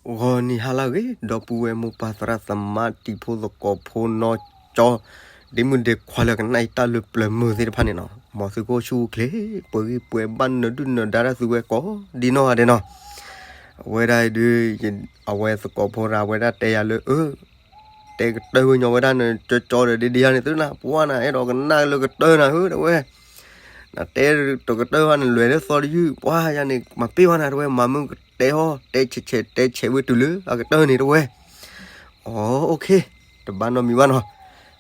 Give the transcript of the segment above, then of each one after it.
ဂီၤနံၤဟါလၢအဂ့ၤ ဒီပုၢ်ဝဲၢ်မိၢ်ပၢ်သရၣ်သမါတံၤဖိသကိးဖိနီၢ်ကၠီ ဒ့မုၣ်ဒ့ခွါလၢကနၣ်အံၤတၢ်လၢပျၢၤမုၢ်သ့ၣ်တဖၣ်န့ၣ်နီၤ, မ်သုကအိၣ်ဆူၣ်အိၣ်ချ့ ပှဲၤဂံၢ်ပှဲၤဘၣ် နၢၤဒုၣ်နၢၤဒါတၢ်သုဝဲကိးဒ်နီၢ်ဂၤဒဲးနီၤ. အဝဲဒၣ်အံၤဒုး အဝဲသကိးဖိတဂၤ အဝဲဒၣ်တဲယၤလၢ အၢ တဲကတၢၢ်ဝဲညီဝဲဒၣ်န့ၣ် ကၠီကၠီဒီးဒ့ဒ့ယၤန့ၣ် သုနၤ ပှၢ်နၤ အဲၣ်ဒိးကနၣ်လၢကတၢၢ်နၤဧၢ တဲဝဲ နတဲတကတၢၢ်ဘၣ်န့ၣ် လဲၤလၢသီတယုၢ် ပှၢ်ယၤန့ၣ် မၤပ့ၢ်ဘၣ်နၤ တဲဝဲ မၤမုၢ်ကတဲဟီ တဲဆဲးဆဲး တဲဆဲးဝဲတုၤလၢအကတၢၢ်န့ၣ် တဲဝဲ. အ OK, တဘၣ်နီတမံၤဘၣ်နီၤ.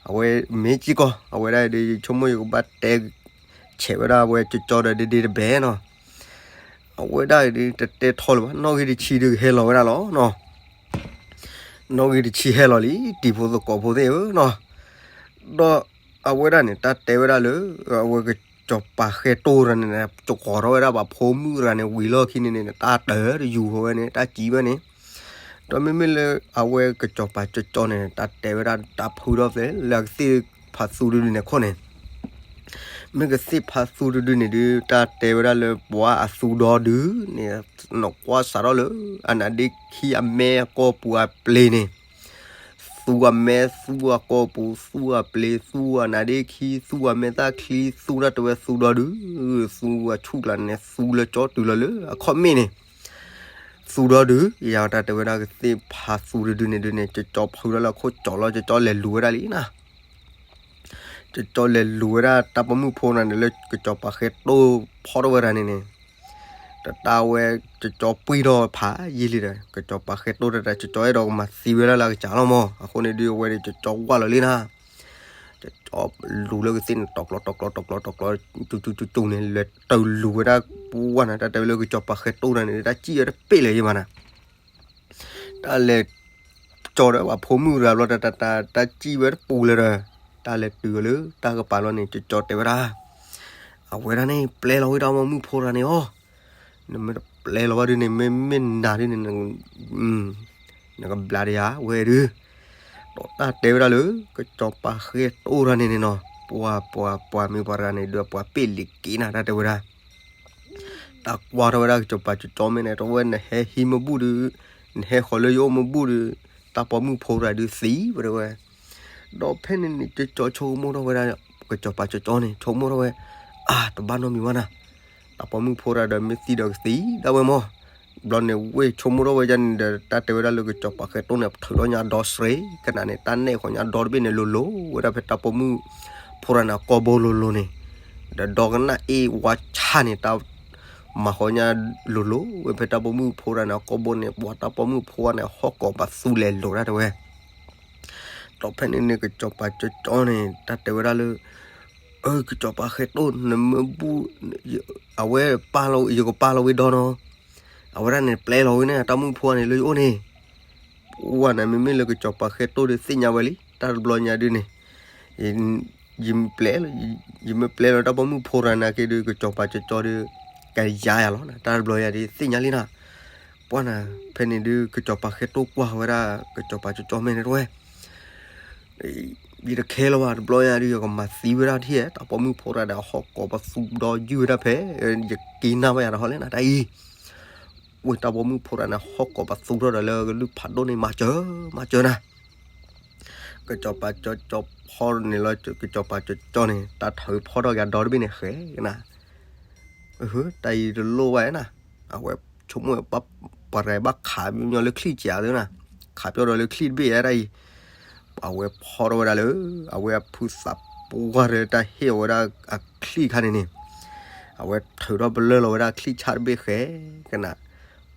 အဝဲမ့ၢ်စ့ၢ်ကီး အဝဲဒၣ်ဒီး ယဆိကမိၣ်ယကဘၣ်တဲ ဆဲးဝဲဒၣ်အဝဲကၠီကၠီဒီးဒ့ဒ့တဘဲနီၤ. အဝဲဒၣ်ဒီး တတဲထီလၢၤဘၣ် နီၣ်ဂံၢ်တဆံဒုးကဟဲလီၤဝဲဒၣ်လီၤနီၤ. နီၣ်ဂံၢ်တဆံဟဲလီၤလံ တံၤဖိသကိးဖိသ့ၣ်ဧၢနီၤ. ဒီးအဝဲဒၣ်န့ၣ် တၢ်တဲဝဲဒၣ်လၢ အဝဲကစီၤပၤဃဲတိၢ်တဂၤန့ၣ် ကကိးထီၣ်ဝဲဒၣ်ပှၤဖိမုၣ်တဂၤန့ၣ် ဝံၤလီၢ်ခံန့ၣ်န့ၣ် တၢ်တယူၤဃီဝဲန့ၣ် တၢ်စံးဝဲန့ၣ်. ဒီးမ့မ့ၢ်လၢအဝဲကစီၤပၤကၠီကၠီန့ၣ် တၢ်တဲဝဲဒၣ်တၢ်ဖုထီၣ်သဲလၢကသ့ၣ်ဖးသူတဒုန့ၣ်အခိၣ်န့ၣ် မ့ၢ်ကသ့ၣ်ဖးသူတဒုန့ၣ်ဒုး တၢ်တဲဝဲဒၣ်လၢပှၤအသူဒီဒုန့ၣ် နကွၢ်စးထီၣ်လၢ အနါဒ့ခံအမဲအကီၢ်ပူၤအပျ့ၤန့ၣ် သူအမဲ သူအကီၢ်ပူၤ သူအပျ့ၤ သူအနါဒ့ခံ သူအမဲာ်သၣ်ချံ သူတၢ်တဲဝဲသူဒီဒု သူအဆူၣ်ကျါန့ၣ် သူလၢကၠီတုၤလီၤလၢအခီၣ်မ့ၣ်န့ၣ် သူဒီဒု ယတၢ်တဲဝဲဒၣ်ကသ့ၣ်ဖးသူတဒုန့ၣ်ဒုန့ၣ် ကၠီကၠီဖုထီၣ်လၢအခိၣ်ကၠီလီၤ ကၠီကၠီလဲၤလူၤဝဲဒၣ်လံနီၤ. ကၠီကၠီလဲၤလူၤဝဲဒၣ်တၢ်ပိာ်မုၣ်ဖိတဂၤန့ၣ် လၢကစီၤပၤဃဲတိၢ်ဖီၣ်ထီၣ်ဝဲဒၣ်န့ၣ်န့ၣ် တၢ်ဝဲကၠီကၠီပှံၢ်ထီၣ်ဖးယံာ်လံဒီး ကစီၤပၤဃဲတိၢ်တၢ် ကၠီကၠီအဲၣ်ဒိးကမၤသံဝဲဒၣ်လၢအကစၢ်လီၤမး. အဃိန့ၣ်ဒုးအဝဲန့ၣ် ကၠီကၠီဝၢ်လီၤလံနီၤ. ကၠီကၠီလူၤလၢကသ့ၣ်န့ၣ် တီၤကျီတီၤကျီတီၤကျီတီၤကျီ ကၠူကၠူကၠူကၠူန့ၣ် လဲၤတုၤလူၤဝဲဒၣ်ပှၢ်နၤ တၢ်တဲဝဲလၢကစီၤပၤဃဲတိၢ်တဂၤန့ၣ် တၢ်စံၣ်ဝဲတပ့ၢ်လၢၤယံၤမးနၤ တၢ်လဲၤကၠီဒီးပှၤဖိမုၣ်တဂၤဘျီ တၢ်တၢ်တၢ်တၢ်စံၣ်ဝဲတပူၤလၢၤဒီး တၢ်လဲၤတုၤလၢတၢ်ကပၤလီၤန့ၣ် ကၠီကၠီတဲဝဲဒၣ် အဝဲဒၣ်န့ၣ် ပျဲလီၤဝဲတၢ်ပိာ်မုၣ်ဖိတဂၤန့ၣ်အီၤ, နမ့ၢ်တပျဲလီၤဘၣ်ဒုန့ၣ် မ့မ့ၢ်နၤဒုန့ၣ် နကဘျါတယၤဝဲဒု ဒီးတၢ်တဲဝဲဒၣ်လၢ ကစီၤပၤဃဲတိၢ်တဂၤန့ၣ်န့ၣ်နီၤ ပှၤပှၤပှၤမ့ၢ်ပှၤတဂၤန့ၣ် ဒုးပှၤပ့ၢ်လံၤက့ၤနၤ တၢ်တဲဝဲဒၣ် တၢ်ကွၢ်ထီၣ်ဝဲဒၣ်ကစီၤပၤကၠီကၠီမ့ၢ်န့ၣ် တဝဲနဟဲဟံးမ့ၢ်ဘူၣ်ဒုး နဟဲဃီၤလၢယအိၣ်မ့ၢ်ဘူၣ်ဒုး တၢ်ပိာ်မုၣ်ဖိတဂၤဒုးသံဝဲဒၣ်ဝဲ, ဒီးဖဲန့ၣ်န့ၣ် ကၠီကၠီဆိကမိၣ်ထီၣ်ဝဲဒၣ် ကစီၤပၤကၠီကၠီန့ၣ် ဆိကမိၣ်ထီၣ်ဝဲ အါ တဘၣ်နီတမံၤဘၣ်နၤ, တၢ်ပိာ်မုၣ်ဖိတဂၤဒီးမ့ၢ်သံဒီးကသံဒၣ်ဝဲမး, ဘျီန့ၣ်ဝ့ၢ်ဆိကမိၣ်ထီၣ်ဝဲဒၣ်န့ၣ်ဒီး တၢ်တဲဝဲဒၣ်လၢကစီၤပၤဃဲတိၢ်န့ၣ် ထုးထီၣ်ညါဒီစ့ ကနၣ်န့ၣ် တၢ်နဲၣ်ဃီၤညါဒီတဘ့ၣ်န့ၣ် လိၤလိၤဝဲဒၣ်ဖဲတၢ်ပိာ်မုၣ်ဖိတဂၤန့ၣ်အကိာ်ဘိလိၤလိၤန့ၣ်, ဒီးဒီကနၣ်အ့ၣ်ဝါဆၣ်န့ၣ် တၢ်မၤဃီၤညါလိၤလိၤဝဲဖဲတၢ်ပိာ်မုၣ်ဖိတဂၤန့ၣ်အကိာ်ဘိန့ၣ် ပှၤတၢ်ပိာ်မုၣ်ဖိန့ၣ် ဟီၣ်ကိးပသူလဲၤလိၤဒၣ်တဲဝဲ, ဒီးဖဲန့ၣ်န့ၣ် ကစီၤပၤကၠီကၠီန့ၣ် တၢ်တဲဝဲဒၣ်လၢ အၢ ကစီၤပၤဃဲတိၢ် နမ့ၢ်ဘူၣ် အဝဲပာ်လီၤ ယကပာ်လီၤဝဲဒီနီၤ, အဝဲဒၣ်န့ၣ် ပျဲလီၤဝဲန့ၣ် တၢ်မုၣ်ဖိန့ၣ်လၢယအိၣ်န့ၣ်, ပှၢ်နၤ မ့မ့ၢ်လၢကစီၤပၤဃဲတိၢ်ဒီးသ့ၣ်ညါဝဲလံ တၢ်တဘျီညါဒုန့ၣ်, ယမ့ၢ်ပျဲလီၤ ယမ့ၢ်ပျဲလီၤတၢ်ပိာ်မုၣ်ဖိတဂၤန့ၣ်က့ၤဒုး ကစီၤပၤကၠီကၠီဒီး ကယါယၤလီၤနၤ တၢ်တဘျီညါဒုးသ့ၣ်ညါလံနၤ, ပှၢ်နၤ ဖဲန့ၣ်ဒုး ကစီၤပၤဃဲတိၢ်ကွၢ်ဝဲဒၣ် ကစီၤပၤကၠီကၠီမ့ၢ်န့ၣ်တဝဲ ယတခဲလၢၤဘၣ် တဘျီညါဒုး ယကမၤသံဝဲဒၣ်ထံၣ် တၢ်ပိာ်မုၣ်ဖိတဂၤဒီး ဟီၣ်ကိးပသူဒီယုၢ်ဝဲဒၣ်ဖဲ ယက့ၤနၢ်ဘၣ်ယၤတဟီလဲၣ်နၤ တၢ်အံၤ, ဝဲတၢ်ပိာ်မုၣ်ဖိတဂၤန့ၣ် ဟီၣ်ကိးပသူထီၣ်ဒီးလၢကလုၢ်ဖးဒိၣ်န့ၣ် မၤစၢၤ မၤစၢၤနၤ, ကစီၤပၤကၠီကၠီဖီန့ၣ်လီၤ ကစီၤပၤကၠီကၠီန့ၣ် တၢ်ထုးဖီၣ်ထီၣ်က့ၤဒီတဘ့ၣ်န့ၣ်ဃဲကနၤ တၢ်အံၤတလိၣ်ဘၣ်နၤ, အဝဲဆိကမိၣ် ပှၤရဲၣ်ဘၣ်ခးပညီလၢချံၣ်ကးသ့နၤ, ခးပျီဒီးလၢချံၣ်တဘ့ၣ်ယါတၢ်အံၤ, အဝဲဖီၣ်ထီၣ်ဝဲဒၣ်လၢ အဝဲအဖုသးပှၢ်ဒီးတၢ်ဟ့ၣ်အီၤဝဲဒၣ်အချံၣ်ခါန့ၣ်န့ၣ်, အဝဲထုးထီၣ်ပလၢၢ်လီၤဝဲဒၣ်ချံၣ်ဆၣ်တဘ့ၣ်ဃဲကနၤ,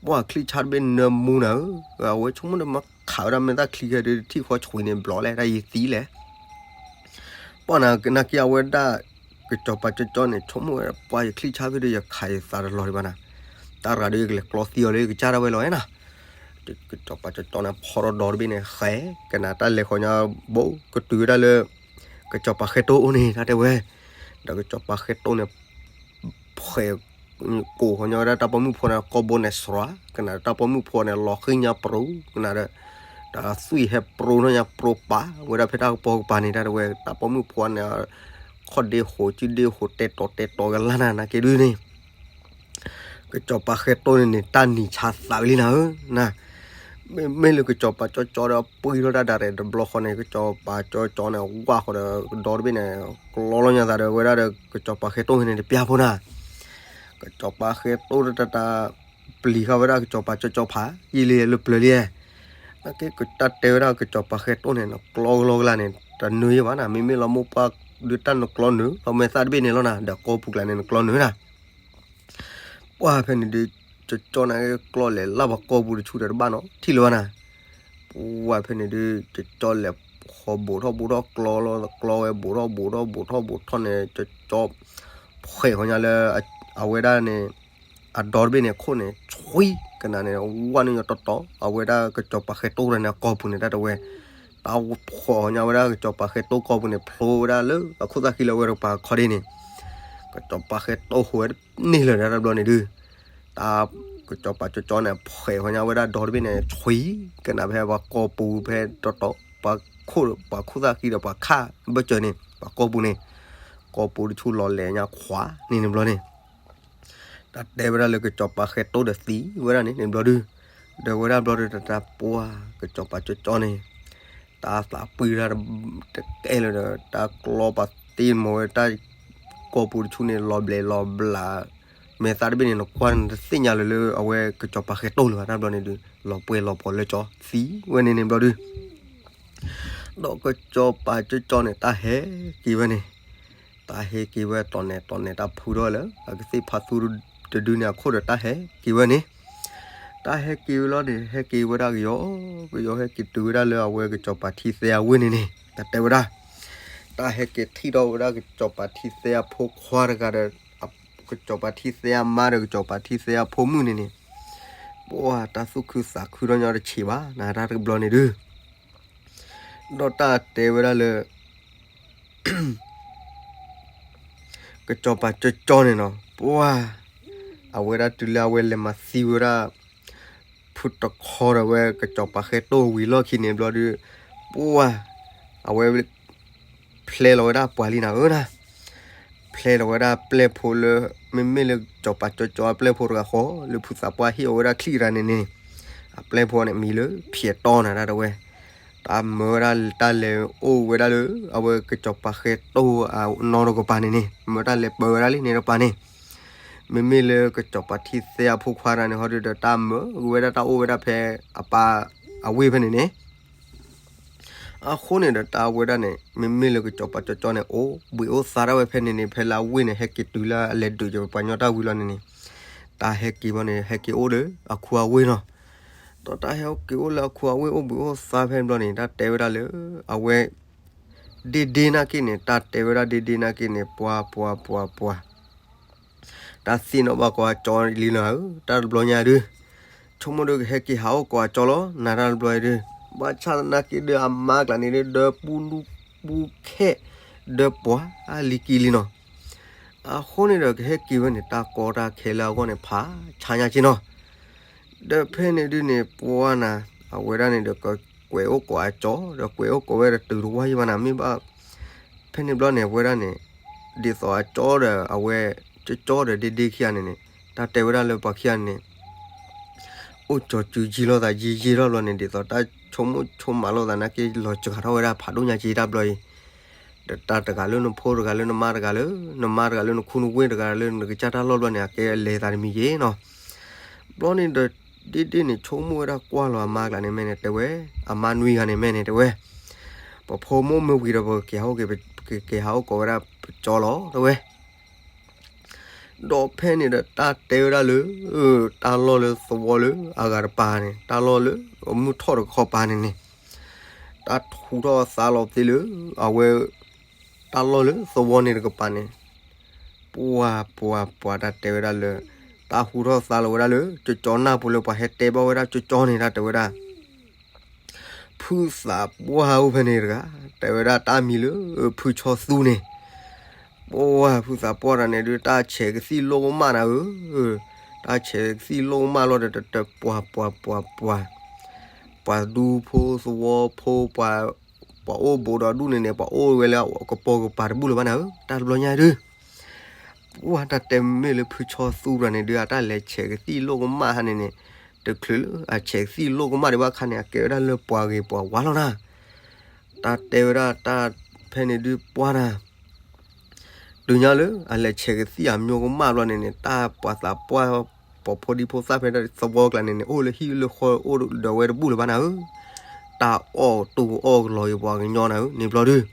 ပှၢ်ချံၣ်ဆၣ်တဘ့ၣ်နၢမူနၤဧၢ, အဝဲဆိကမိၣ်ဒီးမၤခးဝဲဒၣ်မဲာ်သၣ်ချံခဲဒုး တထံၣ်ဃီဆွံန့ၣ်ဘျီလဲၣ် တၢ်အံၤသံလဲၣ် ပှၢ်နၤ ကနၣ်က့အဝဲဒၣ် ကစီၤပၤကၠီကၠီန့ၣ် ဆိကမိၣ်ဝဲ ပှၢ်ယချံၣ်ဆၣ်ဖဲဒုး ယခးယသးတလီၤဒံးဘၣ်နၤ, တၢ်ရၤဒုးယကလဲၤကျီသံအီၤလၢယကစၢ်ဒၣ်ဝဲလီၤနၤ, ကစီၤပၤကၠီကၠီန့ၣ် ဖီၣ်ထီၣ်ဒီတဘ့ၣ်န့ၣ် ဃဲကနၤ တၢ်လဲၤဃီၤညါဘိကတုၤဝဲဒၣ်လၢ ကစီၤပၤဃဲတိၢ်အိၣ်န့ၣ် တၢ်တဲဝဲ, ဒီးကစီၤပၤဃဲတိၢ်န့ၣ် ဖှဲး ကိးဃီၤညီဝဲဒၣ်တၢ်ပိာ်မုၣ်ဖိန့ၣ် ကိာ်ဘိန့ၣ်စှၤ ကနၤဒီး တၢ်ပိာ်မုၣ်ဖိန့ၣ် လီၤဃံၢ်ညါပြူၤ ကနၤဒီး တၢ်သွံၣ်ဟဲပြူၤနီၢ်ညါပြူၤပာ်ဝဲဒၣ်ဖဲတၢ်ကပီၤကပၤန့ၣ် တၢ်တဲဝဲ တၢ်ပိာ်မုၣ်ဖိန့ၣ် ခီၣ်ဒ့ဟိး စုဒ့ဟိး တဲတီၤတဲတီၤကလါနၤ နၤက့ၤဒုန့ၣ် ကစီၤပၤဃဲတိၢ်န့ၣ်န့ၣ် တၢ်နံၤဆါသးဝဲလံနၤဧၢ, နၤ, မ့မ့ၢ်လၢကစီၤပၤကၠီကၠီဒီးပှံၢ်ထီၣ်တၢ်ဒၣ်ရဲၣ်တဘျီဃီန့ၣ် ကစီၤပၤကၠီကၠီန့ၣ် ဝၢ်ဃီဒီးကဒီတဘ့ၣ်န့ၣ် ကျီလီၤညါသးဒီးဝဲဒၣ်ဒီးကစီၤပၤဃဲတိၢ်န့ၣ်တပျၢ်ဖိနၤ. ကစီၤပၤဃဲတိၢ်တတၢ် ပျံၤဃာ်ဝဲဒၣ်ကစီၤပၤကၠီကၠီဖးယံာ်လံလၢပျၢၤလံ. နာ်က့တၢ်တဲဝဲဒၣ်ကစီၤပၤဃဲတိၢ်န့ၣ် နကျီကလီကလါန့ၣ် တနၢၤယဲဘၣ်နၤ, မ့မ့ၢ်လီၤမိၢ်ပှၢ်ဒုးတၢ်နကျီနုာ် လီၤမဲာ်သၣ်တဘ့ၣ်န့ၣ်လီၤနၤ, ဒီးကီၢ်ပူၤကျါန့ၣ် နကျီနုာ်နၤ. ပှၢ်ဖဲန့ၣ်ဒုး ကၠီကၠီန့ၣ် ကျီလဲၤလၢပှၤကီၢ်ပူၤတဆူဒီးတဘၣ်နီၤ ထံၣ်လၢၤဘၣ်နၤ. ပှၢ်ဖဲန့ၣ်ဒုး ကၠီကၠီလဲၤဃီဘိးထီၣ်ဘိးထီၣ်ကျီလီၤ ကျီဝဲဘိးထီၣ်ဘိးထီၣ်ဘိးထီၣ်ဘိးထီၣ်န့ၣ် ကၠီကၠီ ဖှဲးဃီညါလၢ အဝဲဒၣ်န့ၣ် အဒီတဘ့ၣ်န့ၣ် ခိၣ်န့ၣ် ဆွံကနၤန့ၣ် ဝါန့ၢ်ညီတီတီ အဝဲဒၣ်ကစီၤပၤဃဲတိၢ်တဂၤန့ၣ် အကီၢ်ပူၤန့ၣ် တၢ်တဝဲ တၢ်ဖှီၣ်ညါဝဲဒၣ်ကစီၤပၤဃဲတိၢ်ကီၢ်ပူၤန့ၣ် ဖျိဝဲဒၣ်လၢအခိၣ်သၣ်ဃံလၢအဝဲတကပၤခီဒ့န့ၣ် ကစီၤပၤဃဲတိၢ်ဟူးဝဲန့ၢ်လၢၤဒၣ်တဘျီန့ၣ်ဒုး တၢ်ကစီၤပၤကၠီကၠီန့ၣ် ဖှဲးဃီညါဝဲဒၣ်ဒီတဘ့ၣ်န့ၣ် ဆွံကနၤဖဲပှၤကီၢ်ပူၤဖဲတီတီ ပှၤခိၣ် ပှၤခိၣ်သၣ်ဃံဒီးပှၤခၣ်ဘၢၣ်စၢၤန့ၣ် ပှၤကီၢ်ပူၤန့ၣ် ကီၢ်ပူၤတဆူလီၤလဲၤညါခွးန့ၣ်န့ၣ်ဘျီန့ၣ် တၢ်တဲဝဲဒၣ်လၢကစီၤပၤဃဲတိၢ်ဒီးသံဝဲဒၣ်န့ၣ်န့ၣ်ဘျီဒုး ဒီးဝဲဒၣ်ဘျီဒုးတၢ်ပှၢ်ကစီၤပၤကၠီကၠီန့ၣ် တၢ်သးပှံၢ်ဒၣ် တကဲလၢၤဒီး တၢ်ကျီပာ်တ့ၢ်မၤဝဲတၢ်ကီၢ်ပူၤတဆူန့ၣ် လီၤဘျဲးလီၤဘျး မဲာ်သၣ်တဘ့ၣ်န့ၣ် နကွၢ်နတသ့ၣ်ညါလၢၤလၢအဝဲကစီၤပၤဃဲတိၢ်လၢၤဘၣ် တၢ်ဘျီန့ၣ်ဒုး လီၤပှဲၤလီၤပှီၤလၢကၠီသံဝဲန့ၣ်န့ၣ်ဘျီဒုး ဒီးကစီၤပၤကၠီကၠီန့ၣ် တၢ်ဟဲက့ၤဝဲန့ၣ် တၢ်ဟဲက့ၤဝဲတီၤနဲၣ်တီၤနဲၣ် တၢ်ဖုထီၣ်လၢ အကသ့ၣ်ဖးသူတဒုန့ၣ်အခိၣ်ဒီးတၢ်ဟဲက့ၤဝဲန့ၣ် တၢ်ဟဲက့ၤဝဲလီၤန့ၣ် ဟဲက့ၤဝဲဒၣ်ကယီကယီ ဟဲက့ၤတုၤဝဲဒၣ်လၢအဝဲကစီၤပၤထံသဲအဝ့ၢ်န့ၣ်န့ၣ် တၢ်တဲဝဲဒၣ် တၢ်ဟဲက့ၤထံၣ်ထီၣ်ဝဲဒၣ်ကစီၤပၤထံသဲအဖိခွါတဂၤဒီး ကစီၤပၤထံသဲအမါဒီးကစီၤပၤထံသဲအဖိမုၣ်န့ၣ်န့ၣ် ပှၢ်တၢ်သူၣ်ခုသးခုထီၣ်ညီတဆံးဘၣ် နတၢ်တဘျီန့ၣ်ဒုး ဒီးတၢ်တဲဝဲဒၣ်လၢ ကစီၤပၤကၠီကၠီန့ၣ်နီၤ ပှၢ် အဝဲဒၣ်တုၤလၢအဝဲလဲၤမၤသံဝဲဒၣ် ဖုတခီဒီးဝဲကစီၤပၤဃဲတိၢ်ဝံၤလီၢ်ခံန့ၣ်ဘျီဒုး ပှၢ် အဝဲ ဖျဲလီၤဝဲဒၣ်ပှၤလံနၤဧၢနၤ ဖျဲလီၤဝဲဒၣ်ပျဲၢ်ဖိလၢ မ့မ့ၢ်လၢကစီၤပၤကၠီကၠီအပျဲၢ်ဖိတဂၤဃီ လၢဖုသးပှၢ်ဟ့ၣ်အီၤဝဲဒၣ်ချံၣ်တဂၤန့ၣ်န့ၣ် အပျဲၢ်ဖိန့ၣ်မံၤလၢဖျဲးတီနၤတၢ်တဝဲ တၢ်မၢဝဲဒၣ်တၢ်လဲၤအိၣ်ဝဲဒၣ်လၢ အဝဲကစီၤပၤဃဲတိၢ်အနီတကပၤန့ၣ်န့ၣ် မၢတၢ်လဲၤပၢဝဲဒၣ်လံန့ၣ်တကပၤန့ၣ် မ့မ့ၢ်လၢကစီၤပၤထံသဲအဖိခွါတဂၤန့ၣ် ဟီဒုးဒီးတၢ်မၢဝဲဒၣ်တၢ်အိၣ်ဝဲဒၣ်ဖဲအပၢ်အဝ့ၢ်ဖဲန့ၣ်န့ၣ် အဃိန့ၣ်ဒီးတၢ်ဝဲဒၣ်န့ၣ် မ့မ့ၢ်လၢကစီၤပၤကၠီကၠီန့ၣ် အိၣ်ဘှံးအိၣ်သါဒၣ်ဝဲဖဲန့ၣ်န့ၣ် ဖဲလၢအဝ့ၢ်န့ၣ် ဟဲက့ၤတုၤလၢအလဲၤဒုးကပှၤညီတၢ်ဝံၤလီၤန့ၣ်န့ၣ် တၢ်ဟဲက့ၤဘၣ်န့ၣ် ဟဲက့ၤအိၣ်ဒီးအခူအဝ့ၢ်နီၤ ဒီးတၢ်ဟဲက့ၤအိၣ်လၢအခူအဝ့ၢ်အိၣ်ဘှံးအိၣ်သါဖဲန့ၣ်ဘျီန့ၣ် တၢ်တဲဝဲဒၣ်လၢ အဝဲ ဒ့ဒ့နာ်က့န့ၣ် တၢ်တဲဝဲဒၣ်ဒ့ဒ့နာ်က့န့ၣ် ပှၤပှၤပှၤပှၤ တၢ်သ့ၣ်နီၣ်ဘၣ်ကိးအကၠီလံနၤဧၢ တၢ်တဘျီညါဒုး ဆိကမိၣ်ဒီးကဟဲက့ၤဟးအိၣ်ကိးအကၠီလီၤ နၤတၢ်တဘျီအံၤဒုး ဘၣ်ဆၣ်သနာ်က့ဒီးအမါကျါန့ၣ်ဒုး ဒၢပူလူပူခဲ ဒၢပှၤလံကံလံနီၤ အဃိန့ၣ်ဒီးကဟဲက့ၤဝဲန့ၣ် တၢ်ကီတၢ်ခဲလၢအဂီၢ်န့ၣ် ဖးဆါညါက့နီၤ ဒီးဖဲန့ၣ်ဒုးန့ၣ် ပှၤနၤ အဝဲဒၣ်န့ၣ်ဒီးကကွဲးအိၣ်ကိးအကၠီ ဒီးကွဲးအိၣ်ကိးဝဲဒီးတုၤတဝါယံၤဘၣ်နၤ မ့ၢ်ဘၣ် ဖဲန့ၣ်ဘျီန့ၣ် အဝဲဒၣ်န့ၣ် ဒ်သိးအကၠီဒီးအဝဲ ကၠီဒီးဒ့ဒ့ခံဂၤန့ၣ်န့ၣ် တၢ်တဲဝဲဒၣ်လၢပှၤခံဂၤန့ၣ် အိၣ်ကၠီၤစုၤယံၤလိာ်သးယံၤယံၤထီၣ်ဘျီန့ၣ် ဒ်သိးတၢ်ဆိကမိၣ်ဆိကမးလိာ်သးနာ်က့ လီၤစှၤထီၣ်ဝဲဒၣ်ဖးဒိၣ်ညါက့တၢ်ဘျီအံၤ ဒီးတၢ်တဂၤလၢနဖိတဂၤလၢနမါတဂၤလၢ နမါတဂၤလၢနခူနဝ့ၢ်တဂၤလၢနကစၢ်တၢ်လီၢ်ဘျီန့ၣ် အကဲလဲၤသးတမံၤက့နီၤ ဘျီန့ၣ်ဒီး ဒ့ဒ့န့ၣ်ဆိကမိၣ်ဝဲဒၣ်ကွၢ်လီၤအမါကျါန့ၣ်မဲန့ၣ်တဲဝဲ အမါနွံဂၤန့ၣ်မဲန့ၣ်တဲဝဲ ပဖိမုၣ်မ့ၢ်ဝံၤဒီးပကက့ၤဟးအိၣ်က့ၤ ပကက့ၤဟးအိၣ်ကိးဝဲဒၣ်ပကၠီလီၤတဲဝဲ ဒီးဖဲန့ၣ်ဒီးတၢ်တဲဝဲဒၣ်လၢ တၢ်လီၢ်လၢသဝီလၢအဂၤတပၤန့ၣ် တၢ်လီၢ်လၢအမုၢ်ထီၣ်တခီပၤန့ၣ်န့ၣ် တၢ်ထူးထီၣ်သါလီၤသ့လၢ အဝဲ တၢ်လီၢ်လၢသဝီန့ၣ်တကပၤန့ၣ် ပှၤပှၤပှၤတၢ်တဲဝဲဒၣ်လၢ တၢ်ဟူးထီၣ်သါလီၤဝဲဒၣ်လၢ ကၠီကၠီနၢ်ပူၤလၢပှၤဟဲတဲဘၣ်ဝဲဒၣ်ကၠီကၠီန့ၣ် တၢ်တဲဝဲဒၣ် ဖုသးပှၢ်အိၣ်ဖဲန့ၣ်တဂၤ တဲဝဲဒၣ်တၢ်မံၤလၢ ဖုဆီသူန့ၣ် ပှၤဖုသးပှၢ်တဂၤန့ၣ်ဒုး တၢ်ဆဲးကသံၣ်လိၣ်ကမၣ်နၤဧၢ, တၢ်ဆဲးကသံၣ်လိၣ်ကမၣ်လီၤဒီး တပှၤပှၤပှၤပှၤ ပှၤဒူဖိသဝီဖိ ပှၤအိၣ်ဘူးဒီးဒူၣ်န့ၣ်န့ၣ် ပှၤအိၣ်ဝဲလၢကပိာ်ကပၤတဘူၣ်လၢၤဘၣ်နၤဧၢ, တၢ်တဘျီညါဒုး ပှၤတၢ်တဲမ့ၢ်လၢဖုဆီသူတဂၤန့ၣ်ဒုး အတၢ်လဲၤဆဲးကသံၣ်လိၣ်ကမၣ်ဟါန့ၣ်န့ၣ် တချုးလၢအဆဲးကသံၣ်လိၣ်ကမၣ်ဒံးဘၣ်အခါန့ၣ် အကဲဝဲဒၣ်လၢပှၤဂ့ၤပှၤဝါလီၤနၤ. တၢ်တဲဝဲဒၣ်တၢ်ဖဲန့ၣ်ဒုးပှၤနၤ တုၤညါလၢအလဲၤဆဲးကသံၣ်အမျိုးကမၣ်ဘျီန့ၣ်န့ၣ် တၢ်ပှၤသးပှၢ် ပှၤဖိဒံဖိသၣ်ဖဲသဝီကျါန့ၣ်န့ၣ် အိၣ်လၢဟံၣ်လၢဃီအိၣ်ဒီးဝဲတဘူၣ်လၢၤဘၣ်နၤဧၢ. တၢ်အီၣ်တူၢ်အီၣ်ကလီၤက့ၤပှၤကညီနၤဧၢ န့ၣ်ဘျီဒုး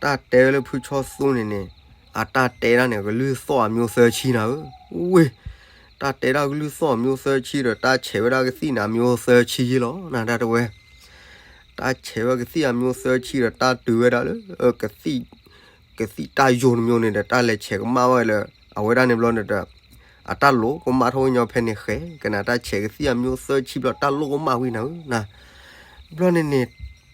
တၢ်တဲဝဲလၢဖုဆီသူန့ၣ်န့ၣ် အတၢ်တဲဒၣ်န့ၣ် ကလုၢ်သီၣ်အမျိုးသၢဆံနၤဧၢ. ဝ့ၢ် တၢ်တဲဒၣ်ကလုၢ်သီၣ်အမျိုးသၢဆံဒီး တၢ်ဆဲးဝဲဒၣ်ကသံၣ်န့ၣ် အမျိုးသၢဆံယ့လီၤနၤ တၢ်တဲဝဲ တၢ်ဆဲးဝဲကသံၣ်အမျိုးသၢဆံဒီး တၢ်တုၤဝဲဒၣ်လၢ ကသံၣ် ကသံၣ်တၢ်ယိာ်တမျိုးန့ၣ်ဒီး တၢ်လဲၤဆဲးကမၣ်ဝဲလၢ အဝဲဒၣ်န့ၣ်ဘျီန့ၣ်ဒီး အတၢ်လိၣ်ကမၣ်ထီၣ်ဝဲညီဖဲန့ၣ်ဃဲ ကနၣ်တၢ်ဆဲးကသံၣ်အမျိုးသၢဆံဘျီ တၢ်လိၣ်ကမၣ်ဝံၤနၤဧၢနၤ. ဘျီန့ၣ်န့ၣ်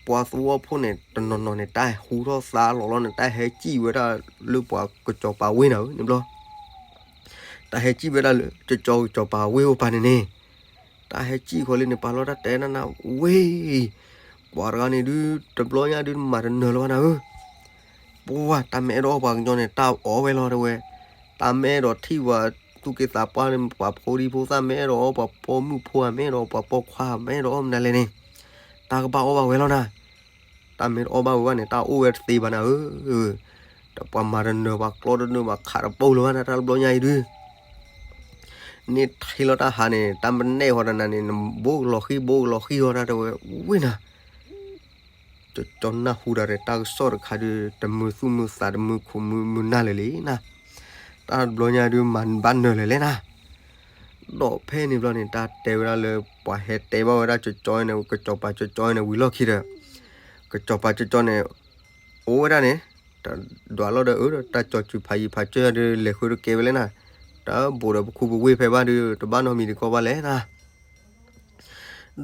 ပှၤသဝီဖိန့ၣ် တနီၤနီၤန့ၣ် တၢ်ဟဲဟူထီၣ်သါလီၤလီၤန့ၣ် တၢ်ဟဲစံၣ်ဝဲဒၣ်လၢပှၤကစီၤပၤဝ့ၢ်နၤဧၢ န့ၣ်ဘျီ တၢ်ဟဲစံၣ်ဝဲဒၣ်လၢ ကစီၤကစီၤပၤဝ့ၢ်အိၣ်ပၤန့ၣ်န့ၣ် တၢ်ဟဲစံၣ်ဃီလံန့ၣ် ပာ်လီၤတၢ်တဲနၤနၤ ဝ့ၢ် ပှၤတဂၤန့ၣ်ဒုး တဘျီညါဒုး မၤတနၢၤလၢၤဘၣ်နၤဧၢ. ပှၤတၢ်မ့ၢ်အဲၣ်ဒိးအီၣ်ပှၤကညီန့ၣ် တၢ်အီၣ်ဝဲလီၤတဲဝဲ, တၢ်မ့ၢ်အဲၣ်ဒိးထံၣ်ပှၤသူၣ်က့သးပှၢ်န့ၣ် ပှၤဖိဒံဖိသၣ်မ့ၢ်အဲၣ်ဒိးအီၣ်ပှၤပိာ်မုၣ်ဖိဧါ မ့ၢ်အဲၣ်ဒိးအီၣ်ပှၤပိာ်ခွါ မ့ၢ်အဲၣ်ဒိးအီၣ်မနုၤလဲၣ်န့ၣ် တၢ်ကဘၣ်အီၣ်ဘၣ်ဝဲလီၤနၤ. တၢ်မ့ၢ်တအီၣ်ဘၣ်ဝဲဘၣ်န့ၣ် တၢ်အိၣ်ဝဲတသ့ဘၣ်နၤဧၢ. ဒီးပှၤမၤတနၢၤ ပှၤကျီတနၢၤ ပှၤခးတပိၢ်လၢၤဘၣ်နၤ တၢ်တဘျီညါအံၤဒုး န့ၢ်ထံလီၤတၢ်ဟးန့ၣ် တၢ်မ့ၢ်နဲၣ်ဃီတနၤန့ၣ် နဘိကလီၤဃံၢ် ဘိကလီၤဃံၢ်ဃီတၢ်တဲဝဲ ဝ့ၢ်နၤ ကၠီနၢ်ဟူဒီးတၢ်ကစီၣ်တခါဒုး တမုာ်သူၣ်မုာ်သး တမုာ်ခိၣ်မုာ်နၢ်လၢၤလံနၤ. တၢ်တဘျီညါဒုး မၤဘၣ်နၢၤလၢၤလဲၣ်နၤ. ဒီးဖဲန့ၣ်ဘျီန့ၣ် တၢ်တဲဝဲဒၣ်လၢ ပှၤဟဲတဲဘၣ်ဝဲဒၣ်ကၠီကၠီန့ၣ် ကစီၤပၤကၠီကၠီန့ၣ် ဝံၤလီၢ်ခံဒီး ကစီၤပၤကၠီကၠီန့ၣ် အိၣ်ဝဲဒၣ်န့ၣ် တဒွးလီၤဒီးအၢ တၢ်ကၠီစုၤဖးယံၤဖးစၢၢ်ယၤဒုး လဲၤဃုတကဲဝဲလဲၣ်နၤ. တၢ်ဘိးဒီးပခူပဝ့ၢ်ဖဲဘၣ်ဒုး တဘၣ်နီတမံၤတခီဘၣ်လဲၣ်နၤ.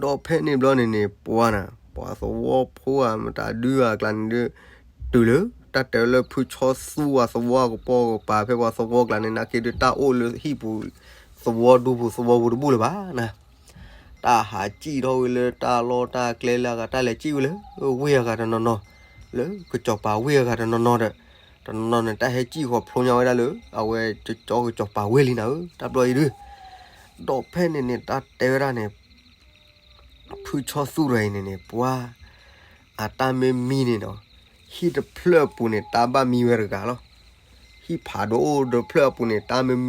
ဒီးဖဲန့ၣ်ဘျီန့ၣ်န့ၣ် ပှၤနၤ ပှၤသဝီဖိဧါ မတၤဒုးဧါ အကျါန့ၣ်ဒုး တုၤလၢ တၢ်တဲလၢဖုဆီသူအသဝီကပီၤကပၤ ဖဲပှၤသဝီကျါန့ၣ် နာ်က့ဒုး တၢ်အိၣ်လၢဟံၣ်ပူၤ သဝီဒူပူၤသဝီပူၤတဘူၣ်လၢၤဘၣ်နၤ. တၢ်ဟးစံၣ်ထီၣ်ဝဲလၢတၢ်လီၢ်တၢ်ကျဲလၢအဂၤ တၢ်လဲၤစံၣ်ဝဲလၢ ဝ့ၢ်အဂၤတနီၤနီၤ လၢကစီၤပၤဝ့ၢ်အဂၤတနီၤနီၤဒီး တနီၤနီၤန့ၣ် တၢ်ဟဲစံၣ်ဃီဖျိညါဝဲဒၣ်လၢ အဝဲကၠီကၠီကစီၤပၤဝ့ၢ်လံနၤဧၢ တၢ်ဘျီအံၤဒုး. ဒီးဖဲန့ၣ်န့ၣ် တၢ်တဲဝဲဒၣ်န့ၣ် ဖုဆီသူတဂၤအံၤန့ၣ်န့ၣ် ပှၤ အတၢ်မ့ၢ်မံန့ၣ်ဒီး ဟံၣ်တဖျၢၣ်အပူၤန့ၣ် တၢ်ဘၣ်မံဝဲတဂၤလီၤ. ဟံၣ်ဖးဒိၣ်အိၣ်တဖျၢၣ်အပူၤန့ၣ် တၢ်မ့ၢ်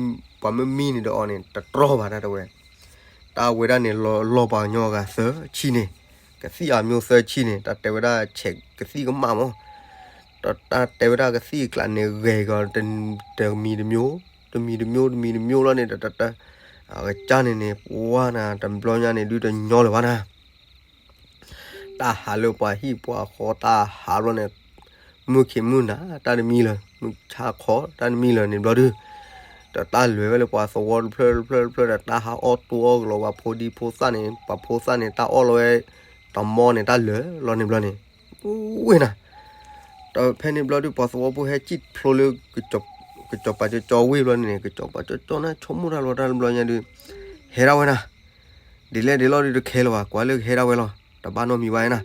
ပှၤမ့ၢ်မံန့ၣ်ဒီးအီၤန့ၣ် တတြီဘၣ်တၢ်တဲဝဲ. တၢ်ဝဲဒၣ်န့ၣ် လီၤ လီၤပှၤကညီအဂၤသၢဆံန့ၣ် ကသံၣ်အမျိုးသၢဆံန့ၣ် တၢ်တဲဝဲဒၣ်ဆဲးကသံၣ်ကမၣ်မး ဒီးတၢ်တဲဝဲဒၣ်ကသံၣ်အကျါန့ၣ် ဂဲၤကီး တမံၤတမျိုး တမံၤတမျိုး တမံၤတမျိုးလီၤန့ၣ် တ တ တ အကစၢ်န့ၣ်န့ၣ် ပှၤနၤ တဘျီညါန့ၣ်ဒုးတညီလၢၤဘၣ်နၤ. တၢ်ဟးလၢပှၤဟံၣ်ပှၤဃီ တၢ်ဟးဘျီန့ၣ် မုၢ်ခံးမုၢ်နၤ တၢ်တမံၤလၢၤ မုၢ်ဆါခီ တၢ်တမံၤလၢၤန့ၣ်ဘျီဒုး ဒီးတၢ်လဲၤဝဲလၢပှၤသဝီတဖျၢၣ်တဖျၢၣ်တဖျၢၣ်ဒီး တၢ်ဟးအီၣ်တူၢ်အီၣ်ကလီၤ ပှၤဖိဒံဖိသၣ်န့ၣ် ပှၤဖိသၣ်န့ၣ် တၢ်အီၣ်လီၤဝဲ တမီန့ၣ် တၢ်လၢာ်လီၤန့ၣ်ဘျီန့ၣ် ဝ့ၢ်နၤ ဒီးဖဲန့ၣ်ဘျီဒုး ပှၤသဝီဖိဟဲစံၣ်ဖျိလၢ ကစီၤပၤကၠီကၠီဝ့ၢ်ဘျီန့ၣ်န့ၣ် ကစီၤပၤကၠီကၠီန့ၣ် ဆိကမိၣ်တၢ်လီၤတၢ်တဘျီညါဒုး ဟဲဒၣ်ဝဲနၤ ဒ်လဲၣ်ဒ်လဲၣ်ဒုးတခဲလၢၤဘၣ် ကွၢ်လၢကဟဲဒၣ်ဝဲလီၤ တဘၣ်နီတမံၤဘၣ်နၤ.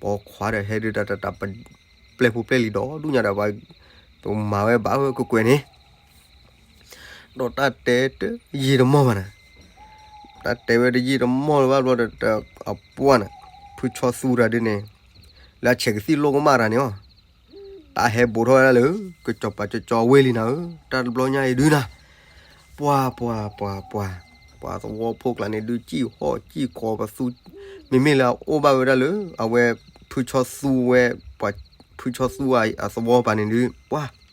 ပိာ်ခွါဒီးဟဲဒုးတၢ်တၢ်ပျဲၢ်ဖိပျဲၢ်လံၤဒီးဒူၣ်ညါဒီး ပှၤမၤဝဲဘၣ်ဝဲကွ့ၢ်ကွ့ၢ်န့ၣ် ဒီးတၢ်တဲတယံာ်တမီၢ်ဘၣ်နၤ, တၢ်တဲဝဲတယံာ်တမီၢ်လၢၤဘၣ်ဘျီဒီး အပှၢ်နၤ, ဖုဆီသူတဂၤဒ်န့ၣ်, လၢအဆဲးကသံၣ်လိၣ်ကမၣ်တၢ်န့ၣ်အီၤ, တၢ်ဟဲဘူးထီၣ်ဝဲဒၣ်လၢ ကစီၤပၤကၠီကၠီဝ့ၢ်လံနၤဧၢ, တၢ်တဘျီညါအံၤဒုးနၤ, ပှၤ ပှၤ ပှၤ ပှၤ, ပှၤသဝီဖိကျါန့ၣ်ဒုး စံၣ်ဟီၣ်စံၣ်ကီးပသူ, မ့မ့ၢ်လၢအအိၣ်ဘၣ်ဝဲဒၣ်လၢ အဝဲ ဖုဆီသူဝဲ, ဖုဆီသူအသဝီပၤန့ၣ်ဒုး ပှၤ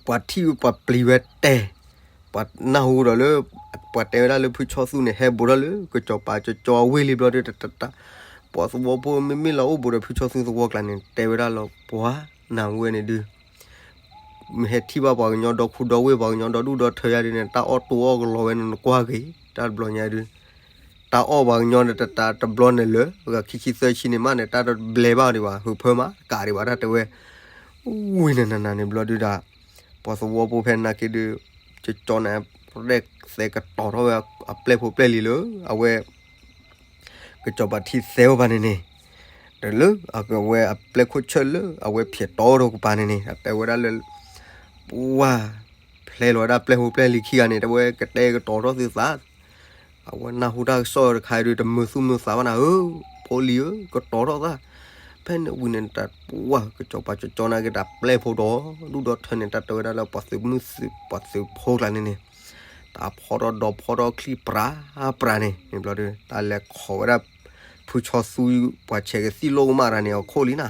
ပှၤထံၣ်ဝဲပှၤပျံၤဝဲတဲာ်, ပှၤနၢ်ဟူဒီးလၢ ပှၤတဲဝဲဒၣ်လၢဖုဆီသူန့ၣ် ဟဲဘူးထီၣ်လၢ ကစီၤပၤကၠီကၠီဝ့ၢ်လံဘျီဒုး တၢ် တၢ် တၢ်, ပှၤသဝီဖိမ့မ့ၢ်လၢအအိၣ်ဘူးဒီးဖုဆီသူသဝီကျါန့ၣ် တဲဝဲဒၣ်လၢပှၤနၤဝဲန့ၣ်ဒုး မ့ၢ်ဟဲထံၣ်ဘၣ်ပှၤကညီဒီခိၣ်ဒီဝ့ၢ် ပှၤကညီဒီဒူၣ်ဒီထၢယါဒ်န့ၣ် တၢ်အီၣ်တိၢ်အီၣ်ကလီၤဝဲန့ၣ် နကွၢ်ဂ့ၤ, တၢ်တဘျီညါဒုး တၢ်အီၣ်ပှၤကညီန့ၣ် တၢ်တဘျီန့ၣ်လၢ ဂၤခံဆံသၢဆံန့ၣ်မးန့ၣ် တၢ်တဘျဲဘၣ်ဒံးဘၣ်, ဟုးဖၢမး တကးဒံးဘၣ် တၢ်တဲဝဲ, ဝံၤနနနန့ၣ်ဘျီဒုးဒၣ်, ပှၤသဝီဖိဖဲနာ်က့ဒုး, ကၠီကၠီန့ၣ် ရဲၣ်သဲကတီၤထီၣ်ဝဲအပျဲၢ်ဖိပျဲၢ်လံၤလၢ အဝဲ ကစီၤပၤထံသဲအိၣ်ဘၣ်န့ၣ်န့ၣ်, ဒီးလၢအကဝဲအပျဲၢ်ခိၣ်ဆၢၣ်လၢအဝဲဖျဲးတီဒီးကပၤန့ၣ်န့ၣ် တဲဝဲဒၣ်လၢ ပှၤ ဖျဲလီၤဝဲဒၣ်ပျဲၢ်ဖိပျဲၢ်လံၤခံဂၤန့ၣ် တဲဝဲကတဲကတီၤထီၣ်သုသး, အဝဲနၢ်ဟူတၢ်ကစီၣ်တခါအံၤဒုး တမုာ်သူၣ်မုာ်သးဘၣ်နၤဧၢ, ဖိလံၤဧၢ, ကတီၤထီၣ်သး. ဖဲန့ၣ်ဝံၤန့ၣ် တၢ်ပှၢ် ကစီၤပၤကၠီကၠီနာ်က့ တၢ်ပျဲၢ်ဖိဒီး ဒူၣ်ဒီထၢန့ၣ် တၢ်တဲဝဲဒၣ်လၢပှၤသုးမုၢ်သုး ပှၤသုးဖိကျါန့ၣ်န့ၣ်, တၢ်ဖီထီၣ်ဒီးဖီထီၣ်ချံပြးပြးန့ၣ် န့ၣ်ဘျီဒီး တၢ်လဲၤခိးဝဲဒၣ် ဖုဆီသူ ပှၤဆဲးကသံၣ်လိၣ်ကမၣ်တၢ်န့ၣ် အခိၣ်လံနၤ.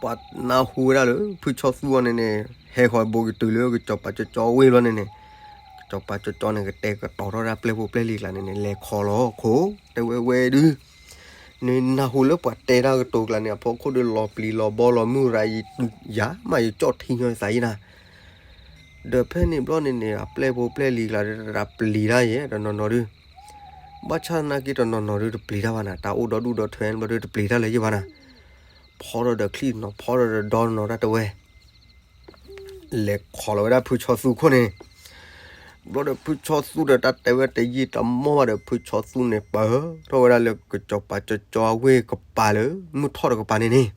ပှၤနၢ်ဟူဝဲဒၣ်လၢ ဖုဆီသူအီၤန့ၣ်န့ၣ် ဟဲဃီၤဘိးကတုၤလၢကစီၤပၤကၠီကၠီဝ့ၢ်ဘျီန့ၣ်န့ၣ်, ကစီၤပၤကၠီကၠီန့ၣ် ကတဲာ်ကတီၤထီၣ်ဒၣ်ပျဲၢ်ဖိပျဲၢ်လံၤကျါန့ၣ်န့ၣ် လဲၤခိးလီၤခိၣ် တဲဝဲဝဲဒုး, နနၢ်ဟူလၢပှၤတဲတၢ်ကတိၤကျါန့ၣ် အဖီခိၣ်ဒီးလီၤပျံၤလီၤဘီလီၤမုၢ်ရၤ ယၤမးယကၠီၣ်ထံညီသးယံနၤ. ဒီးဖဲန့ၣ်ဘျီန့ၣ်န့ၣ် အပျဲၢ်ဖိပျဲၢ်လံၤကျါဒီး တၢ်ပျံၤတၢ်ယဲ တနီၤနီၤဒုး, ဘၣ်ဆၣ်သနာ်က့တနီၤနီၤဒုးတပျံၤတၢ်ဘၣ်နၤ, တၢ်အိၣ်ဒီဒူၣ်ဒီထၢဘျီဒီးတပျံၤတၢ်လၢၤယံဘၣ်နၤ. ဖီထီၣ်ဒီးချံနီၤ ဖီထီၣ်ဒီးဒီနီၤ တၢ်တဲဝဲ လဲၤခိးလီၤဝဲဒၣ်ဖုဆီသူခိၣ်န့ၣ်, ဘျီဒီးဖုဆီသူဒီးတၢ်တဲဝဲတယံာ်တမီၢ်ဘၣ်ဒီး ဖုဆီသူန့ၣ် ပၢၢ်ထီၣ်ဝဲဒၣ်လၢကစီၤပၤကၠီကၠီအဝ့ၢ်ကပၤလၢ မုၢ်ထီၣ်တကပၤန့ၣ်န့ၣ်,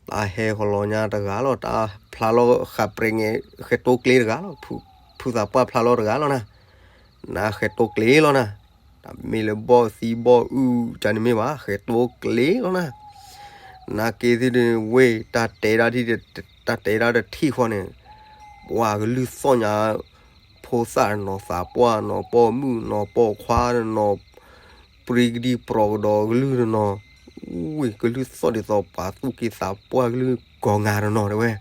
တၢ်ဟဲဃီၤလီၤညါတဂၤလီၤ, တၢ်ဖျါလီၤဃးပြဲၤငဲၤ ဃဲၤတိကျ့တဂၤလီၤ, ဖုသးပှၢ်ဖျါလီၤတဂၤလီၤနၤ, နဃဲၤတိကျ့လီၤနၤ, တၢ်မ့ၢ်လၢဘီၣ်သံဘီၣ်အုၣ်ကန့ၣ်မ့ၢ်ဘၣ် ဃဲၤတိကျ့လီၤနၤ. နာ်က့သ့ၣ်ဒုးဝ့ၢ် တၢ်တဲဒၣ်ဒ် တၢ်တဲဒၣ်တထံၣ်ဃီန့ၣ်, ပှၤကလုၢ်သီၣ်ညါ ဖိသၣ်နီၤသးပှၢ်နီၤ ပိာ်မုၣ်နီၤပိာ်ခွါနီၤ ပြံကဒံပြီကဒီးကလုၢ်တနီၤ, ဝ့ၢ်ကလုၢ်သီၣ်ဒ်သိးပှၤသူၣ်က့သးပှၢ်ကလုၢ်ကီၤငါတနီၤတဲဝဲ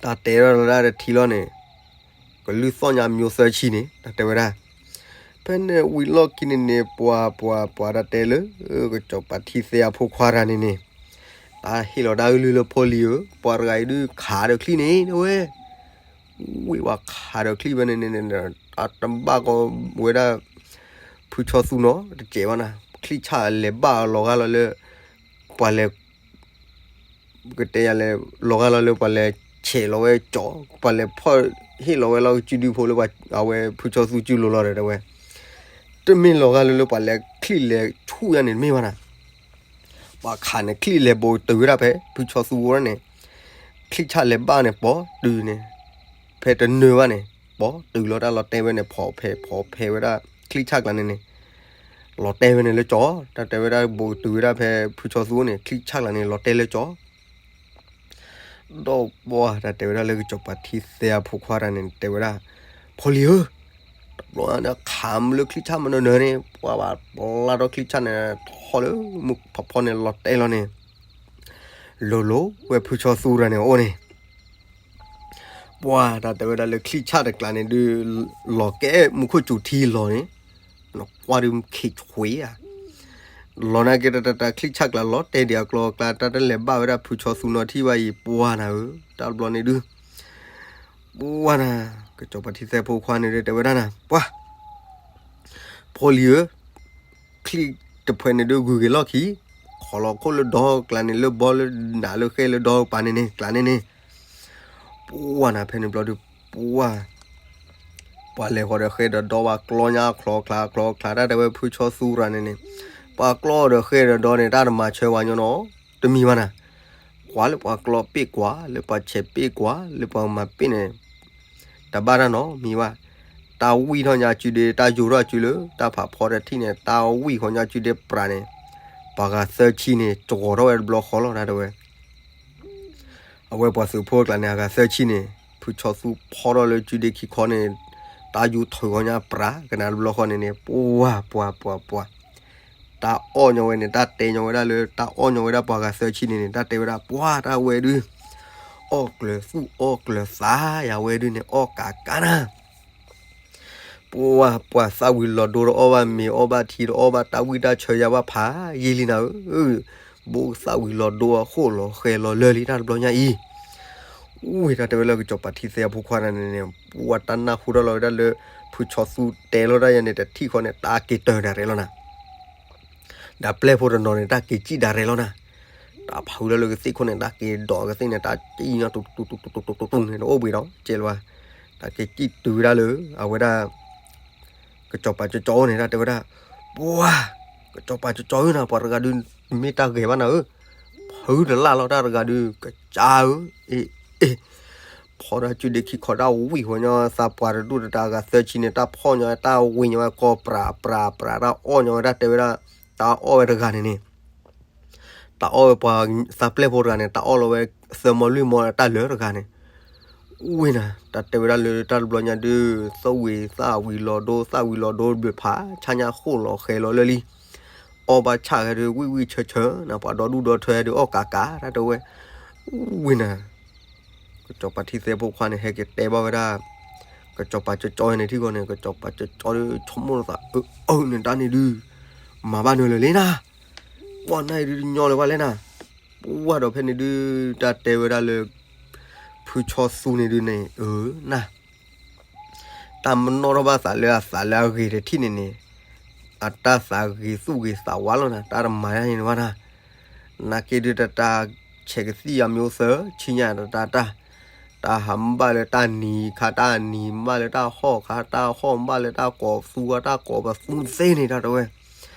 တၢ်တဲထီၣ်လၢဒၣ်တထံၣ်လီၤန့ၣ်, ကလုၢ်သီၣ်ညါမၠိသၢဆံန့ၣ် တၢ်တဲဝဲဒၣ်. ဖဲန့ၣ်ဝံၤလီၢ်ခံန့ၣ်န့ၣ် ပှၤပှၤပှၤတၢ်တဲလၢ ကစီၤပၤထံသဲအဖိခွါတဂၤန့ၣ်န့ၣ်, တၢ်ဟ့ၣ်လီၤတၢ်ကလုၢ်လၢဖိလံၤဧၢ, ပှၤတဂၤအံၤဒုးခးဒီးချံန့ၣ်တဲဝဲ ဝ့ၢ်ဝဲခးဒီးချံဖဲန့ၣ်န့ၣ် တၢ်တဘၣ်ကီဝဲဒၣ် ဖုဆီသူနီတစဲးဘၣ်နၤ, ချံဆၣ်လဲၤဘၣ်လီၤဂာ်လီၤလၢ ပှၤလဲၤ ကတဲယၤလဲၤ လီၤဂာ်လီၤလၢပှၤလဲၤဆဲးလီၤဝဲကၠီ, ပှၤလဲၤဖီၣ်ဟ့ၣ်လီၤဝဲလီၤကစုဒုဖိလၢ အဝဲဖုဆီသူစုလိၤလီၤဒီးတဲဝဲ, တမ့ၢ်လီၤဂာ်လီၤလၢပှၤလဲၤချံလဲၤဆူၣ်ယါန့ၣ် တမ့ၢ်ဘၣ်နၤ. ပှၤခးန့ၣ် ချံလဲၤဘိးတုၤဝဲဒၣ်ဖဲ ဖုဆီသူဝဲန့ၣ်, ချံဆၣ်လဲၤဘၣ်န့ၣ် ပိာ်တုၤန့ၣ်, ဖဲတနၢၤဘၣ်န့ၣ် ပိာ်တုၤလီၤတၢ်လီၤတဲာ်ဝဲန့ၣ် ဖီဖဲဖီဖဲဝဲဒၣ် ချံဆၣ်ကျါန့ၣ်န့ၣ် လီၤတဲာ်ဝဲန့ၣ်လၢကၠီ, တၢ်တဲဝဲဒၣ်ဘိးတုၤဝဲဒၣ်ဖဲဖုဆီသူန့ၣ် ချံဆၣ်ကျါန့ၣ် လီၤတဲာ်လၢကၠီ ဒီးပှၤတၢ်တဲဝဲဒၣ်လၢကစီၤပၤထံသဲအဖိခွါတဂၤန့ၣ် တဲဝဲဒၣ်, ဖိလံၤဧၢ, တဘျီဒီးခးမုၢ်လၢချံဆၣ်မနုၤနၢၤန့ၣ် ပှၤဘၣ်ပျၢ်ထီၣ်ချံဆၣ်န့ၣ် ထီၣ်လၢမုၢ်ဖီဖီန့ၣ်လီၤတဲာ်လီၤန့ၣ်, လိၤလိၤဝဲဖုဆီသူတဂၤန့ၣ်အိၣ်န့ၣ် ပှၤတၢ်တဲဝဲဒၣ်လၢချံဆၣ်တကျါန့ၣ်ဒုး လီၤကဲမူခိၣ်စူၤထံလီၤန့ၣ်, နကွၢ်ဒုးခ့ဆွ့ဧါ, လီၤနာ်က့တၢ်တၢ်ချံဆၣ်ကျါလီၤတဲာ်ဒံးအကျီအကျါ တၢ်တလဲၤဘၣ်ဝဲဒၣ်ဖုဆီသူနီထံၣ်ဘၣ်အံၤ ပှၤနၤဧၢ, တၢ်တဘျီန့ၣ်ဒုး ပှၤနၤ, ကစီၤပၤထံသဲဖိခွါန့ၣ်ဒုးတဲဝဲဒၣ်နၤ ပှၤ ဖိလံၤဧၢ, ချံတဖုန့ၣ်ဒုးဂုၤက့ၤလီၢ်ခံ, ခိးလီၤခိၣ်လၢဒီကျါန့ၣ် လၢဘီလၢနးလၢဃဲလၢဒီပၤန့ၣ်န့ၣ် ကျါန့ၣ်န့ၣ်, ပှၤနၤဖဲန့ၣ်ဘျီဒုး ပှၤ ပှၤလဲၤဃီၤဒီးဃဲဒီးဒီ ပှၤကျီညါချီချါချီချါ တၢ်တဲဝဲဖုဆီသူတဂၤန့ၣ်န့ၣ်, ပှၤကျီဒီးဃဲဒီးဒီန့ၣ် တၢ်တမၤဆၢဝဲညီနီၤ, တမံၤဘၣ်နၤ, ကွၢ်လၢပှၤကျီပ့ၢ်ကွၢ် လၢပှၤဆဲးပ့ၢ်ကွၢ် လၢပှၤမၤပ့ၢ်န့ၣ် တဘၣ်တၢ်နီတမံၤဘၣ်, တၢ်ဝံၣ်ထီၣ်ညါစုဒ့ တၢ်ယိၤထီၣ်စုလၢ တၢ်ဖးဖီတထံၣ်န့ၣ် တၢ်ဝံၣ်ဃီညါစုဒ့ပြးန့ၣ်, ပှၤဂၤသၢဆံန့ၣ် ကဝီၤထီၣ်ဝဲတဘျီဃီလီၤ တၢ်တဲဝဲ အဝဲပှၤသုးဖိကျါန့ၣ် အဂၤသၢဆံန့ၣ် ဖုဆီသူဖီထီၣ်လၢစုဒ့ခံခီန့ၣ်, တၢ်ယူၤထုးဃီညါပြးကနၤတဘျီဃီန့ၣ်န့ၣ် ပှၤ ပှၤ ပှၤ ပှၤ တၢ်အီၣ်ညီဝဲန့ၣ် တၢ်တဲညီဝဲဒၣ်လၢ တၢ်အီၣ်ညီဝဲဒၣ်ပှၤဂၤသၢဆံန့ၣ်န့ၣ် တၢ်တဲဝဲဒၣ် ပှၤတၢ်ဝဲဒုး အီၣ်ကျၢၤသူၣ်အီၣ်ကျၢၤသး ယၤဝဲဒုးန့ၣ် အီၣ်ကးကးနၤ ပှၤ ပှၤသၣ်ဝံၤလီၤဒိတအီၣ်ဘၣ် မ့ၤအီၣ်ဘၣ်ထံတအီၣ်ဘၣ် တၢ်ဝံၣ်တၢ်ဆၢယါဘၣ်ဖးယံာ်လံနၤဧၢ, ဘိသၣ်ဝံၤလီၤဒိအဃိၣ်လီၤဃဲလီၤလၢာ်လံ တၢ်တဘျီညါအံၤ, ဝံၤတၢ်တဲဝဲလၢကစီၤပၤထံသဲအဖိခွါန့ၣ်န့ၣ် ပှၤတၢ်နၢ်ဟူထီၣ်လီၤဝဲဒၣ်လၢ ဖုဆီသူတဲလီၤတၢ်ယါန့ၣ် တထံၣ်ဃီန့ၣ် တၢ်က့ၤတၢၤဒၣ်ရဲၣ်လီၤနၤ ဒီးပျဲၢ်ဖိတနီၤန့ၣ် တၢ်က့ၤစံၣ်ဒၣ်ရဲၣ်လီၤနၤ, တၢ်ဖးဝံၤလီၤလၢကသ့ၣ်ခိၣ်န့ၣ် တၢ်က့ၤဒိးကသ့ၣ်န့ၣ် တၢ်စံၣ်ညီတူတူတူတူတူတူန့ၣ် တအိၣ်ဘှံးဒီး ကဲလၢၤဘၣ်, တၢ်က့ၤစံၣ်တုၤဝဲဒၣ်လၢ အဝဲဒၣ် ကစီၤပၤကၠီကၠီအိၣ်န့ၣ် တၢ်တဲဝဲဒၣ်, ပှၤ ကစီၤပၤကၠီကၠီဧၢနၤ ပှၤတဂၤဒုး မ့ၢ်တၢ်ဂဲၤဘၣ်နၤဧၢ, ဖုတလၢ်လီၤတၢ်တဂၤဒုး ကစၢ်ဧၢ, အ့ အ့ ဖီ အီၣ်ဒီးအစုဒ့ခံခီတၢ်ဝံၣ်ဃီညီ သးပှၢ်တဒူၣ်တတၢ်အဂၤသၢဆံန့ၣ် တၢ်ဖီၣ်ညီဝဲ တၢ်ဝံၣ်ညီဝဲ ကီၢ်ပြးပြးပြး တၢ်အီၣ်ညီဝဲ တၢ်တဲဝဲဒၣ် တၢ်အီၣ်ဝဲတဂၤန့ၣ်န့ၣ် တၢ်အီၣ်ဝဲပှၤသးပျဲၢ်ဖိတဂၤန့ၣ် တၢ်အီၣ်လီၤဝဲသၢမီလွံၢ်မီ တၢ်လၢာ်တဂၤန့ၣ် ဝံၣ်နၤ တၢ်တဲဝဲဒၣ်လၢတၢ်တဘျီညါဒုး သဝံၤသၣ်ဝံၤလီၤဒိ သၣ်ဝံၤလီၤဒိဘျုးဖး ဆါညါဃိၣ်လီၤဃဲၤလီၤလၢလံ အီၣ်ဘၣ်ဆၣ်ဂဲၤဒုး ဝံၣ်ဝံၣ်ဆၢဆၢနၤ ပှၤဒီဒူၣ်ဒီထၢဒုး အီၣ်ကးကး တၢ်တဲဝဲ ဝံၣ်နၤ ကစီၤပၤထံသဲဖိခွါန့ၣ် ဟဲက့ၤတဲဘၣ်ဝဲဒၣ် ကစီၤပၤကၠီကၠီန့ၣ်ထံဂီၢ်န့ၣ် ကစီၤပၤကၠီကၠီဒုး ဆိကမိၣ်လီၤသး အၢ အၢ န့ၣ်တၢ်န့ၣ်ဒုး မၤဘၣ်နုၤလၢာ်လံနၤ ပှၢ်နၢ်အံၤဒုးတညီလၢၤဘၣ်လဲၣ်နၤ ပှၢ်ဒီးဖဲန့ၣ်ဒုး တၢ်တဲဝဲဒၣ်လၢ ဖုဆီသူန့ၣ်ဒုးန့ၣ် အၢ နၤ တၢ်မနီၣ်ထီၣ်ဘၣ်သးလၢအသးလၢအဂ့ၤတထံၣ်န့ၣ်န့ၣ် အတၢ်သးဂ့ၤသူၣ်ဂ့ၤသးဝါလီၤနၤ တၢ်တမၤတၢ်န့ၣ်ဘၣ်နၤ နာ်က့ဒုးတၢ်တၢ်ဆဲးကသံၣ်အမံၤအိၣ်သၢဆံညါတၢ်တၢ် တၢ်ဟးမ့ၢ်ဘၣ်လၢတၢ်နံၤခါတၢ်နံၤ မ့ၢ်ဘၣ်လၢတၢ်ဟီၣ်ခါတၢ်ဟီၣ် မ့ၢ်ဘၣ်လၢတၢ်ကိးသူခါတၢ်ကိးပသူသ့န့ၣ် တၢ်တဲဝဲ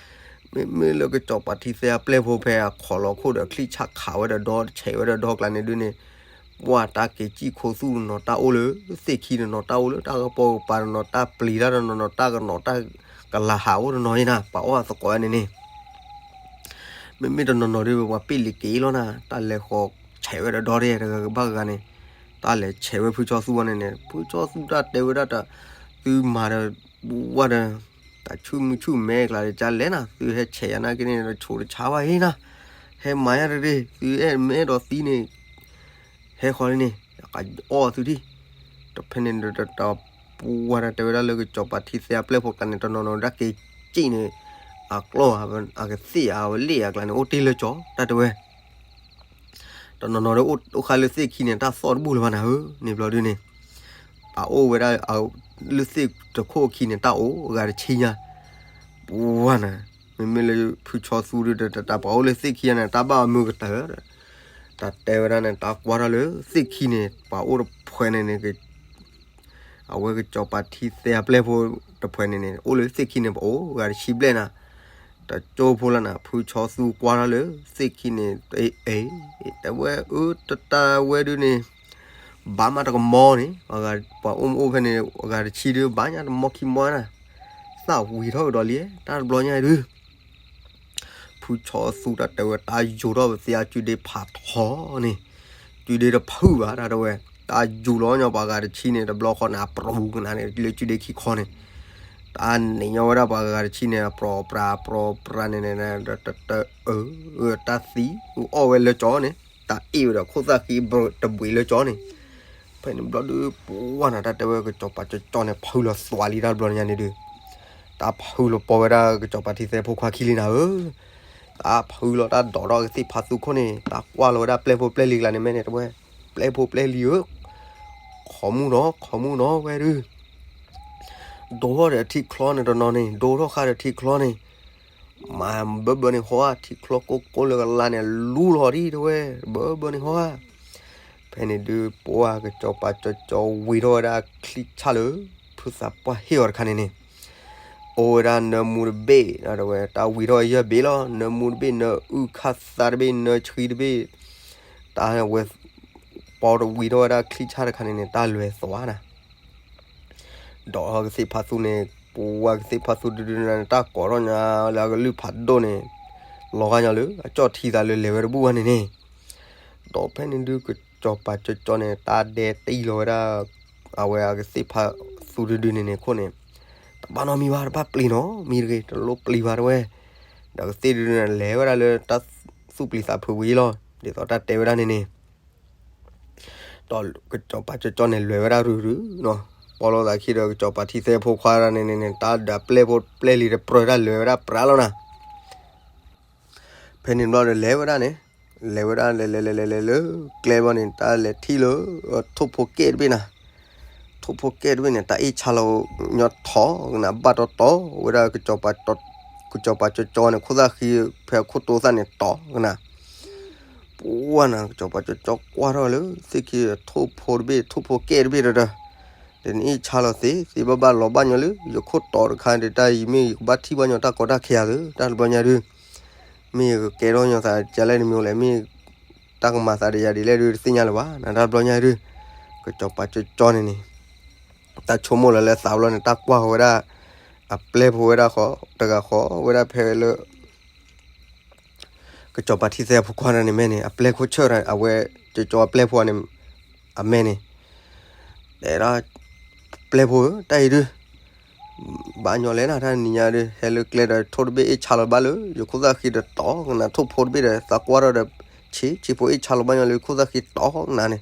မ့မ့ၢ်လၢကစီၤပၤထံသဲအပျဲၢ်ဖိဖဲအခိးလီၤခိၣ်ဒီး ချံၣ်ဆၣ်ခးဝဲဒီးဒီ ဆဲးဝဲဒီးဒီကျါန့ၣ်ဒုးန့ၣ် ပှၢ်တၢ်က့ၤစံၣ်ခိသူၣ်တနီၤ တၢ်အိၣ်လၢသ့ၣ်ခံတနီၤ တၢ်အိၣ်လၢတၢ်ကပိာ်ကပၤတနီၤ တၢ်ပျံၤတၢ်တနီၤနီၤ တၢ်ကနီၤတၢ်ကလၤဟးအိၣ်တနီၤအံၤနၤ ပှၤအီၣ်အသကိးဝဲန့ၣ်န့ၣ် မ့မ့ၢ်တနီၤနီၤဒုး ပှၤပ့ၢ်လံၤက့ၤလီၤနၤ တၢ်လဲၤဃီၤဆဲးဝဲဒီးဒီတဂၤဂ့ၤဘၣ်ဂၤန့ၣ် တၢ်လဲၤဆဲးဝဲဖုဆီသူဝဲန့ၣ်န့ၣ် ဖုဆီသူတၢ်တဲဝဲဒၣ်တၢ် သုမၤဒီး ဝဲဒီး တၢ်ဆူၣ်မုၢ်ဆူၣ်မဲကျါဒီး ကလဲၣ်နၤ သုဟဲဆဲးယၤနာ်က့န့ၣ် တဆိးတဆါဘၣ်အံၤနၤ ဟဲမၤယၤတဂ့ၤ သုအဲၣ်မ့ၢ်အဲၣ်ဒိးသံန့ၣ် ဟဲဃီၤလံန့ၣ် အီၣ်သုထံၣ် တဖဲန့ၣ် တၢ်တဲဝဲဒၣ်လၢကစီၤပၤထံသဲအပျဲၢ်ဖိကျါန့ၣ် တနီၤနီၤဒၣ်က့ၤစံၣ်န့ၣ် အကျီၢ် အကသ့ၣ်အဝဲလ့ၣ်အကျါန့ၣ် အိၣ်တ့ၢ်လၢကၠီ တၢ်တဲဝဲ တနီၤနီၤဒၣ်အိၣ်ဃာ်လၢသ့ၣ်ခံန့ၣ် တၢ်သီၣ်တဘူၣ်လၢၤဘၣ်နၤဧၢ န့ၣ်ဘျီဒုန့ၣ် အအိၣ်ဝဲဒၣ် လၢသ့ၣ်တခိၣ်ခံန့ၣ် တၢ်အိၣ်အဂၤတဆံညါ ပှၢ်နၤ မ့မ့ၢ်လၢဖုဆီသူဒုး တၢ်ပှၤအိၣ်လၢသ့ၣ်ခံန့ၣ် တၢ်ဘၣ်အမုာ်ကတၢၢ် တၢ်တဲဝဲဒၣ်န့ၣ် တၢ်ကွၢ်ထီၣ်လၢသ့ၣ်ခံန့ၣ် ပှၤအိၣ်တဖှဲန့ၣ်န့ၣ် အဝဲကစီၤပၤထံသဲအပျဲၢ်ဖိတဖှဲန့ၣ်န့ၣ် အိၣ်လၢသ့ၣ်ခံန့ၣ် ပအိၣ်အဂၤတဆံဘျဲၣ်နၤ တကၠိဖိလၢနၤ ဖုဆီသူကွၢ်ထီၣ်လၢသ့ၣ်ခံန့ၣ် အ့ အ့ တဲဝဲအၢ တတၢ်ဝဲဒုးန့ၣ် ဘၣ်မးတကမီန့ၣ် ပှၤအိၣ်မ့ၢ်အိၣ်ဖဲန့ၣ် အဂၤတဆံဒုး ဘၣ်ညါတမီခံမီနၤ သၣ်ဝံၤထီၣ်ကဒီးလံ တၢ်တဘျီညါဒုး ဖုဆီသူတၢ်တဲဝဲ တၢ်ယူၤထီၣ်ပသ့အစုဒ့ဖးထီန့ၣ် စုဒ့တဖုဘၣ် တၢ်တဲဝဲ တၢ်ယူၤလီၤညီပှၤဂၤတဆံန့ၣ် တဘျီဃီန့ၣ် အပြူကနၤန့ၣ် လၢစုဒ့ခံခီန့ၣ် တၢ်န့ၣ်ညီဝဲဒၣ်ပှၤဂၤတဆံန့ၣ် အပြိပြၤပြိပြၤန့ၣ်န့ၣ် တၢ် တၢ်သံ အီၣ်ဝဲလၢကၠီန့ၣ် တၢ်အ့ၣ်ဝဲဒီးခိၣ်သၣ်ဃံတဘှံးလၢကၠီန့ၣ် ဖဲန့ၣ်ဘျီဒုး ပှၢ်နၤ တၢ်တဲဝဲကစီၤပၤကၠီကၠီန့ၣ် ဖုလီၤသွးလံ တၢ်တဘျီညါန့ၣ်ဒုး တၢ်ဖုလီၤပီဝဲဒၣ်ကစီၤပၤထံသဲဖိခွါခံလံနၤဧၢ တၢ်ဖုလီၤတၢ်ဒိးထီၣ်ကသ့ၣ်ဖးသူခိၣ်န့ၣ် တၢ်ကွၢ်လီၤဝဲဒၣ်ပျဲၢ်ဖိပျဲၢ်လံၤကျါန့ၣ် မ့ၢ်န့ၣ်တဲဝဲ ပျဲၢ်ဖိပျဲၢ်လံၤဧၢ ခိးမူနီၤ ခိးမူနီၤဝဲဒုး ဒိထီၣ်ဒီးထံချီန့ၣ်တနီၤန့ၣ် ဒိထီၣ်ဃာ်ဒီးထံချီန့ၣ် မၤဘၢဘၢန့ၣ်ဟီဧါ ထံချီကိၢ်ကိၢ်လၢကလါန့ၣ် လူလီၤဒံးတဲဝဲ ဘၢဘၢန့ၣ်ဟီဧါ ဖဲန့ၣ်ဒုး ပှၢ်ကစီၤပၤကၠီကၠီဝံၤထီၣ်ဝဲဒၣ်ချံၣ်ဆၣ်လၢ ဖုသးပှၢ်ဟ့ၣ်အီၤတခါန့ၣ်န့ၣ် အိၣ်ဝဲဒၣ်နၢမူတဘ့ၣ် တဲဝဲ တၢ်ဝံၤထီၣ်ယဲၢ်ဘ့ၣ်လီၤ နၢမူတဘ့ၣ် နၢအုၣ်ခၣ်သးတဘ့ၣ် နၢဆှံတဘ့ၣ် တၢ်ဝဲ ပီတဝံၤထီၣ်ဝဲဒၣ်ချံၣ်ဆၣ်တခါန့ၣ်န့ၣ် တၢ်လဲၤသွးနၤ ဒိးထီၣ်ကသ့ၣ်ဖးသူန့ၣ် ပဝဲကသ့ၣ်ဖးသူဒုဒုန့ၣ် တၢ်ကိးထီၣ်ညါလၢအကလုၢ်ဖးဒိၣ်န့ၣ် လီၤဂာ်ညါလၢအကၠီၣ်ထံသးလၢလဲၤဝဲတဘူၣ်ဘၣ်န့ၣ်န့ၣ် ဒီးဖဲန့ၣ်ဒုးကစီၤပၤကၠီကၠီန့ၣ် တၢ်ဒဲတံၢ်လီၤဝဲဒၣ် အဝဲအကသ့ၣ်ဖးသူဒုဒုန့ၣ်န့ၣ်ခိၣ်န့ၣ် တဘၣ်နီတမံၤဘၣ် တဘၣ်ပျံၤနီတမံၤတဂ့ၤ တလိၣ်ပျံၤဘၣ်တဲဝဲ ဒီးကသ့ၣ်ဒုဒုန့ၣ်လဲၤဝဲဒၣ်လၢတၢ်သူၣ်ပျံၤသးဖုးဝံၤလီၤ ဒ်သိးတၢ်တဲဝဲဒၣ်န့ၣ်န့ၣ် ဒီးကစီၤပၤကၠီကၠီန့ၣ်လဲၤဝဲဒၣ်ရုၢ်ရုၢ်နီၤ ပီလိာ်သးခံဒီးကစီၤပၤထံသဲဖိခွါဒၣ်န့ၣ်န့ၣ်န့ၣ် တၢ်ဒၢးပျဲၢ်ဖိပျဲၢ်လံၤတပြၢၤတၢ်လဲၤဝဲဒၣ်ပြးလီၤနၤ ဖဲန့ၣ်ဘျီဒီးလဲၤဝဲဒၣ်န့ၣ် လဲၤဝဲဒၣ်လဲၤလဲၤလဲၤလဲၤလဲၤလၢကျဲဘျီန့ၣ် တၢ်လဲၤထံၣ်လၢ ထိၣ်ဖိကဲၣ်တဘ့ၣ်နၤ ထိၣ်ဖိကဲၣ်တဘ့ၣ်န့ၣ် တၢ်အ့ၣ်ဆါလီၤညီထီၣ်ကနၤ ဘၣ်တီတီဝဲဒၣ် ကစီၤပၤကၠီကၠီန့ၣ် ခိၣ်သၣ်ဃံဖဲအခိၣ်တိသၣ်န့ၣ်တီၣ်ကနၤ ပှၢ်နၤ ကစီၤပၤကၠီကၠီကွၢ်ထီၣ်လၢ သ့ၣ်ခံထိၣ်ဖိတဘ့ၣ် ထိၣ်ဖိကဲၣ်တဘ့ၣ်ဒီး တနအ့ၣ်ဆါလီၤသ့ သ့ဘၣ်ဘၣ်လီၤဘၣ်ညီလၢ ယခိၣ်တီတခါဒုး တၢ်အံၤမ့ၢ်ယကဘၣ်ထံၣ်ဘၣ်ညီတၢ်ကီတၢ်ခဲယၤသု တၢ်တဘျီညါဒုး မ့ၢ်ယကကဲထီၣ်ညီသးကလဲၣ်တမံၤလဲၣ် မ့ၢ်တၢ်ကမၤသးဒီးယၤဒ်လဲၣ်ဒုး တသ့ၣ်ညါလၢၤဘၣ် နတၢ်တဘျီညါဒုး ကစီၤပၤကၠီကၠီန့ၣ်န့ၣ် တၢ်ဆိကမိၣ်လီၤလၢသးဘျီန့ၣ် တၢ်ကွၢ်ဃီၤဝဲဒၣ် အပျဲၢ်ဖိဝဲဒၣ်ဃီ တဂၤဃီဝဲဒၣ်ဖဲလၢ ကစီၤပၤထံသဲအဖိခွါန့ၣ်မ့ၢ်န့ၣ် အပျဲၢ်ခိၣ်ဆၢၣ် အဝဲကၠီကၠီအပျဲၢ်ဖိန့ၣ် အမဲာ်န့ၣ် တဲဒၣ် ပျဲၢ်ဖိဧၢ တၢ်အံၤဒုး ဘၣ်ညီလဲၣ်နၤ တၢ်နံၤညါဒုး ဟဲလၢကျဲဒီး ထိၣ်တဘ့ၣ်အ့ၣ်ဆါလီၤဘၣ်လၢ ယခိၣ်သၣ်ဃံဒီးတီကနၤ ထိၣ်ဖိတဘ့ၣ်ဒီး သးကွၢ်ထီၣ်ဒီး ဆံးဆံးဖိအ့ၣ်ဆါလီၤဘၣ်ညီလၢယခိၣ်သၣ်ဃံတီကနၤန့ၣ် ဒီး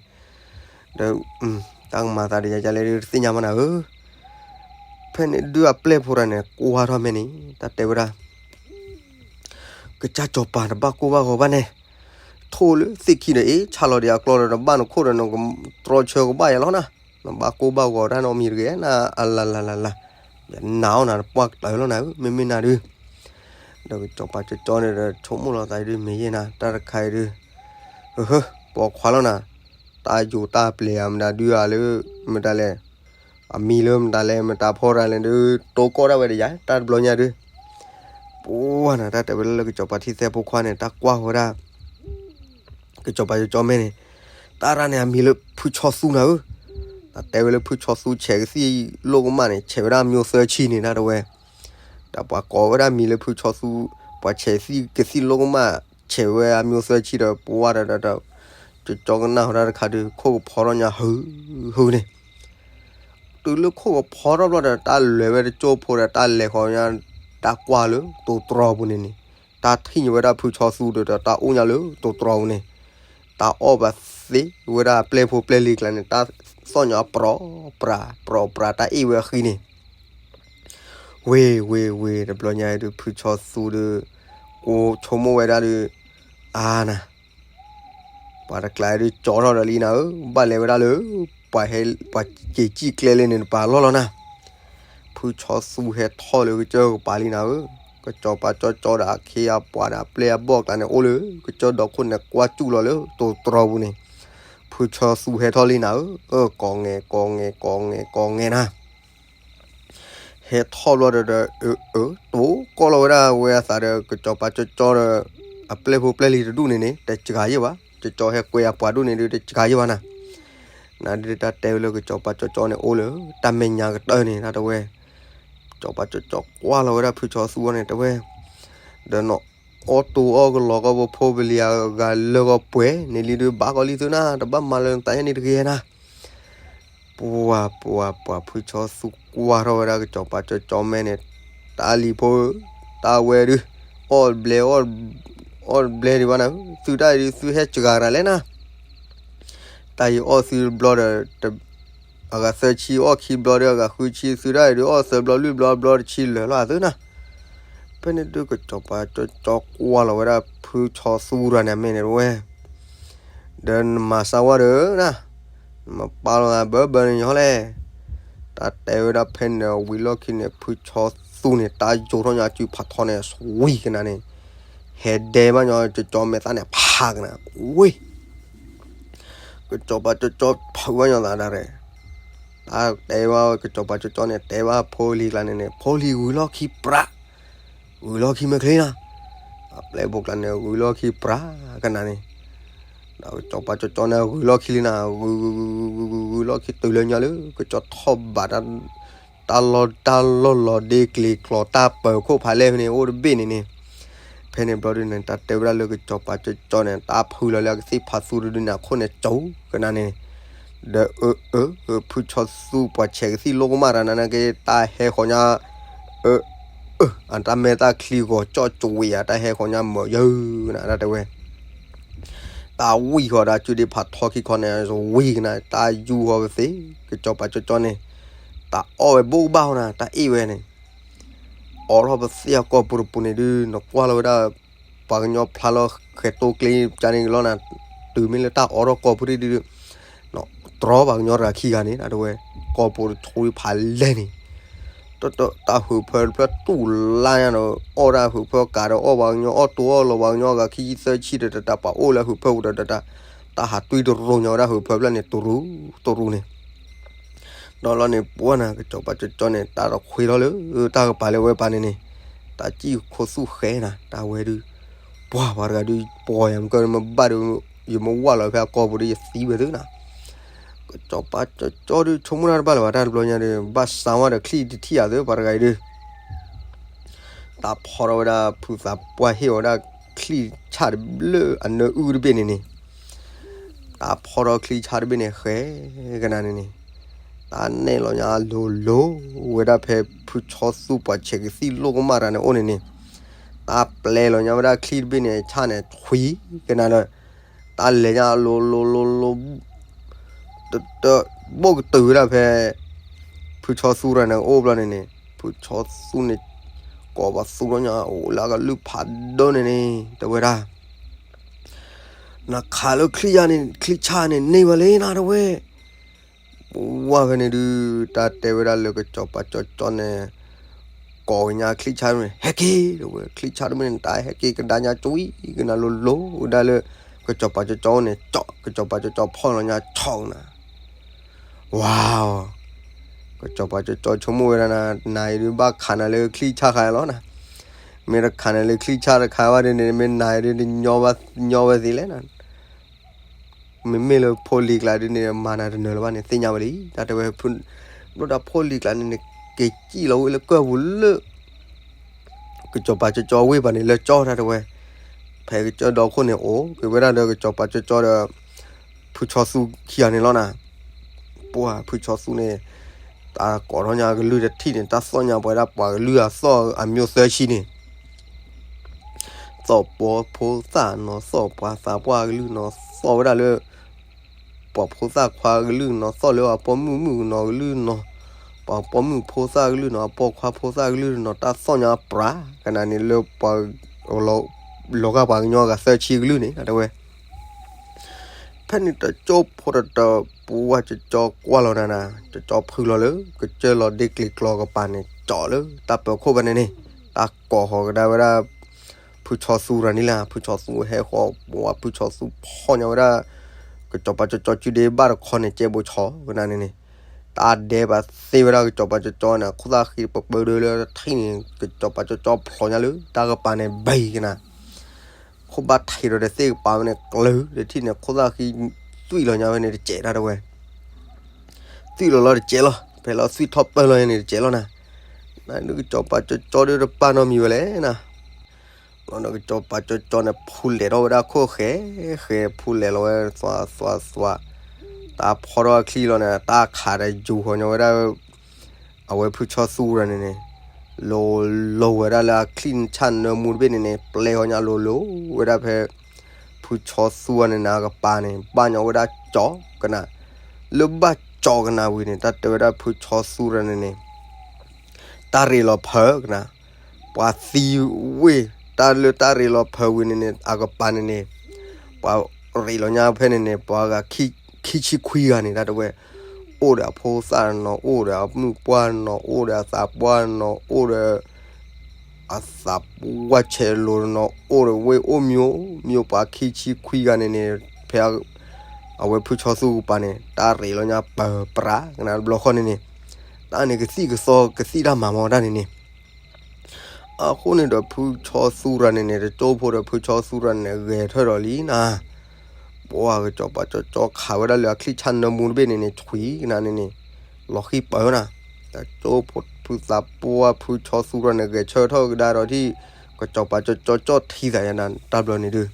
တၢ်ကမၤသးဒီးယၤယၤလဲၣ်ဒုး တသ့ၣ်ညါမးနၤဧၢ ဖဲန့ၣ်ဒုးအပျဲၢ်ဖိတဂၤန့ၣ် ကွၢ်ထီၣ်မဲာ်န့ၣ် တၢ်တဲဝဲဒၣ် ကစၢ်စီၤပၤတဘၣ်ကိၢ်ဘၣ်ဂီၤဘၣ်န့ၣ် ထိၣ်လၢသ့ၣ်ခံဒီးအ့ၣ်ဆါလီၤဒီးအကျီဒီး နဘၣ်နခိၣ်ဒီးနကတြီဆၢကဘၣ်ယၤလီၤနၤ နဘၣ်ကိၢ်ဘၣ်ဂီၤတၢ်နီတမံၤတဂ့ၤနၤ အလၤလၤလၤလၤ ယနာ်အီၤနၤ တပှၢ်ကတၢၢ်လီၤနၤဧၢ မ့မ့ၢ်နၤဒုး ဒီးကစီၤပၤကၠီကၠီန့ၣ်ဒီး ဆိကမိၣ်လီၤသးဒုး မ့ၢ်ယဲနၤ တၢ်တခါအံၤဒုး ဟၢ ပိာ်ခွါလီၤနၤ တၢ်ယိၤတၢ်ပျဲၤဧါ မတၤဒုးဧါလၢ မတၤလဲၣ် အမံၤလၢမတၤလဲၣ် မတၤဖီတၢ်လဲၣ်ဒုး တိကီၢ်ဒၣ်ဝဲဒီးယၤ တၢ်တဘျီညါဒုး ပှၤနၤ တၢ်တဲဝဲလၢကစီၤပၤထံသဲဖိခွါန့ၣ် တၢ်ကွၢ်ဝဲဒၣ် ကစီၤပၤကၠီကၠီမဲာ်န့ၣ် တၢ်ရၣ်န့ၣ် အမံၤလၢဖုဆီသူနၤဧၢ တၢ်တဲဝဲလၢဖုဆီသူ ဆဲးကသံၣ်လိၣ်ကမၣ်န့ၣ် ဆဲးဝဲဒၣ်အမျိုးသၢဆံန့ၣ် တၢ်တဲဝဲ ဒီးပှၤကိးဝဲဒၣ်မံၤလၢဖုဆီသူ ပှၤဆဲးသံၣ်ကသံၣ်လိၣ်ကမၣ် ဆဲးဝဲအမျိုးသၢဆံဒီး ပှၤဒီး ကၠီကၠီကနၣ်ဝဲဒၣ်တခါဒုး ခိၣ်ကဖီထီၣ်ညါဟုဟုန့ၣ် တုၤလၢခိၣ်ကဖီထီၣ်ဘျီဒီး တၢ်လဲၤဝဲတကၠိဖိဒီး တၢ်လဲၤဃီၤညါ တၢ်ကွၢ်လၢတိးတြီပူၤန့ၣ်န့ၣ် တၢ်ထံၣ်ညါဝဲဒၣ်ဖုဆီသူဒီး တၢ်အိၣ်ညါလၢတိးတြီပူၤန့ၣ် တၢ်အီၣ်ဘၣ်သ့ဝဲဒၣ်အပျဲၢ်ဖိပျဲၢ်လံၤကျါန့ၣ် တၢ်သီၣ်ညါပြးပြး ပြးပြး တၢ်အ့ၣ်ဝဲအဃံန့ၣ် ဝ့ၢ်ဝ့ၢ်ဝ့ၢ် တဘျီညါဒုး ဖုဆီသူဒီး ကိးဆိကမိၣ်ဝဲဒၣ်ဒီး အါနၤ ပှၤတကျါဒုး ကၠီထီၣ်ဒီးလံနၤဧၢ ဘၣ်လဲၤဝဲဒၣ်လၢ ပှၤဟဲ ပှၤစံၣ်စံၣ်ကျဲလၢန့ၣ် တပၤလီၢ်လီၤနၤ ဖုဆီသူဟဲထီၣ်လၢကစၢၢ်ကပၤလံနၤဧၢ ကစီၤပၤကၠီကၠီဒီးအခ့အပှၤဒီးအပျဲၢ်အဘီၣ်ကျါန့ၣ် အိၣ်လၢကစၢၢ်ဒီခိၣ်န့ၣ် ကွၢ်စူၣ်လီၤလၢတိးတြီပူၤန့ၣ် ဖုဆီသူဟဲထီၣ်လံနၤဧၢ ကိးငဲၤကိးငဲၤကိးငဲၤကိးငဲၤနၤ ဟဲထီၣ်ဘျီဒီး အၢ အၢ တိကီၢ်လီၤဝဲဒၣ်ဝဲအသးဒီး ကစီၤပၤကၠီကၠီဒီး အပျဲၢ်ဖိပျဲၢ်လံၤတဒူၣ်န့ၣ်န့ၣ် တစှၤယံၢ်ဘၣ် ကၠီကၠီဟဲကွဲအပှၤဒူၣ်န့ၣ်ဒုး တစှၤယံၢ်ဘၣ်နၤ နၤဒုးတၢ်တဲဝဲလၢကစီၤပၤကၠီကၠီန့ၣ် အိၣ်လၢတၢ်မဲာ်ညါကတၢၢ်န့ၣ် တၢ်တဲဝဲ ကစီၤပၤကၠီကၠီကွၢ်လီၤဝဲဒၣ်ဖုဆီသူအီၤန့ၣ် တဲဝဲ ဒီးန အီၣ်တူအီၣ်ကလီကီၢ်ဖိဖိပလံၤအဂၤလၢဂီၢ်ပှဲၤန့ၣ်လံဒုး ဘၣ်ကီးလံသုနၤ တဘၣ်မၤလၢနသးယဲၢ်န့ၣ်တဂ့ၤနၤ ပှၤပှၤပှၤ ဖုဆီသူကွၢ်ထီၣ်ဝဲဒၣ်ကစီၤပၤကၠီကၠီမဲာ်န့ၣ် တၢ်လံၤဖိဧၢ တၢ်ဝဲဒုး အီၣ်ဘျဲး အီၣ်ဘျဲးဒံးဘၣ်နၤ သုတၢ်အံၤဒုး သုဟဲစှၤတၢ်လဲၣ်နၤ တၢ်အံၤအီၣ်သုတဘျီဒီး အဂၤသၢဆံအီၣ်ခံဘျီဒီး အဂၤဃုဆံ သုတၢ်အံၤဒုး အီၣ်သၢဘျီလွံၢ်ဘျီဘျီတဆံလၢာ်လီၤသုနၤ ဖဲန့ၣ်ဒုး ကစီၤပၤကၠီကၠီကွၢ်လီၤဝဲဒၣ်ဖုဆီသူတဂၤန့ၣ် အမဲာ်န့ၣ်တဝဲ ဒီးနမၤစၢၤဝဲဒီးနၤ နမၤပာ်လီၤသးဘၢဘၢန့ၣ်ညီလဲၣ် တၢ်တဲဝဲဒၣ်ဖဲန့ၣ်ဝံၤလီၢ်ခံန့ၣ် ဖုဆီသူန့ၣ် တၢ်ယိာ်ထီၣ်ညါအစုဖးထီန့ၣ် စဝံကနၤန့ၣ် ဟဲဒဲဘၣ်ညီကစီၤမဲာ်သၣ်န့ၣ် ဖးကနၤ ဝံၤ ကစီၤပၤကၠီကၠီဖုးဘၣ်ညီသးဒၣ်ရဲၣ် တၢ်တဲဘၣ်ကစီၤပၤကၠီကၠီန့ၣ် တဲဘၣ်ဖိလံၤကျါန့ၣ်န့ၣ် ဖိလံၤဂုၤလီၢ်ခံပြး ဂုၤလီၢ်ခံမဲာ်ချ့နၤ အပျဲၢ်ဖိကျါန့ၣ် ဂုၤလီၢ်ခံပြးကနၤန့ၣ် ဒီးကစီၤပၤကၠီကၠီန့ၣ် ဂုၤလီၢ်ခံလံနၤ ဂုၤဂုၤဂုၤဂုၤဂုၤဂုၤဂုၤလီၢ်ခံတုၤလၢညါလၢ ကစီၤထီၣ်ဘး တၢ်လီၢ် တၢ်လီၢ်လီၤဒ့ကျ့ၤကျီၤတၢ်ပၢၤခိၣ်ဖးလဲၢ်ဖဲန့ၣ် အိၣ်တဘ့ၣ်န့ၣ်န့ၣ် ဖဲန့ၣ်ဘျီဒုးန့ၣ် တၢ်တဲဝဲဒၣ်လၢကစီၤပၤကၠီကၠီန့ၣ် တၢ်ဖုးလီၤလၢအကသ့ၣ်ဖးသူတဒုန့ၣ် အခိၣ်န့ၣ်ကၠိကနၤန့ၣ် ဒီးအၢ အၢ ဖုဆီသူပှၤဆဲးကသံၣ်လိၣ်ကမၣ်တၢ်နၤန့ၣ်က့ တၢ်ဟဲဃီၤညါ အၢ အၢ အတၢ်မဲာ်တၢ်ချံဂီၤကၠီၣ်ကဝံၤဧါ တၢ်ဟဲဃီၤညါမၢယၢၢ်နၤ တၢ်တဲဝဲ တၢ်ဝံၣ်ဃီၤဒီး စုဒ့ဖးထီခံခီန့ၣ် ဝံၣ်ကနၤ တၢ်ယူဃီၤဝဲသ့ ကစီၤပၤကၠီကၠီန့ၣ် တၢ်အီၣ်ဝဲဘိးဘၣ်ဃီနၤ တၢ်အ့ၣ်ဝဲန့ၣ် အိးထီၣ်ပသ့ၣ်အကီၢ်ပူၤတပူၤန့ၣ်ဒုး နကွၢ်လီၤဝဲဒၣ် ပှၤကညီဖျါလီၤဃဲၤတိကျ့ကါန့ၣ်ကလီနၤ တုၤမ့ၢ်လၢတၢ်အိးထီၣ်ကီၢ်ပူၤဒုးဒုး တြီပှၤကညီတဂၤခံဂၤန့ၣ် တၢ်တဲဝဲ ကီၢ်ပူၤတဆူဖးလဲၢ်န့ၣ် တၢ် တၢ်ဟုးဖၢတဖျၢၣ်တူၢ်လါညါဒီး အီၣ်တၢ်ဟုးဖၢကးဒီး အီၣ်ပှၤကညီအီၣ်တိအီၣ်လီၤ ပှၤကညီအဂၤခံဆံသၢဆံဒီး တၢ်ပှၤအိၣ်လၢဟုးဖၢပူၤဒီး တၢ် တၢ်ဟးတွံၢ်တရူးညါဝဲဒၣ်ဟုးဖၢဖျၢၣ်န့ၣ် တရူး တရူးန့ၣ် ဒီးလီၤန့ၣ် ပှၤနၤ ကစီၤပၤကၠီကၠီန့ၣ် တၢ်တခွ့ထီၣ်လၢ တၢ်ကပၤလၢဝဲပၤန့ၣ်န့ၣ် တၢ်စံၣ်ခိၣ်သူၣ်ဃဲနၤ တၢ်ဝဲဒုး ပှၤပှၤတဂၤဒုး ပှၤယၤမကၢၢ်မ့ၢ်ဘၣ်ဒီး ယမ့ၢ်ဝၢ်လီၤဖဲအကီၢ်ပူၤဒီး ယသံဝဲသုနၤ က စီၤပၤကၠီကၠီဒုး ဆိကမိၣ်တၢ်တဘၣ်လၢၤဘၣ် တၢ်တဘျီညါဒီး ဘၣ်စးဝဲဒီးချံၣ်တထံၣ်အသး ပှၤတဂၤအံၤဒုး တၢ်ဖီထီၣ်ဝဲဒၣ် ဖုသးပှၢ်ဟ့ၣ်ဝဲဒၣ် ချံၣ်ဆၣ်တဘျၢၣ်အနၢအုၣ်တဘ့ၣ်န့ၣ်န့ၣ် တၢ်ဖီထီၣ်ချံၣ်ဆၣ်တဘ့ၣ်န့ၣ် ဃဲကနၤန့ၣ်န့ၣ် တၢ်နဲၣ်လီၤညါလိၤလိၤဝဲဒၣ် ဖဲဖုဆီသူပှၤဆဲးကသံၣ်လိၣ်ကမၣ်တၢ်န့ၣ်အိၣ်န့ၣ်န့ၣ် တၢ်ပျဲလီၤညါဝဲဒၣ်ချံၣ်တဘ့ၣ်န့ၣ် ဆၣ်န့ၣ် ထွံကနၤဒီး တၢ်လဲၤညါလိၤလိၤလိၤလိၤ တ တ ဘိၣ်ကတုၤဝဲဒၣ်ဖဲ ဖုဆီသူတဂၤန့ၣ်အိၣ်ဘျီန့ၣ်န့ၣ် ဖုဆီသူန့ၣ် ကိးပသူထီၣ်ညါ အိၣ်လၢအကလုၢ်ဖးဒိၣ်န့ၣ်န့ၣ် တဲဝဲဒၣ် နခးလၢချံၣ်ယါန့ၣ် ချံၣ်ဆၣ်န့ၣ်န့ၢ်ဝဲလံနၤ တဲဝဲ ဝဲဖဲန့ၣ်ဒုး တၢ်တဲဝဲဒၣ်လၢကစီၤပၤကၠီကၠီန့ၣ် ကိးကညါချံၣ်ဆၣ်တမ့ၢ် ဟဲက့ၤ တဲဝဲ ချံၣ်ဆၣ်တမ့ၢ်န့ၣ် တၢ်ဟဲက့ၤကဒါညါကွံာ်ကနၤလိၤလိၤဝဲဒၣ်လၢ ကစီၤပၤကၠီကၠီန့ၣ် ကၠီ ကစီၤပၤကၠီကၠီဖီၣ်လီၤညါဆီကနၤ ဝါ ကစီၤပၤကၠီကၠီဆိကမိၣ်ဝဲဒၣ်နၤ နၤအံၤဒုးဘၣ်ခးနၤလၢချံၣ်ဆၣ်ခါလီၤနၤ, မ့ၢ်တခးနၤလၢချံၣ်ဆၣ်တခါဘၣ်ဒ်န့ၣ် မ့ၢ်နၤအံၤဒုး ညီဝဲသ့လဲၣ်နၤ မ့မ့ၢ်လၢဖိလံၤကျါဒ်န့ၣ် မၤနၤတနၢၤလၢၤဘၣ်န့ၣ် သ့ၣ်ညါဝဲလံ တၢ်တဲဝဲ ဘျီဒီးဖိလံၤကျါန့ၣ်န့ၣ် က့ၤစံၣ်လီၤဝဲလၢကၢၢ်ပူၤလၢ ကစီၤပၤကၠီကၠီဝ့ၢ်ပၤန့ၣ် လၢကၠီတၢ်တဲဝဲ, ဖဲကစၢၢ်ဒီခိၣ်န့ၣ် အိၣ်က့ၤဝဲဒၣ်ဒီးကစီၤပၤကၠီကၠီဒီး ဖုဆီသူခံဂၤန့ၣ်လီၤနၤ, ပှၤဖုဆီသူန့ၣ် တၢ်ကိးထီၣ်ညါကလုၢ်တထံၣ်န့ၣ် တၢ်သီၣ်ညါပှၤဒၣ်ပှၤကလုၢ်အသီၣ်အမျိုးသၢဆံန့ၣ် သီၣ်ပှၤဖိသၣ်နီၤ သီၣ်ပှၤသးပှၢ်ကလုၢ်နီၤ သီၣ်ဝဲဒၣ်လၢ ပှၤဖိသၣ်ခွါကလုၢ်နီၤ သီၣ်လၢအပိာ်မုၣ်မုၣ်ကနီၤကလုၢ်နီၤ, ပှၤပိာ်မုၣ်ဖိသၣ်ကလုၢ်နီၤ အပိာ်ခွါဖိသၣ်ကလုၢ်နီၤ တၢ်သီၣ်ညါပြးကနၤန့ၣ်လၢပှၤ လီၤဂာ်ပှၤကညီဂၤသၢဆံကလုၢ်န့ၣ် တဲဝဲ ဖဲန့ၣ်တကၠိဖိတတၢၢ် ပှၤကၠီကၠီကွၢ်လီၤနၤနၤ ကၠီကၠီဖုလီၤလၢ ကစၢၢ်လီၤဒ့ကျံၤကျီကပၤန့ၣ် ကၠီလၢတၢ်ပၢၤခိၣ်ဖဲန့ၣ်န့ၣ် တၢ်ကိးဃီၤကဒါဝဲဒၣ် ဖုဆီသူရၤန့ၣ်လၢ ဖုဆီသူဟဲဃီၤ ပှၤဖုဆီသူဖီၣ်ညါဝဲဒၣ် ကစီၤပၤကၠီကၠီစုဒ့ဘၣ်တခီန့ၣ် ကဲဘိဆီကနၤန့ၣ်န့ၣ် တၢ်ဒဲးဘးသ့ဝဲဒၣ်ကစီၤပၤကၠီကၠီန့ၣ် ခိၣ်သၣ်ဃံပပၢဒၢလၢထံၣ်န့ၣ် ကစီၤပၤကၠီကၠီဖျိညါလၢတၢ်ကပၤန့ၣ် ဘံကနၤ ခိၣ်ဘၣ်ထံးဒီးတသ့ၣ်ကပၤဝဲန့ၣ် ကျၢၤတထံၣ်န့ၣ် ခိၣ်သၣ်ဃံသွံၣ်လီၤညါဝဲန့ၣ် တစဲးတၢ်တဲဝဲ သွံၣ်လီၤလီၤတစဲးလီၤ ဖဲလီၤသွံၣ်ထီၣ်ပၢၢ်လီၤန့ၣ်တစဲးလီၤနၤ, နဒုးကစီၤပၤကၠီကၠီဒုးတပာ်နီတမံၤဝဲလဲၣ်နၤ, လီၤဒီးကစီၤပၤကၠီကၠီန့ၣ် ဖူလဲၤထီၣ်ဝဲဒၣ်ခိၣ်ဃဲ ဃဲဖူလဲၤလီၤဝဲသွါသွါသွါ, တၢ်ဖီထီၣ်အချံလီၤန့ၣ် တၢ်ခးဒီးယူၤဃီၤညီဝဲဒၣ် အဝဲဖုဆီသူရၤန့ၣ်န့ၣ် လိၤလိၤဝဲဒၣ်လၢအချံဆၣ်နၢမူတဘ့ၣ်န့ၣ်န့ၣ် ပျဲဃီၤညါလိၤလိၤဝဲဒၣ်ဖဲ ဖုဆီသူရၤန့ၣ်န့ၣ် အကပၤန့ၣ် ဘၣ်ညီဝဲဒၣ်ကၠီကနၤ, လၢဘၣ်ကၠီကနၤဝံၤန့ၣ် တၢ်တဲဝဲဒၣ်ဖုဆီသူရၤန့ၣ်န့ၣ် တၢ်ရ့းလီၤဖၢကနၤ, ပှၤသံဝ့ၢ် တၢ်လၢတၢ်ရ့းလီၤဖၢဝံၤန့ၣ်န့ၣ် အကပၤန့ၣ်န့ၣ် ပှၤရ့းလီၤညါဖဲန့ၣ်န့ၣ် ပှၤဂၤခံဆံခွံဂၤန့ၣ် တၢ်တဲဝဲ အိၣ်ဒီးအဖိသၣ်နီၤ အိၣ်ဒီးအမုၣ်ပှၢ်နီၤ အိၣ်ဒီးအသးပှၢ်နီၤ အိၣ်ဒီး အသးပှၢ်ဆဲးလိၤနီၤ အိၣ်ဒီးဝ့ၢ်အိၣ်မျိးမျိး ပှၤခံဆံခွံဂၤန့ၣ်န့ၣ် ဖဲ အဝဲဖုဆီသူကပၤန့ၣ် တၢ်ရ့းလီၤညါပၢၤပြးကနၤတဘျီဃီန့ၣ်န့ၣ် တၢ်န့ၣ်ကသံၣ်ကသီကသံၣ်တၢ်မၤမီတၢ်န့ၣ်န့ၣ် အဃိန့ၣ်ဒီးဖုဆီသူရၤန့ၣ်န့ၣ် တကၠိဖိဒီးဖုဆီသူရၤန့ၣ် ဂဲၤထၢၣ်ဒီးလံနၤ, ပှၤကစီၤပၤကၠီကၠီခးဝဲဒၣ်လၢအချံဆၣ်နၢမူတဘ့ၣ်န့ၣ်န့ၣ် ထွံကနၤန့ၣ်န့ၣ် လီၤဃံပၢၤနၤ, တကၠိဖိဖုသးပှၢ်ဖုဆီသူရၤန့ၣ် ဂဲၤဆၢထၢၣ်ကဒါဒီးထံၣ် ကစီၤပၤကၠီကၠီကၠီထံသးယါနၤ တၢ်ဘျီန့ၣ်ဒုး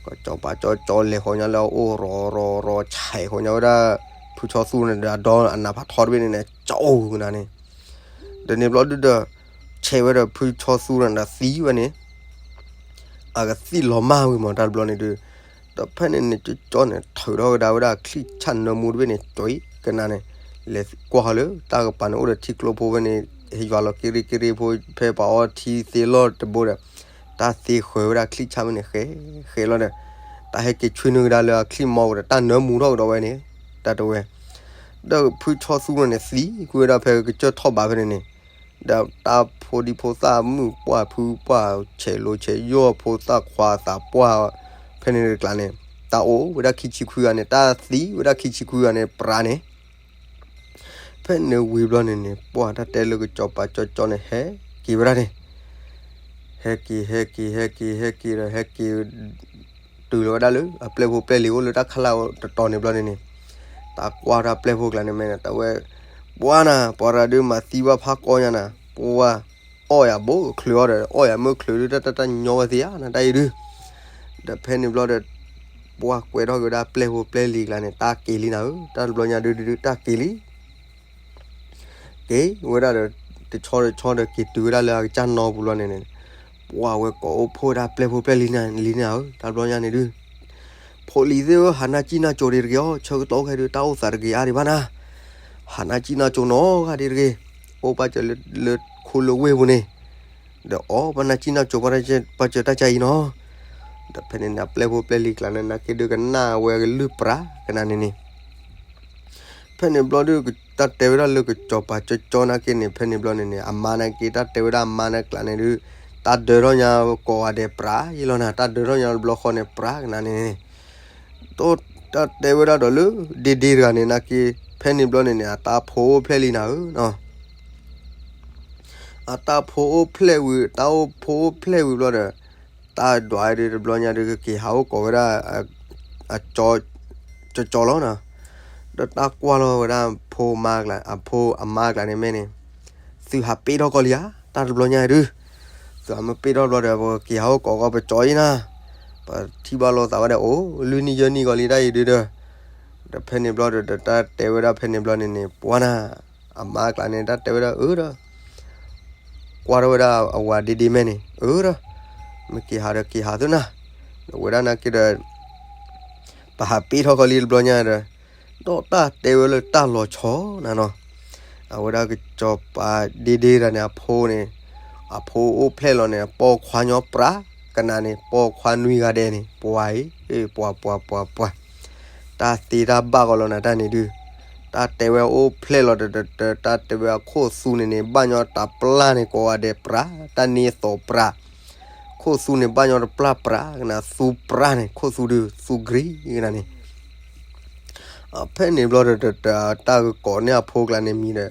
ကစီၤပၤကၠီကၠီလဲၤဃီၤညါလၢအအိၣ်ရီၤရီၤရီၤ ဆဲးဃီၤညါဝဲဒၣ် ဖုဆီသူန့ၣ်ဒီးအဒီအနးဖးထီတဘ့ၣ်န့ၣ်န့ၣ် ကၠီအိၣ်ကနၤန့ၣ် ဒီးန့ၣ်ဘျီဒုးဒီး ဆဲးဝဲဒီးဖုဆီသူန့ၣ်ဒီးသံဝဲန့ၣ် အကသံၣ်လီၤမၢ်ဝံၤမး တၢ်တဘျီန့ၣ်ဒုး ဒီးဖဲန့ၣ်န့ၣ် ကၠီကၠီန့ၣ် ထုးထီၣ်ကဒါဝဲဒၣ်ချံဆၣ်နၢမူတဘ့ၣ်န့ၣ် တွံၢ်ကနၤန့ၣ် လဲၤကွၢ်ဃီၤလၢတၢ်ကပၤန့ၣ် အိၣ်ဒီးထံကျိဖိဖဲန့ၣ် ဟဲယွၤလီၤက့ရ့က့ရ့ဖိ ဖဲပှၤအီထံသ့လီၢ်တဘိဒီး တၢ်သ့ဃၢၤဝဲဒၣ်ချံဆၣ်ဖဲန့ၣ် ဃဲဃဲလီၤဒီး တၢ်ဟဲက့ၤဆွံနုာ်ကဒါလၢအချံမီဝဲဒီး တၢ်နၢမူထီၣ်ကဒီးဝဲန့ၣ် တၢ်တဲဝဲ ဒီးဖုဆီသူန့ၣ်န့ၣ် သံကွံာ်ဝဲဒၣ်ဖဲကစၢၢ်ထီၣ်ဘးဖဲန့ၣ်န့ၣ် ဒီးတၢ်ဖိဒံဖိသၣ်မုၣ်ပှၢ်ဖုပှၢ် ဆဲးလိၤဆဲးယိၣ်ဖိသၣ်ခွါသးပှၢ် ဖဲန့ၣ်တကျါန့ၣ် တၢ်အိၣ်ဝဲဒၣ်ခံဆံခွံဂၤန့ၣ် တၢ်သံဝဲဒၣ်ခံဆံခွံဂၤန့ၣ် ပြးန့ၣ် ဖဲန့ၣ်ဝံၤဘျီန့ၣ်န့ၣ် ပှၢ်တၢ်တဲလၢကစီၤပၤကၠီကၠီန့ၣ် ဟဲက့ၤဝဲဒၣ်န့ၣ် ဟဲက့ၤ ဟဲက့ၤ ဟဲက့ၤ ဟဲက့ၤဒီး ဟဲက့ၤ တုၤလီၤဝဲဒၣ်လၢ အပျဲၢ်ဖိပျဲၢ်လံၤအိၣ်လၢတၢ်ခးလၢ်တတီၤန့ၣ်ဘျီန့ၣ်န့ၣ် တၢ်ကွၢ်တၢ်ပျဲၢ်ဖိကျါန့ၣ်မ့ၢ်န့ၣ် တၢ်ဝဲ ပှၤနၤ ပှၤရၤဒုးမၤသံဘၣ်ဖးကီညါနၤ ပှၤ အီၣ်ယၤဘိချုးအီၤဒီး အီၣ်ယၤမ့ၢ်ချုးဒုး တၢ်တၢ်တၢ်ညီဝဲသ့ဧါနၤ တၢ်အံၤဒုး ဒီးဖဲန့ၣ်ဘျီဒီး ပှၤကွဲးထီၣ်က့ၤဝဲဒၣ်ပျဲၢ်ဖိပျဲၢ်လံၤကျါန့ၣ် တၢ်က့ၤလံနၤဧၢ တၢ်တဘျီညါဒုးဒုးဒုး တၢ်က့ၤလံ က့ၤဝဲဒၣ်ဒီး တဆီတဆီဒီးက့ၤတုၤဝဲဒၣ်လၢအကစၢ်နီၢ်ပူၤလီၤန့ၣ်န့ၣ် ပှၤဝဲကိးအိၣ်ဖှိၣ်ဝဲဒၣ်ပျဲၢ်ဖိပျဲၢ်လံၤန့ၣ်ဧၢ တၢ်တဘျီညါန့ၣ်ဒုး ဖိလံၤသ့ၣ်ဧၢ ဟးနၢ်ကံၣ်နၢ်ကၠိတဂ့ၤအီၤ ဆၢကတီၢ်ခဲအံၤဒုး တၢ်အိၣ်သးတဂ့ၤအါဒံးဘၣ်နၤ ဟးနၢ်ကံၣ်နၢ်ကၠိနီတဂၤဒံးတဂ့ၤ အိၣ်ဘၣ်စၢၤလၢခိလၢဝ့ၢ်ပူၤန့ၣ် ဒီးအီၣ်ဘၣ်နၢ်ကံၣ်နၢ်ကၠိ ဘၣ်စၢၤတၢ်ကါအံၤနီၤ ဒီးဖဲန့ၣ်န့ၣ် အပျဲၢ်ဖိပျဲၢ်လံၤကျါန့ၣ် နာ်က့ဒုးကနၣ်ဝဲကလုၢ်ပြးကနၤန့ၣ်န့ၣ် ဖဲန့ၣ်ဘျီဒုး တၢ်တဲဝဲဒၣ်လၢကစီၤပၤကၠီကၠီနာ်က့န့ၣ် ဖဲန့ၣ်ဘျီန့ၣ်န့ၣ် အမါနာ်က့ တၢ်တဲဝဲဒၣ်အမါန့ၣ်ကျါန့ၣ်ဒုး တၢ်ဒၢထီၣ်ညါကိးဂၤဒဲးပြးယဲလီၤနၤ တၢ်ဒၢထီၣ်ညါတဘျီဃီန့ၣ် ပြးကနၤန့ၣ်န့ၣ် ဒီးတၢ်တဲဝဲဒၣ်ဒီးလၢ ဒ့ဒ့တဂၤန့ၣ်နာ်က့ ဖဲန့ၣ်ဘျီန့ၣ်န့ၣ် အတၢ်ဖိအိၣ်ဖျဲၣ်လံနၤဧၢ အတၢ်ဖိအိၣ်ဖျဲၣ်ဝံၤ တၢ်အိၣ်ဖိအိၣ်ဖျဲၣ်ဝံၤဘျီဒီး တၢ်ဒွးဒုးတဘျီညါဒုးကက့ၤဟးအိၣ်ကိးဝဲဒၣ် အကၠီ ကၠီကၠီလီၤနၤ ဒီးတၢ်ကွၢ်လီၤဝဲဒၣ်ဖိမါကျါ အဖိအမါကျါန့ၣ်မ့ၢ်န့ၣ် သုဟးပ့ၢ်ထီၣ်ကီးလံဧါ တၢ်တဘျီညါဒုး သုဟးမ့ၢ်ပ့ၢ်ထီၣ်ဘျီဒီး ပကက့ၤဟးအိၣ်ကိးကီးပကၠီအံၤနၤ ပထံၣ်ဘၣ်လိာ်သးဝဲဒၣ်အိၣ် လွံၢ်နံၣ်ယဲၢ်နံၣ်ကီးလံတၢ်အံၤဒုးဒီး ဒီးဖဲန့ၣ်ဘျီဒီး တၢ်တဲဝဲဒၣ်ဖဲန့ၣ်ဘျီန့ၣ်န့ၣ် ပှၤနၤ အမါကျါန့ၣ် တၢ်တဲဝဲဒၣ်အၢဒီး ကွၢ်ထီၣ်ဝဲဒၣ်အဝၤဒ့ဒ့မဲာ်န့ၣ် အၢဒီး မ့ၢ်က့ၤဟးဒီးက့ၤဟးသုနၤ ဒီးဝဲဒၣ်နာ်က့ဒီး ပဟးပ့ၢ်ထီၣ်ကီးလံတဘျီညါဒီး ဒီးတၢ်တဲဝဲလၢတၢ်လီၤဆီနၤနီၤ အဝဲဒၣ်ကစီၤပၤဒ့ဒ့တဂၤန့ၣ် အဖိန့ၣ် အဖိအိၣ်ဖျဲၣ်လီၤန့ၣ် ပိာ်ခွါညီပြးကနၤန့ၣ် ပိာ်ခွါနွံဂၤဒဲးန့ၣ် ပှၤအံၤ ပှၤပှၤပှၤပှၤ တၢ်သ့တၢ်ဘၣ်ကီးလီၤနၤတၢ်န့ၣ်ဒုး တၢ်တဲဝဲအိၣ်ဖျဲၣ်လီၤတတၢ တၢ်တဲဝဲအခိၣ်သူန့ၣ်န့ၣ် ဘၣ်ညီတပျၢ်န့ၣ် ကိးဂၤဒဲးပြး တၢ်နံၣ်အသိးပြး ခိၣ်သူန့ၣ် ဘၣ်ညီတပျၢ်ပြး ကနၤသူပြးန့ၣ် ခိၣ်သူဒုး သူ green ကနၤန့ၣ် ဖဲန့ၣ်ဘျီဒီး တၢ်ကကိးန့ၢ်အဖိကျါန့ၣ်မံၤ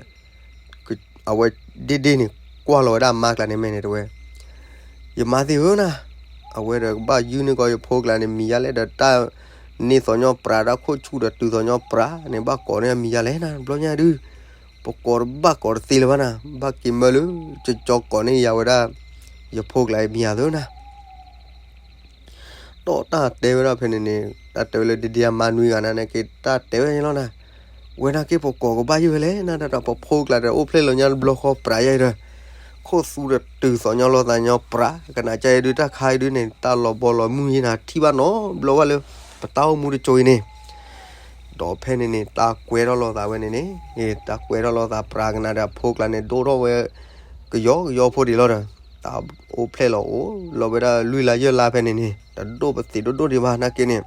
ဒီး အဝဲဒ့ဒ့န့ၣ် ကွၢ်လီၤဝဲဒၣ်အမါကျါန့ၣ်မဲာ်န့ၣ်တဝဲ ယမါသ့ၣ်ဧၢနၤ အဝဲဒီးကဘၣ်ယုၢ်န့ၢ်ကီးယဖိကျါန့ၣ်မံၤယါလဲၣ်ဒီး တၢ်နံၣ်သိးညီပြး တၢ်ခိၣ်ဆူဒီးတုၤသိးညီပြးန့ၣ် ဘၣ်ကိးန့ၢ်အမံၤယါလဲၣ်နၤ တဘျီညါဒုး ပကိးတဘၣ်ကိးတသ့လၢၤဘၣ်နၤ ဘၣ်က့ၤမၢလၢ ကကၠီကိးန့ၢ်ယၤဝဲဒၣ် ယဖိကျါအံၤမံၤယါသ့ၣ်နၤ ဒီးတၢ်တဲဝဲဒၣ်ဖဲန့ၣ်န့ၣ် တၢ်တဲဝဲလၢဒ့ဒ့အမါနွံဂၤနၤန့ၣ်က့ တၢ်တဲဝဲန့ၣ်လီၤနၤ, ဝဲဒၣ်က့ပကိးကဘၣ်ယုၢ်ဝဲလဲၣ်နၤ တၢ်ပဖိကျါဒီးအိၣ်ဖျဲၣ်လီၤညါတဘျီဃီပြးယါအံၤဒီး ခိၣ်သူဒီးတုၤသိးညီလိာ်သးညီပြး ကနၤကါအံၤဒုးတၢ်ခါအံၤဒုးန့ၣ် တၢ်လီၤဘီလီၤမုၢ်ယဲနၤထံၣ်ဘၣ်နီတဘျီဘၣ်လၢ ပတၢ်အိၣ်မူတစိၤအံၤန့ၣ် ဒီးဖဲန့ၣ်န့ၣ် တၢ်ကွဲထီၣ်လိာ်သးဝဲန့ၣ်န့ၣ် တၢ်ကွဲထီၣ်လိာ်သးပြးကနၤဒီးအဖိကျါန့ၣ် ဒိၣ်ထီၣ်ဝဲ ကယီကယီဖိဒံးလီၤဒီး တၢ်အိၣ်ဖျဲၣ်လီၤအိၣ်လီၤဝဲဒၣ်လွံၢ်လါယဲၢ်လါဖဲန့ၣ်န့ၣ် တဒိၣ်ပသံးဒိၣ်ဒိၣ်ဒံးဘၣ်နာ်က့န့ၣ်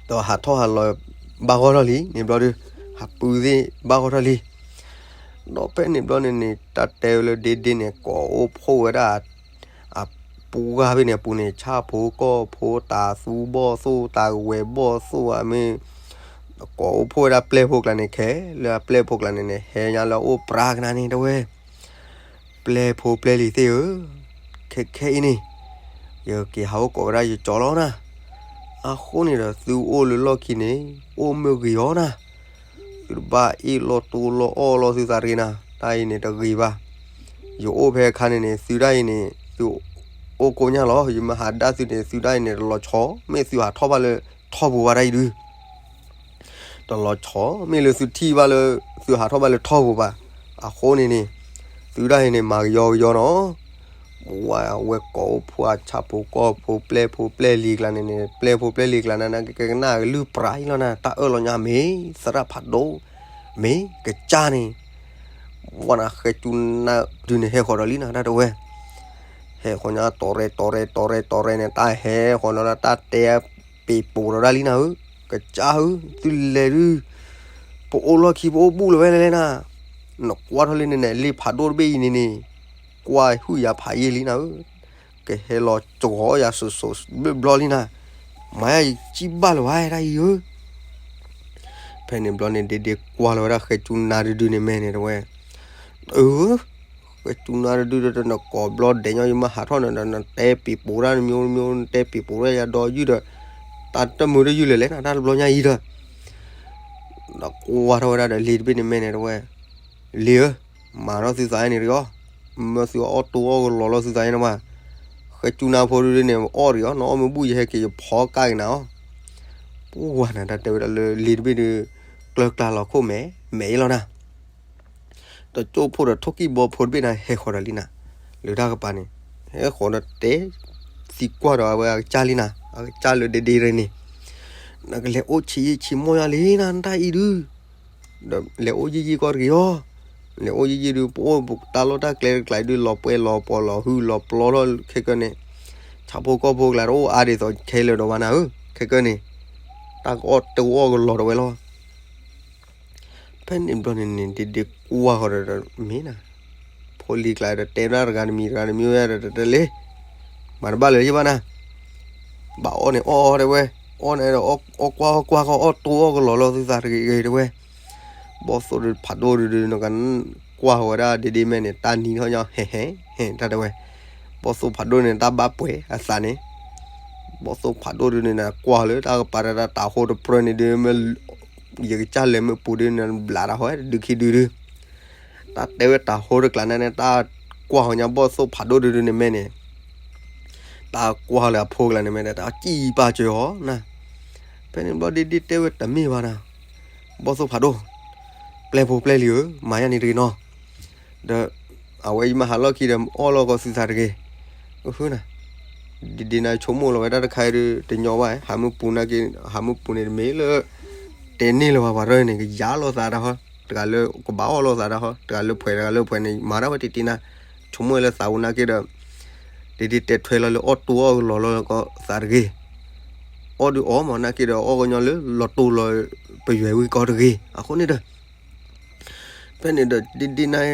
ဒီးဟးထီၣ်ဟးလီၤဘၣ်ဂီၢ်ထီၣ်လံ န့ၣ်ဘျီဒုး ဟးပုၢ်သ့ၣ်ဘၣ်ဂီၢ်ထီၣ်လံ ဒီးဖဲန့ၣ်ဘျီန့ၣ်န့ၣ် တၢ်တဲဝဲလၢဒ့ဒ့န့ၣ် ကိးအိၣ်ဖှိၣ်ဝဲဒၣ် အပူၤဂၤဖဲန့ၣ်အပူၤန့ၣ် ဆၣ်ဖိကီၢ်ဖိ တၤသူဘီၣ်သိၣ် တၤကဝဲၤဘီၣ်သိၣ် အမ့ၢ် ကိးအိၣ်ဖှိၣ်ဝဲဒၣ်ပျဲၢ်ဖိကျါန့ၣ်ခဲလၢာ် အပျဲၢ်ဖိကျါန့ၣ်န့ၣ် ဟဲညါလၢအအိၣ်ပြးကနၤန့ၣ်တဝဲ ပျဲၢ်ဖိပျဲၢ်လံၤသ့ၣ်ဧၢ, ခဲခဲအံၤန့ၣ် ယက့ၤဟးအိၣ်ကိးဝဲဒၣ်ယကၠီလီၤနၤ, အဃိန့ၣ်ဒီးသုအိၣ်လၢလီၢ်ခံန့ၣ် အိၣ်မ့ၢ်ဂ့ၤအီၤနၤ, သုတဘၣ်အ့ၣ်လိာ်တိၢ်လိာ်အီၣ်လိာ်သုသးတဂ့ၤနၤ, တၢ်အံၤန့ၣ်တဂ့ၤဘၣ်, ယအိၣ်ဖဲအခါန့ၣ်န့ၣ် သုတၢ်အံၤန့ၣ် သုအိၣ်ကိညၢ်လီၤ, ယမ့ၢ်ဟးဒါသုန့ၣ် သုတၢ်အံၤန့ၣ် တလီၤဆီ, မ့ၢ်သုဟးထီၣ်ဘၣ်လၢထီၣ်ပူၤဘၣ်တၢ်အံၤဒုး တလီၤဆီ, မ့ၢ်လၢသုထံၣ်ဘၣ်လၢ သုဟးထီၣ်ဘၣ်လၢထီၣ်ပူၤဘၣ်, အဃိန့ၣ်န့ၣ် သုတၢ်အံၤန့ၣ် မၤကယီကယီနီၤ, ဝဲဝဲကိးအိၣ်ဖှိၣ်အဆၣ်ဖိကီၢ်ဖိ ပျဲၢ်ဖိပျဲၢ်လံၤကျါန့ၣ်န့ၣ် ပျဲၢ်ဖိပျဲၢ်လံၤကျါန့ၣ် ကကနၣ်ကလုၢ်ပြးအံၤလီၤနၤ, တၢ်အၢၣ်လီၤညါမ့ၢ်သရၣ်ဖးဒိၣ်, မ့ၢ်ကစၢ်န့ၣ် ဝဲနၤဃဲကၠူနၤဒုးန့ၣ် ဟဲဃီၤဒီးလံနၤ တၢ်တဝဲ ဟဲဃီၤညါတီၤရဲၣ်တီၤရဲၣ်တီၤရဲၣ်တီၤရဲၣ်န့ၣ် တၢ်ဟဲဃီၤဒီးတၢ်တဲပ့ၤပိာ်ဒီးဒၣ်လံနၤဧၢ, ကစၢ်ဧၢ, သုလဲၤဒုး, ပအိၣ်လီၢ်ခံပအိၣ်ဘူၣ်လၢၤဝဲလဲၣ်နၤ, နကွၢ်ထီၣ်လံန့ၣ်န့ၣ် လ့ဖးဒိၣ်တဘ့ၣ်အံၤန့ၣ်န့ၣ်, ကွၢ်ဟုၣ်ယၤဖးယံာ်လံနၤဧၢ, ကဟဲလီၤကီၤယၤစိၤစိၤဘျီဘျီလံနၤ, မၤယၤယစံၣ်ဘၣ်လၢၤဝဲတၢ်အံၤဧၢ ဖဲန့ၣ်ဘျီန့ၣ် ဒ့ဒ့ကွၢ်လီၤဝဲဒၣ်ဃဲကၠူနၤတဒုန့ၣ်မဲာ်န့ၣ်တဝဲ, အၢ, ဃဲကၠူနၤတဒုဒီး နကိးဘျီဒဲးညီ ယမ့ၢ်ဟးထီၣ်န့ၣ်ဒီး နတဲပ့ၤပိာ်ဒၣ်နမံၤမံၤ နတဲပ့ၤပိာ်ဒၣ်ယၤဒီးယုၢ်ဒီး, တၢ်တမုာ်တယုၢ်လၢၤလဲၣ်နၤ တၢ်တဘျီညါအံၤဒီး, ဒီးကွၢ်ထီၣ်ဝဲဒၣ်ဒီးလံာ်တဘ့ၣ်န့ၣ်မဲာ်န့ၣ်တဲဝဲ, လံာ်ဧၢ, မၤထီၣ်သုသးန့ၣ်တဂ့ၤအီၤ, မၢသုအီၣ်တိၢ်အီၣ်ကလီၤလီၤသုသးန့ၣ်မး, ဃဲကၠူနါဖိဒုန့ၣ် အီၣ်တဂ့ၤအီၤ, နအီၣ်မ့ၢ်ဘူၣ်ယဟဲက့ၤယဖီကၢ်က့ၤနၤအီၤ. ပှၢ်နၤတၢ်တဲဝဲဒၣ်လၢလံာ်တဘ့ၣ်ဒု ကျၢၤကျါလီၤခိၣ်မဲာ်မဲာ်အံၤလီၤနၤ. ဒီးကၠိဖိဒီးထိၣ်ကံၢ်ဘီဖိတဘ့ၣ်န့ၣ် ဟဲဃီၤဒီးလံနၤ, လၢတၢ်ကပၤန့ၣ်, ဟဲဃီၤဒီးတဲသံကွၢ်ဒီးအဝဲအကစၢ်လံနၤ, အကစၢ်လၢဒ့ဒ့ရ့န့ၣ်, နကလဲၤအိၣ်ဆံးယံာ်ဆံးမီၢ်ယါလံနၤ နတၢ်အံၤဒု, ဒီးလဲၤအိၣ်ယံာ်ယံာ်ကီၢ်တဂ့ၤအီၤ, လဲၤအိၣ်ယံာ်ယံာ်ဒု ပအိၣ်ပတၢ်လီၢ်တၢ်ကျဲတကျါအံၤဒု လီၤပှဲၤလီၤပီၤလီၤဟုလီၤပျီထီၣ်ခဲကၢန့ၣ်, ဆၣ်ဖိကီၢ်ဖိကျါတအိၣ်အါဒ်သိးခဲလၢာ်ဒီးဘၣ်နၤဧၢ, ခဲကၢန့ၣ်, တၢ်ကအိၣ်တိၢ်အီၣ်ကလီၤတဝဲလီၤ. ဖဲန့ၣ်ဘျီန့ၣ်န့ၣ် ဒ့ဒ့ကွၢ်ဃီၤဒီးမ့ၢ်နၤ, ဖိလံၤကျါဒီးတဲဒၣ်တဂၤတမံၤတဂၤတမံၤဝဲဒီးတလ့, မၤတဘၣ်လၢၤယဘၣ်နၤ, ဘၣ်အီၣ်န့ၣ်အီၣ်အီၣ်တဲဝဲ, အီၣ်န့ၣ်ဒီးအီၣ်ကွၢ်အီၣ်ကွၢ်ဃီၤ အီၣ်တိၢ်အီၣ်ကလီၤလီၤသုသးတဂ့ၤဂ့ၤတဲဝဲ, ဘီၣ်သိၣ်ဖးဒိၣ်ဒုဒုနီၣ်ကကွၢ်ဃီၤဝဲဒၣ်ဒ့ဒ့မဲာ်န့ၣ် တၢ်နံၤထီၣ်ညီဟဲဟဲဟဲတၢ်တဲဝဲ, ဘီၣ်သိၣ်ဖးဒိၣ်န့ၣ် တၢ်ဘၣ်ပှဲၤအသးန့ၣ် ဘီၣ်သိၣ်ဖးဒိၣ်ဒုန့ၣ် ကွၢ်လၢတၢ်ကပၤတၢ်တၢ်ဟိတပြၢန့ၣ်ဒု မ့ၢ်ယကစၢ်လဲၤမ့ၢ်ပူၤဒုန့ၣ် ဘျးတၢ်ဟီဒုခံဒုဒု, တၢ်တဲဝဲတၢ်ဟိတကျါန့ၣ်န့ၣ် တၢ်ကွၢ်ဃီၤညါဘီၣ်သိၣ်ဖးဒိၣ်ဒုဒုန့ၣ်မဲာ်န့ၣ်, တၢ်ကွၢ်လၢအဖိကျါန့ၣ်မဲာ်န့ၣ် တၢ်စံၣ်ပာ်စၢၤဃီၤနၤ, ဖဲန့ၣ်ဘျီဒ့ဒ့တဲဝဲတမ့ၢ်ဘၣ်နၤ, ဘီၣ်သိၣ်ဖးဒိၣ်, ပျဲၢ်ဖိပျဲၢ်လံၤဧၢ, မၤယါန့ၣ်တဂ့ၤနီၤ ဒီး အဝဲယမ့ၢ်ဟးလီၢ်ခံဒီး အီၣ်လီၤကီသုသးတဂ့ၤ, ဃုနၤ, ဒ်ဒ်နၤဆိကမိၣ်လီၤဝဲဒၣ်တခါအံၤဒု တညီဘၣ်, ဟးမုၢ်ပူၤနာ်က့, ဟးမုၢ်ပူၤန့ၣ်တမ့ၢ်လၢ တဲန့ၢ်လၢၤဘၣ်ပှၤရဲၣ်န့ၣ် ကယၤလိာ်သးတၢ်ဟီ, တဂၤလၢကဘၣ်အီၣ်လိာ်သးတၢ်ဟီ, တဂၤလၢဖှဲးတဂၤလၢဖှဲးန့ၣ် မၤတၢ်ဝဲတံၢ်တံၢ်နၤ, ဆိကမိၣ်လၢသးဝဲနာ်က့ဒီး ဒ်ဒ်တဲထွဲလီၤလၢအီၣ်တိၢ်အီၣ်ကလီၤလီၤကီသးတဂ့ၤ, အီၣ်ဒုအီၣ်မးနာ်က့ဒီး အီၣ်ကညီလၢလီၤတိၢ်လီၤ ပယွဲၤဝံၤကီတဂ့ၤ, အဃိန့ၣ်ဒီး ဖဲန့ၣ်ဒီးဒ့ဒ့နၤ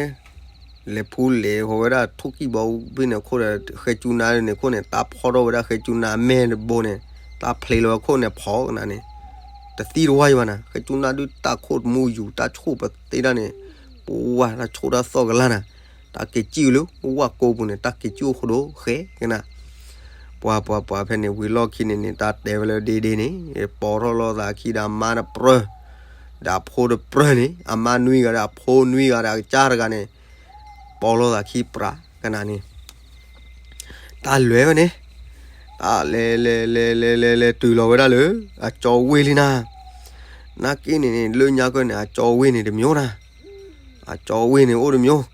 လဲၤဖူလဲၤဃီၤဝဲဒၣ်ထိၣ်ကံၢ်ဘီဘ့ၣ်န့ၣ်အခိၣ်ဒီး ဃဲကၠူနါန့ၣ်အခိၣ်န့ၣ် တၢ်ဖီၣ်ထီၣ်ဝဲဒၣ်ဃဲကၠူနါအမဲာ်တဘိန့ၣ် တၢ်ဖျ့လီၤဝဲခိၣ်န့ၣ်ဖီကနၤန့ၣ်, တသံတဝါယံၤဘၣ်နၤ, ဃဲကၠူနါဒုတၢ်ခိၣ်တမူယူၤ တၢ်ဆိၣ်ပသ့ဒၣ်န့ၣ်, ပဝါတၢ်ဆိၣ်တၢ်သီၣ်ကလါနၤ, တၢ်က့ၤစံၣ်လၢဝၣ်ကိာ်ပူၤန့ၣ် တၢ်က့ၤစံၣ်အိၣ်ဃိဒိၣ်ဃဲကနၤ ပှၤပှၤပှၤဖဲန့ၣ် ဝံၤလီၢ်ခံန့ၣ်န့ၣ် တၢ်တဲဝဲလၢဒ့ဒ့န့ၣ် ပိာ်ထီၣ်လိာ်သးခံဒီးအမါတပြၢ, ဒီးအဖိတပြၢန့ၣ် အမါနွံဂၤဒီးအဖိနွံဂၤဒီးအကစၢ်တဂၤန့ၣ်, ပိာ်လိာ်သးခံပြးကနၤန့ၣ်, တၢ်လဲၤဝဲန့ၣ်, တၢ်လဲၤလဲၤလဲၤလဲၤလဲၤလဲၤတုၤလီၤဝဲဒၣ်လၢ အကၠီဝ့ၢ်လံနၤ, နာ်က့န့ၣ်န့ၣ် လၢညါကၢန့ၣ် အကၠီဝ့ၢ်န့ၣ်တမျိၤနၤ, အကၠီဝ့ၢ်န့ၣ်အိၣ်တမျိၤ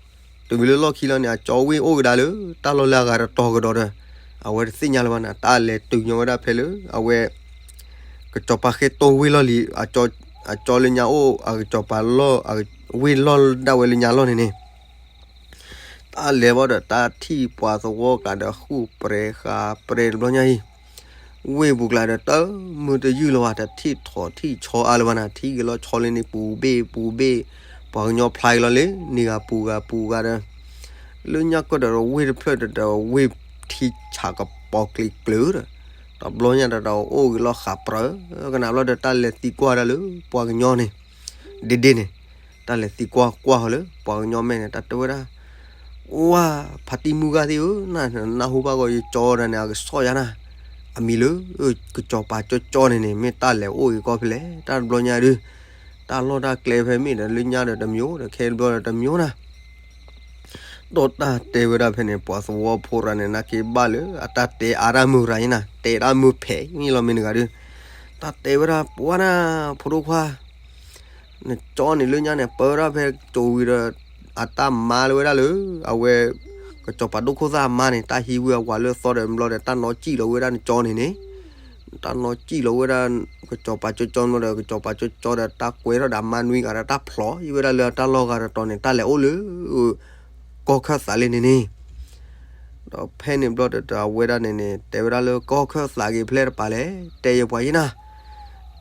တုၤမ့ၢ်လၢလီၢ်ခံလီၤန့ၣ် အကၠီဝ့ၢ်အိၣ်ကဒါလၢ တၢ်လီၢ်လၢအဂၤတတီၤကဒီးဒီး အဝဲတသ့ၣ်ညါလၢၤဘၣ်နၤ, တၢ်လဲၤတုၤညီဝဲဒၣ်ဖဲလၢ အဝဲ ကစီၤပၤဃ့တိၢ်ဝ့ၢ်လီၢ်လံၤ, အကၠီလၢညါအိၣ် အကစီၤပၤလီၢ် ဝ့ၢ်လီၢ်ဒၣ်ဝဲလၢညါလီၢ်န့ၣ်န့ၣ် တၢ်လဲၤဘၣ်ဒီးတၢ်ထံၣ်ပှၤသဝီကျါဒီးဃုပရဲဃာ်ပရဲတဘျီညါအံၤ, ဝ့ၢ်ပူၤကျါဒီးတၢ်မုာ်တယုၢ်လၢၤဘၣ်, တထံၣ်ထိးထံၣ်ဆီအါလၢၤဘၣ်နၤ, ထံၣ်က့ၤလီၤဆီလံန့ၣ် ပူၤဘ့ၣ်ပူၤဘ့ၣ်, ပှၤကညီဖျါက့ၤလီၤလၢ နံၤဂၤပူၤဂၤပူၤဂၤဒီး လၢညါကၢဒီးဝ့ၢ်တဖျၢၣ်ဒီးဝ့ၢ်ထံဆးကပီၤကျံးကျၢၤဒီး တဘျီညါဒီးတအိၣ်ဂ့ၤလီၤဃာ်ပြၢ ကနၣ်ဘျီဒီးတၢ်လဲၤသံကွၢ်ဒၣ်လၢ ပှၤကညီန့ၣ်, ဒ့ဒ့န့ၣ်, တၢ်လဲၤသံကွၢ်ကွၢ်ဃီၤလၢ ပှၤကညီမဲာ်န့ၣ် တၢ်တဲဝဲဒၣ်, ဝါ, ဖါတံၢ်မုၢ်ဂၤသ့ၣ်ဧၢ, နနၢ်ဟူဘၣ်ဂီၤယကၠီဒီးန့ၣ် အကစီၣ်ယါနၤ, အမံၤလၢ ကစီၤပၤကၠီကၠီန့ၣ်န့ၣ် မ့ၢ်တၢ်လဲၤအိၣ်ဂ့ၤကီၢ်ဖဲလဲၣ်, တၢ်တဘျီညါဒုး, တၢ်လီၢ်တၢ်ကျဲဖဲမ့ၢ်ဒီးလၢညါဒီးတမျိၤဒီးခဲတဘျီဒီးတမျိၤနၤ ဒီးတၢ်တဲဝဲဒၣ်ဖဲန့ၣ် ပှၤသဝီဖိရၤန့ၣ် နာ်က့ဘၣ်လၢအတၢ်တဲအါတၢ်မုာ်ရၤယံနၤ, တဲတၢ်မုာ်ဖဲအံၤလီၤမ့ၢ်တဂၤဒုး, တၢ်တဲဝဲဒၣ် ပှၤနၤ, ဖိဒိၣ်ခွါ, နကၠီန့ၣ်လၢညါန့ၣ် ပၢဝဲဒၣ်ဖဲကၠိဝံၤဒီး အတၢ်မါလၢဝဲဒၣ်လၢ အဝဲ ကစီၤပၤဒိၣ်ခိၣ်သၣ်အမါန့ၣ် တၢ်ဟံးဝံၤအဝၤလၢအသီဒီးဘျီဒီး တၢ်နီၣ်စံၣ်လီၤဝဲဒၣ်နကၠီန့ၣ်န့ၣ် တၢ်နီၣ်စံၣ်လီၤဝဲဒၣ် ကစီၤပၤကၠီကၠီဘျီဒီး ကစီၤပၤကၠီကၠီဒီး တၢ်ကွဲထီၣ်ဒီးအမါနွံဂၤဒီး တၢ်ဖျိးယံၤဝဲဒၣ်လၢအတၢ်လီၢ်ဂၤတတီၤန့ၣ် တၢ်လဲၤအိၣ်လၢ ကီၢ်ခၢၣ်သးလံန့ၣ်န့ၣ် ဒီးဖဲန့ၣ်ဘျီဒီး အဝဲဒၣ်န့ၣ်န့ၣ် တဲဝဲဒၣ်လၢ ကီၢ်ခၢၣ်သးက့ၤဖဲလဲၣ်တပၤလဲၣ် တဲယပှၤယံနၤ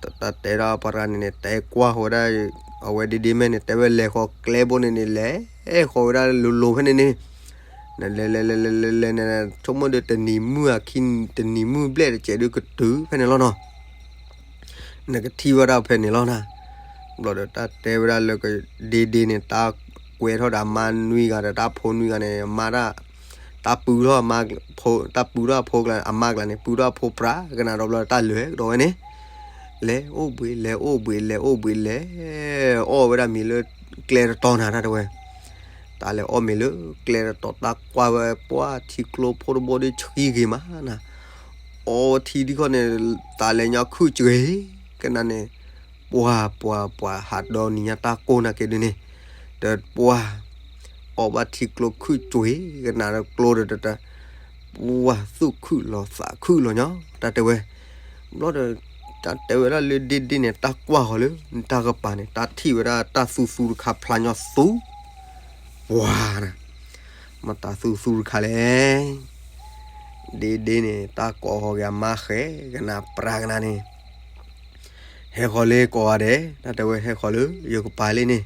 တၢ်တဲဒၣ်ပှၤတဂၤန့ၣ်န့ၣ် တဲကွၢ်ဃီၤဝဲဒၣ် အဝဲဒ့ဒ့မဲာ်န့ၣ် တဲဝဲလဲၤဃီၤကျဲဘိန့ၣ်န့ၣ် လဲၤဃီၤဝဲဒၣ်လိၤလိၤဖဲန့ၣ်န့ၣ် လဲၤလဲၤလဲၤလဲၤလဲၤလဲၤန့ၣ် ဆိကမိၣ်ဒီးတနံၤမုၢ်အခံ တနံၤမုၢ်ဘျဲၣ်တစဲးဒုးကတုၤဖဲန့ၣ်လီၤနီၤ နကထံၣ်ဝဲဒၣ်ဖဲန့ၣ်လီၤနၤ. ဘျီဒီးတၢ်တဲဝဲဒၣ်လၢကဒ့ဒ့န့ၣ် တၢ်ကွဲထီၣ်ဒီးအမါနွံဂၤဒီး တၢ်ဖိနွံဂၤန့ၣ် အမါတၢ် တၢ်ပုၢ်ထီၣ်အမါ တၢ်ပုၢ်ထီၣ်အဖိကျါ အမါကျါန့ၣ် ပုၢ်ထီၣ်အဖိပြးကနၣ်ဒီး ဘျီဒီးတၢ်လဲၤကဒီးဝဲန့ၣ် လဲၤအိၣ်ဘှံး လဲၤအိၣ်ဘှံး လဲၤအိၣ်ဘှံး လဲၤအီၣ်ဝဲဒၣ်မ့ၤလၢကျဲတတီၤနၤ တၢ်တဲဝဲ. တၢ်လဲၤအီၣ်မ့ၤလၢကျဲတတီၤ တၢ်ကွၢ်ဝဲပှၢ်ထံကျိဖိတဘိဒ်ဆှံဂ့ၤမးနၤ. အီထံဒ်ခီန့ၣ် တၢ်လဲၤညီခုၣ်စှ့ၤကနၤန့ၣ်, ပှၤ ပှၤ ပှၤဟးဒီနံၤညါတၢ်ကိၢ်နာ်က့ဒုန့ၣ်, ဒီးပှၤ အီၣ်ဘၣ်ထံကျိခုၣ်စှ့ၤကနၤဒီးကျိဒီး တၢ် ပှၤသူၣ်ခုၣ်လီၤသးခုၣ်လီၤညီ တၢ်တဲဝဲ. ဘျီဒီး တၢ်တဲဝဲဒၣ်လၢဒ့ဒ့န့ၣ် တၢ်ကွၢ်ဃီၤလၢတၢ်ကပၤန့ၣ် တၢ်ထံၣ်ဝဲဒၣ်တၢ်သူသူတခါဖျါညီသူ ပှၤနၤ, မ့ၢ်တၢ်သူသူတခါလဲၣ်. ဒ့ဒ့န့ၣ် တၢ်ကိးဃီၤက့ၤအမါဃဲကနၤပြးကနၤန့ၣ်, ဟဲဃီၤလၢကိးဂၤဒဲး တၢ်တဲဝဲ ဟဲဃီၤလၢယကပၤလံန့ၣ်,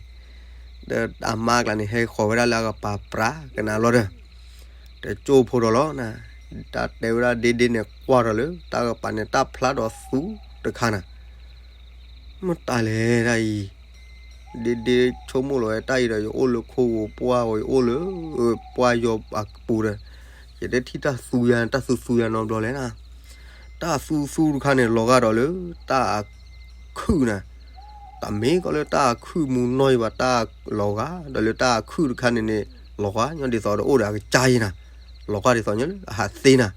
ဒီးအမါကျါန့ၣ် ဟဲဃီၤဝဲဒၣ်လၢအကပၤပြးကနၤလီၤဒီး တကၠိၢ်ဖိဒီးလီၤနၤ. တၢ်တဲဝဲဒၣ်ဒ့ဒ့န့ၣ် ကွၢ်ထီၣ်လၢတၢ်ကပၤန့ၣ် တၢ်ဖျါဒီးသူတခါနၤ, မ့ၢ်တၢ်လဲၣ်တၢ်အံၤ, ဒ့ဒ့ဆိကမိၣ်လီၤဝဲတၢ်အံၤဒီး ယအိၣ်လၢခိၣ်ဂီၤပှၢ်ဂီၤ ယအိၣ်လၢပှၢ်ယီၤအပူၤဒီး ယတထံၣ်တၢ်သူယၤ တၢ်သူသူယၤနီတဘျီလဲၣ်နၤ. တၢ်သူသူတခါန့ၣ် လီၤဂာ်ဒီးလၢတၢ်အခုၣ်နၤ, တမ့ၢ်ကီးလၢတၢ်အခုၣ်မူနီၢ်ယဘၣ် တၢ်လီၤဂာ်ဒီးလၢတၢ်အခုၣ်တခါန့ၣ်န့ၣ် လီၤဂာ်ညီဒ်သိးဒီးအိၣ်ဒီးအကစၢ်ယံၤနၤ, လီၤဂာ်ဒ်သိးညီလၢအဟးသ့နၤ ဒ်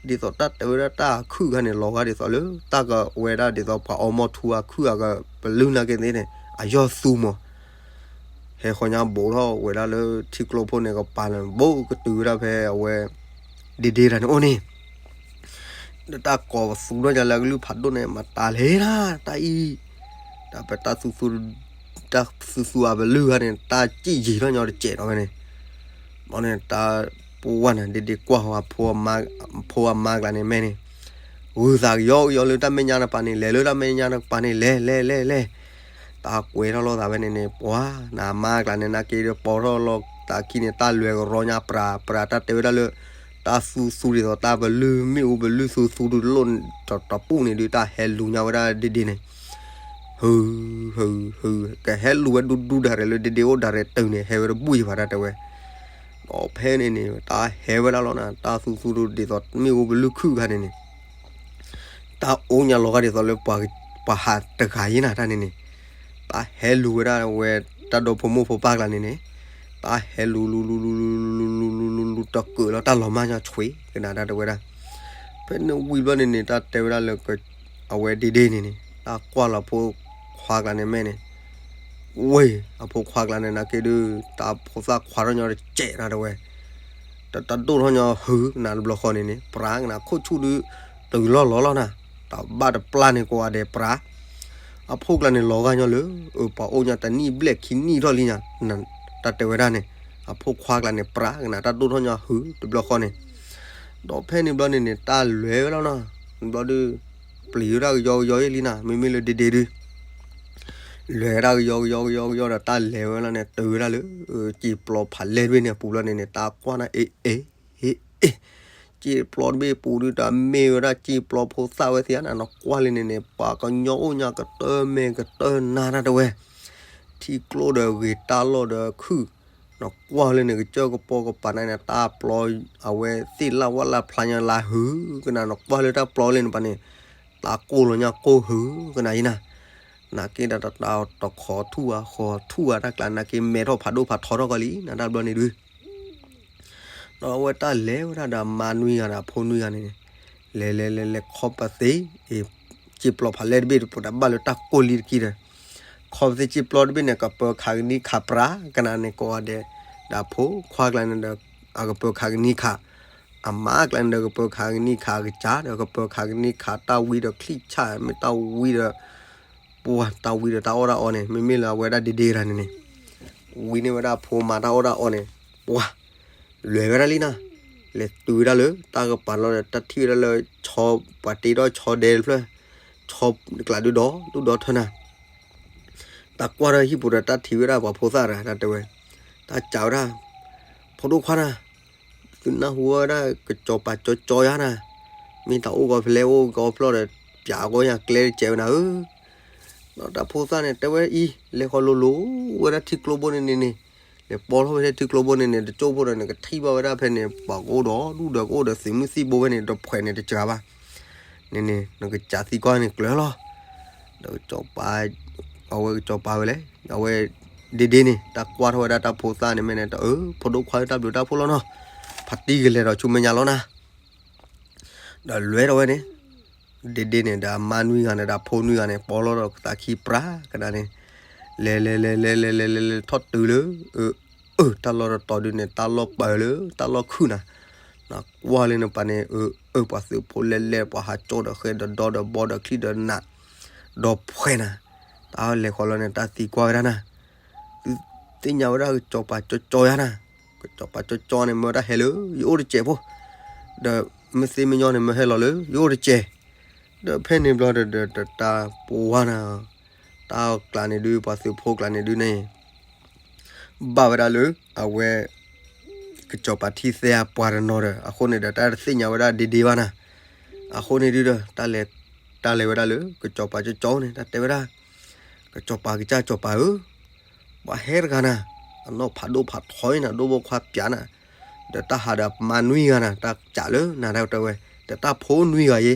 သိးတၢ်တဲဝဲဒၣ်တၢ်အခုၣ်ခါန့ၣ် လီၤဂာ်ဒ်သိးလၢတၢ်ကဝဲဒၣ်ဒ်သိးပှၤအီမိာ်ထူအခါ ခုၣ်အကပလုၢ်နာ်က့သ့န့ၣ် အယီၢ်သူမး. ဟဲဃီၤညါဘူးထီၣ်ဝဲဒၣ်လၢထံကျိဖိန့ၣ် ကပၤလၢ ဘူးကတုၤဝဲဒၣ်ဖဲအဝဲ ဒ့ဒ့တၢ်န့ၣ်အိၣ်န့ၣ် ဒီးတၢ်ကိးပသူထီၣ်ညါလၢအကလုၢ်ဖးဒိၣ်န့ၣ် မတၤလဲၣ်နၤ တၢ်အံၤ, တၢ်ပတၢ်သူသူ တၢ်သူသူအပလုၢ်ခါန့ၣ် တၢ်စံၣ်ယံာ်ထီၣ်ညီတစဲးဒီးဝဲန့ၣ်, ဘီန့ၣ် တၢ်ပဝဲနၤ ဒ့ဒ့ကွၢ်ဃီၤ ဖိအမါကျါန့ၣ်မဲန့ၣ်, ဂုာ်သးကယီကယီလၢတၢ်မဲာ်ညါတပၤန့ၣ် လဲၤလၢတၢ်မဲာ်ညါတပၤန့ၣ် လဲၤ လဲၤ လဲၤ လဲၤ တၢ်ကွဲထီၣ်လိာ်သးဝဲန့ၣ်န့ၣ် ပှၤနၤ အမါကျါန့ၣ် နာ်က့ဒီးပိာ်ထီၣ်လိာ်သးခံန့ၣ် တၢ်လဲၤကရီညါပြး ပြး တၢ်တဲဝဲဒၣ်လၢ တၢ်သူသူဒ်သိးတၢ်ပလုၢ်မ့ၣ်အူပလုၢ်သူသူဒုးလိၣ်တပူၤန့ၣ်ဒုး တၢ်ဟဲလူၤညါဝဲဒၣ်ဒ့ဒ့န့ၣ်, ဟု ဟု ဟု ကဟဲလူၤဝဲဒူဒူဒၣ်ရဲၣ်လၢဒ့ဒ့အိၣ်ဒၣ်ရဲၣ်တုၤန့ၣ် ဟဲဝဲတဘူၣ်ယံၤဘၣ် တၢ်တဲဝဲ. ဒီးဖဲန့ၣ်န့ၣ် တၢ်ဟဲဝဲဒၣ်လီၤနၤ တၢ်သူသူဒ်သိးမ့ၣ်အူပလုၢ်ခုၣ်ခါန့ၣ်န့ၣ် တၢ်အိၣ်ညါလီၤဂာ်ဒ်သိးလၢပှၤဟးတဂၤယံၤနၤ တၢ်န့ၣ်န့ၣ်, တၢ်ဟဲလူၤဝဲဒၣ်ဝဲ တၢ်ဒီဖိမိၢ်ဖိပၢ်ကျါန့ၣ်န့ၣ်, တၢ်ဟဲလူၤလူၤလူၤလူၤလူၤလူၤလူၤလူၤလူၤလူၤလူၤ တကၢးလီၤတၢ်လီၤမၢ်ညါဆွံ ကနၤ တၢ်တဲဝဲဒၣ်. ဖဲန့ၣ်ဝံၤဘျီန့ၣ်န့ၣ် တၢ်တဲဝဲဒၣ်လၢ အဝဲဒ့ဒ့န့ၣ်န့ၣ် တၢ်ကွၢ်လီၤဖိခွါကျါန့ၣ်မဲန့ၣ်, ဝ့ၢ် အဖိခွါကျါန့ၣ် နာ်က့ဒုး တၢ်ဖိသၣ်ခွါထီၣ်ညီတစဲး တၢ်တဲဝဲ, တၢ်ဒိၣ်ထီၣ်ညီဟုကနၤတဘျီဃီန့ၣ်န့ၣ် ပြးကနၤ ခိၣ်ဆူၣ်ဒုး တုၤလီၢ်လီၤလီၤနၤ, တၢ်ဘၣ်တပျၢ်န့ၣ်ကိးဂၤဒဲးပြး, အဖိကျါန့ၣ် လီၤဂာ်ညီလၢ ပှၤအိၣ်ညါတနံၣ်ဘျဲၣ်ခံနံၣ်ထီၣ်လံညါ, တၢ်တဲဝဲဒၣ်န့ၣ်, အဖိခွါကျါန့ၣ် ပြးကနၤ တၢ်ဒိၣ်ထီၣ်ညီဟုတဘျီဃီန့ၣ်, ဒီးဖဲန့ၣ်ဘျီန့ၣ်န့ၣ် တၢ်လဲၤဝဲလီၤနၤ, ဘျီဒုး ပျံၤဝဲဒၣ်ကယီကယီလံနၤ, မ့မ့ၢ်လၢဒ့ဒ့ဒုး လဲၤဝဲဒၣ်ကယီကယီကယီကယီဒီး တၢ်လဲၤဝဲလီၤန့ၣ် တုၤဝဲဒၣ်လၢ စံာ်ပျီဖးလဲၢ်တဘ့ၣ်န့ၣ်အပူၤလီၤန့ၣ်န့ၣ် တၢ်ကွၢ်နၤ အ့ အ့ အ့ အ့ စံာ်ပျီတဘ့ၣ်ပူၤဒုး တၢ်မ့ၢ်ဝဲဒၣ်စံာ်ပျီဖိသၣ်ဝဲသ့ဧါနၤ, နကွၢ်လံန့ၣ်န့ၣ် ပှၤကညီအိၣ်ညါကတၢၢ်မဲာ်ကတၢၢ်နါ တၢ်တဲဝဲ, ထံကျိဒီးဂ့ၤ တၢ်လီၢ်ဒီးခုၣ်, နကွၢ်လံန့ၣ် ကစၢၢ်ကပီၤကပၤန့ၣ်န့ၣ် တၢ်ပျီ အဝဲသ့ၣ်လၢ်ဝၣ်လၢ်ဖျါညါလၢဟုကနၤ, နကွၢ်လၢတၢ်ပျီလံန့ၣ်ပှၤန့ၣ် တၢ်ကိၢ်လီၤညါကိၢ်ဟုကနၤယံၤနၤ, နာ်က့ဒီးတၢ်တခီထူၣ်ဧါ ဃီထူၣ်ဧါ တၢ်ကျါ နာ်က့မဲထီၣ်ဖးဒိၣ်ဖးထီထီၣ်ကီးလံနၤ တၢ်ဘျီန့ၣ်ဒုး ဒီးအဝဲတၢ်လဲၤဝဲဒၣ်ဒီးအမါနွံဂၤဒီးအဖိနွံဂၤန့ၣ်န့ၣ်, လဲၤလဲၤလဲၤလဲၤခီပသ့, အ့ စံာ်ပျီဖးလဲၢ်တဘ့ၣ်တပူၤဒီးဘၣ်လၢတၢ်ကိၢ်လံတက့ၢ်ဒီး, ခီပသ့စံာ်ပျီတဘ့ၣ်န့ၣ် ကပၢၤခးကနံၣ်ခးပြးကနၤန့ၣ်ကိးဂၤဒဲး, ဒီးအဖိခွါကျါန့ၣ်ဒီး အကပၢၤခးကနံၣ်ခး, အမါကျါန့ၣ်ဒီးကပၢၤခးကနံၣ်ခးအကစၢ်ဒီး ကပၢၤခးကနံၣ်ခးတၢ်ဝံဒီးချံၣ်ဆၣ် မ့ၢ်တၢ်ဝံဒီး ပှၤတၢ်ဝံဒီးတၢ်အီၣ်တၢ်အီန့ၣ် မ့မ့ၢ်လၢအဝဲဒၣ်ဒ့ဒ့တၢ်န့ၣ်န့ၣ်, ဝံန့ၢ်ဝဲဒၣ်အဖိမါတၢ်အီၣ်တၢ်အီန့ၣ်, ပှၤ လဲၤဝဲဒၣ်လံနၤ, လဲၤတုၤဝဲဒၣ်လၢတၢ်ကပၤလီၤဒီး တၢ်ထံၣ်ဝဲဒၣ်လၢ ဆီ ပှၤတ့ထီၣ်ဆီဒဲတဖျၢၣ်, ဆီကျးဒုဒီး ဒုဒီထၢနၤ တၢ်ကွၢ်ထီၣ်ဟံၣ်ပူၤဒီး တၢ်ထံၣ်ဝဲဒၣ်ပှၤဖိသၣ်တဂၤ တၢ်တဲဝဲ, တၢ်စံးဝဲဒၣ်, ဖိဒိၣ်ခွါနၤ, သုနၢ်ဟူဝဲဒၣ်ကစီၤပၤကၠီကၠီယါနၤ, မ့ၢ်တၢ်အိၣ်ကီးဖဲလဲၣ်အိၣ်ကီးဖျီၣ်ဒီး ပျးကီးယၤကျဲတစဲးဝဲနၤဧၢ, ဒီးတၢ်ဖိသၣ်န့ၣ် တဲဝဲအံၤ လဲၤဃီၤလိၤလိၤဝဲဒၣ်ထံကျိဘိန့ၣ်န့ၣ်န့ၣ်, လဲၤပိာ်ထီၣ်ဝဲဒၣ်ထံကျိဘိန့ၣ်န့ၣ် တကၠိဖိဒီးန့ၣ် ကထံၣ်ဘၣ်ဝဲဒၣ်ဖဲန့ၣ် ပှၤကအိၣ်ဒီးဒူၣ်ဒီးကအိၣ်ဒီးသုးမုၢ်သံၣ်ဘိဖဲန့ၣ် တဖှဲးန့ၣ်တစှၤဘၣ်, န့ၣ်န့ၣ် နကစးသံကွၢ်န့ၣ်ကျၢၤလီၤ ဒီးကစီၤပၤ, အဝဲကစီၤပၤဝဲလဲၣ်, အဝဲဒ့ဒ့န့ၣ် တၢ်ကွၢ်ထီၣ်ဝဲဒၣ်တၢ်ဖိသၣ်န့ၣ်မ့ၢ်န့ၣ် တၢ်အၢ ဖိဒိၣ်ခွါဧၢ တၢ်ဘျုးတၢ်ဖှိၣ်လီၤနီၤ, ဖါတံၢ်ကလဲၤဒီးဆူမဲာ်ညါလီၤနၤ. ဒီးလဲၤထီၣ်ဝဲန့ၣ်, ဒ့ဒ့န့ၣ် ဒီးအမါနွံဂၤန့ၣ် ဒီးအဖိနွံဂၤန့ၣ် ပိာ်လီၤဒီးသးခံပြးကနၣ်န့ၣ်, လဲၤလဲၤလဲၤလဲၤလဲၤလဲၤလဲၤလဲၤထီၣ်တုၤလၢ အၢ အၢ တၢ်လီၢ်တတီၤဒုန့ၣ် တၢ်လီၢ်ပၢၢ်လၢ တၢ်လီၢ်ခုၣ်နၤ, နကွၢ်လၢနပၤန့ၣ် အၢ အၢ ပှၤသုးဖိလဲၣ်လဲၣ် ပှၤဟးကၠီၣ်ဒီးဃဲဒီးဒီဒီးဘီဒီးချံဒီးနး ဒီးဖှဲနၤ, တၢ်လဲၤဃီလီၤန့ၣ် တၢ်သံကွၢ်ဝဲဒၣ်နၤ, သုသ့ၣ်ညါဝဲဒၣ်ကစီၤပၤကၠီကၠီယါနၤ, ကစီၤပၤကၠီကၠီန့ၣ် မၢဝဲဒၣ်ဟဲလၢ ယအိၣ်တစဲးဖိ, ဒီးမ့ၢ်သ့မ့ၢ်ညီန့ၣ် မၢဟဲလီၤလၢ ယအိၣ်တစဲး, ဒီးဖဲန့ၣ်ဘျီဒီး ဒီးတၢ်ပဝါနၤ, တၢ်ကျးန့ၣ်ဒု ပှၤသုးဖိကျးန့ၣ်ဒုန့ၣ် ဘၣ်ဝဲဒၣ်လၢ အဝဲ ကစီၤပၤထံၣ်သဲအပှၤတနီၤဒီး အဃိန့ၣ်ဒီး တၢ်တသ့ၣ်ညါဝဲဒၣ်ဒ့ဒ့ဘၣ်နၤ, အဃိန့ၣ်ဒုဒီး တၢ်လဲၤ, တၢ်လဲၤဝဲဒၣ်လၢ ကစီၤပၤကၠီကၠီန့ၣ် တၢ်တဲဝဲဒၣ်, ကစီၤပၤကစၢ်ကစီၤပၤဧၢ, ပှၤဟဲတဂၤနၤ, အနီၢ်ဖးဒိၣ်ဖးထီနၤ ဒိၣ်ဘီခွါပၠးနၤ, ဒီးတၢ်ဟးဒီးအမါနွံဂၤနၤ တၢ်ကးလၢနၤ တၢ်တဲဝဲ, ဒီးတၢ်ဖိနွံဂၤအံၤ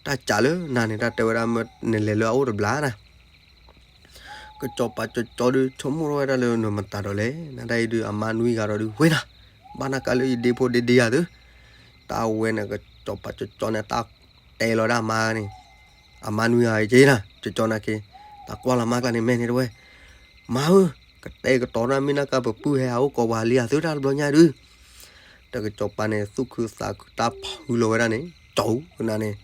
တၢ်ကးလၢနၤန့ၣ် တၢ်တဲဝဲဒၣ် မၢနလဲၤလၢအအိၣ်တဘျီနၤ ကစီၤပၤကၠီကၠီဒု ဆိကမိၣ်ထီၣ်ဝဲဒၣ်လၢနမတၤဒီးလဲၣ်, နဒၣ်အံၤဒု အမါနွံဂၤဒီးဒု ဝ့နၤ, ဘၣ်နၢ်ကါလၢယဒ့ဖိဒ့ဒ့ယၤသု, တၢ်ဝဲန့ၣ် ကစီၤပၤကၠီကၠီန့ၣ် တၢ်တဲလီၤဒၣ်အမါန့ၣ်, အမါနွံဂၤက့နၤ ကၠီကၠီနၤက့, တၢ်ကွၢ်လီၤမါကျါန့ၣ် မဲာ်န့ၣ်တဝဲ, မါဧၢ, ကတဲာ်ကတီၤနၤ မ့ၢ်နၢ်ကါပပုၢ်ဟဲဟးအိၣ်ကိးပှၤလံဧါသု တၢ်တဘျီညါဒု ဒီးကစီၤပၤန့ၣ် သူၣ်ခုသးခုတၢ်ဖုလီၤဝဲဒၣ်န့ၣ် ကၠီကၠီနၤန့ၣ်,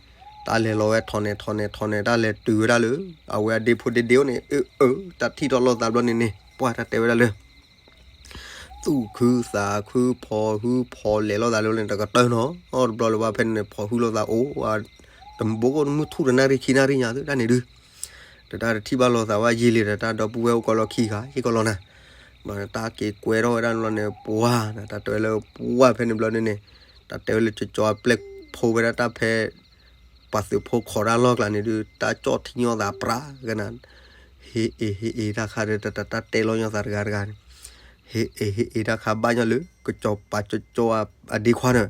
တၢ်လဲၤလီၤဝဲထီၣ်န့ၣ်ထီၣ်န့ၣ်ထီၣ်န့ၣ် တၢ်လဲၤတုၤဝဲဒၣ်လၢ အဝဲအဒ့ဖိဒ့ဒ့အိၣ်န့ၣ် အၢ အၢ တၢ်ထံၣ်ထီၣ်လိာ်သးဘျီန့ၣ်န့ၣ် ပှၢ်တၢ်တဲဝဲဒၣ်လၢ သူၣ်ခုသးခုဖီၣ်ဟုဖီၣ်လဲၤလိာ်သးလၢန့ၣ် တကတၢၢ်နီၤ အီၣ်တဘျီလၢၤဘၣ် ဖဲန့ၣ်န့ၣ် ဖီၣ်ဟုလိာ်သးအိၣ် တဘိကအိၣ်တမုၢ်ထူၣ်တနၣ်ရံၣ်ခံနၣ်ရံၣ်ညါသုတၢ်န့ၣ်ဒု ဒီးတၢ်တထံၣ်ဘၣ်လိာ်သးဝဲယံာ်လံဒီး တၢ်ဒီပုၢ်ဝဲၢ်အိၣ်ကီးလီၢ်ခံဂၤ ဟ့ၣ်ကီးလီၤနၤ, ဘျီန့ၣ် တၢ်က့ၤကွဲထီၣ်ဝဲဒၣ်န့ၣ်ဘျီန့ၣ် ပှၢ်နၤ တၢ်တဲဝဲလၢပှၢ်ဖဲန့ၣ်ဘျီန့ၣ်န့ၣ်, တၢ်တဲဝဲလၢကၠီကၠီအပျဲၢ်ဖိဝဲဒၣ်တၢ်ဖဲ ပှၤသုးဖိခိးတၢ်လီၢ်ကျါန့ၣ်ဒု တၢ်ကၠီၣ်ထံညီသးပြးကနၤ, ဟ့ၣ်အ့ၣ်ဟ့ၣ်အ့ၣ်တၢ်ခါဒီး တၢ်တဲလီၤညီသးတဂၤတဂၤန့ၣ်, ဟ့ၣ်အ့ၣ်ဟ့ၣ်အ့ၣ်တၢ်ခါဘၣ်ညီလၢ ကစီၤပၤကၠီကၠီအဒ့ခွါဒီး,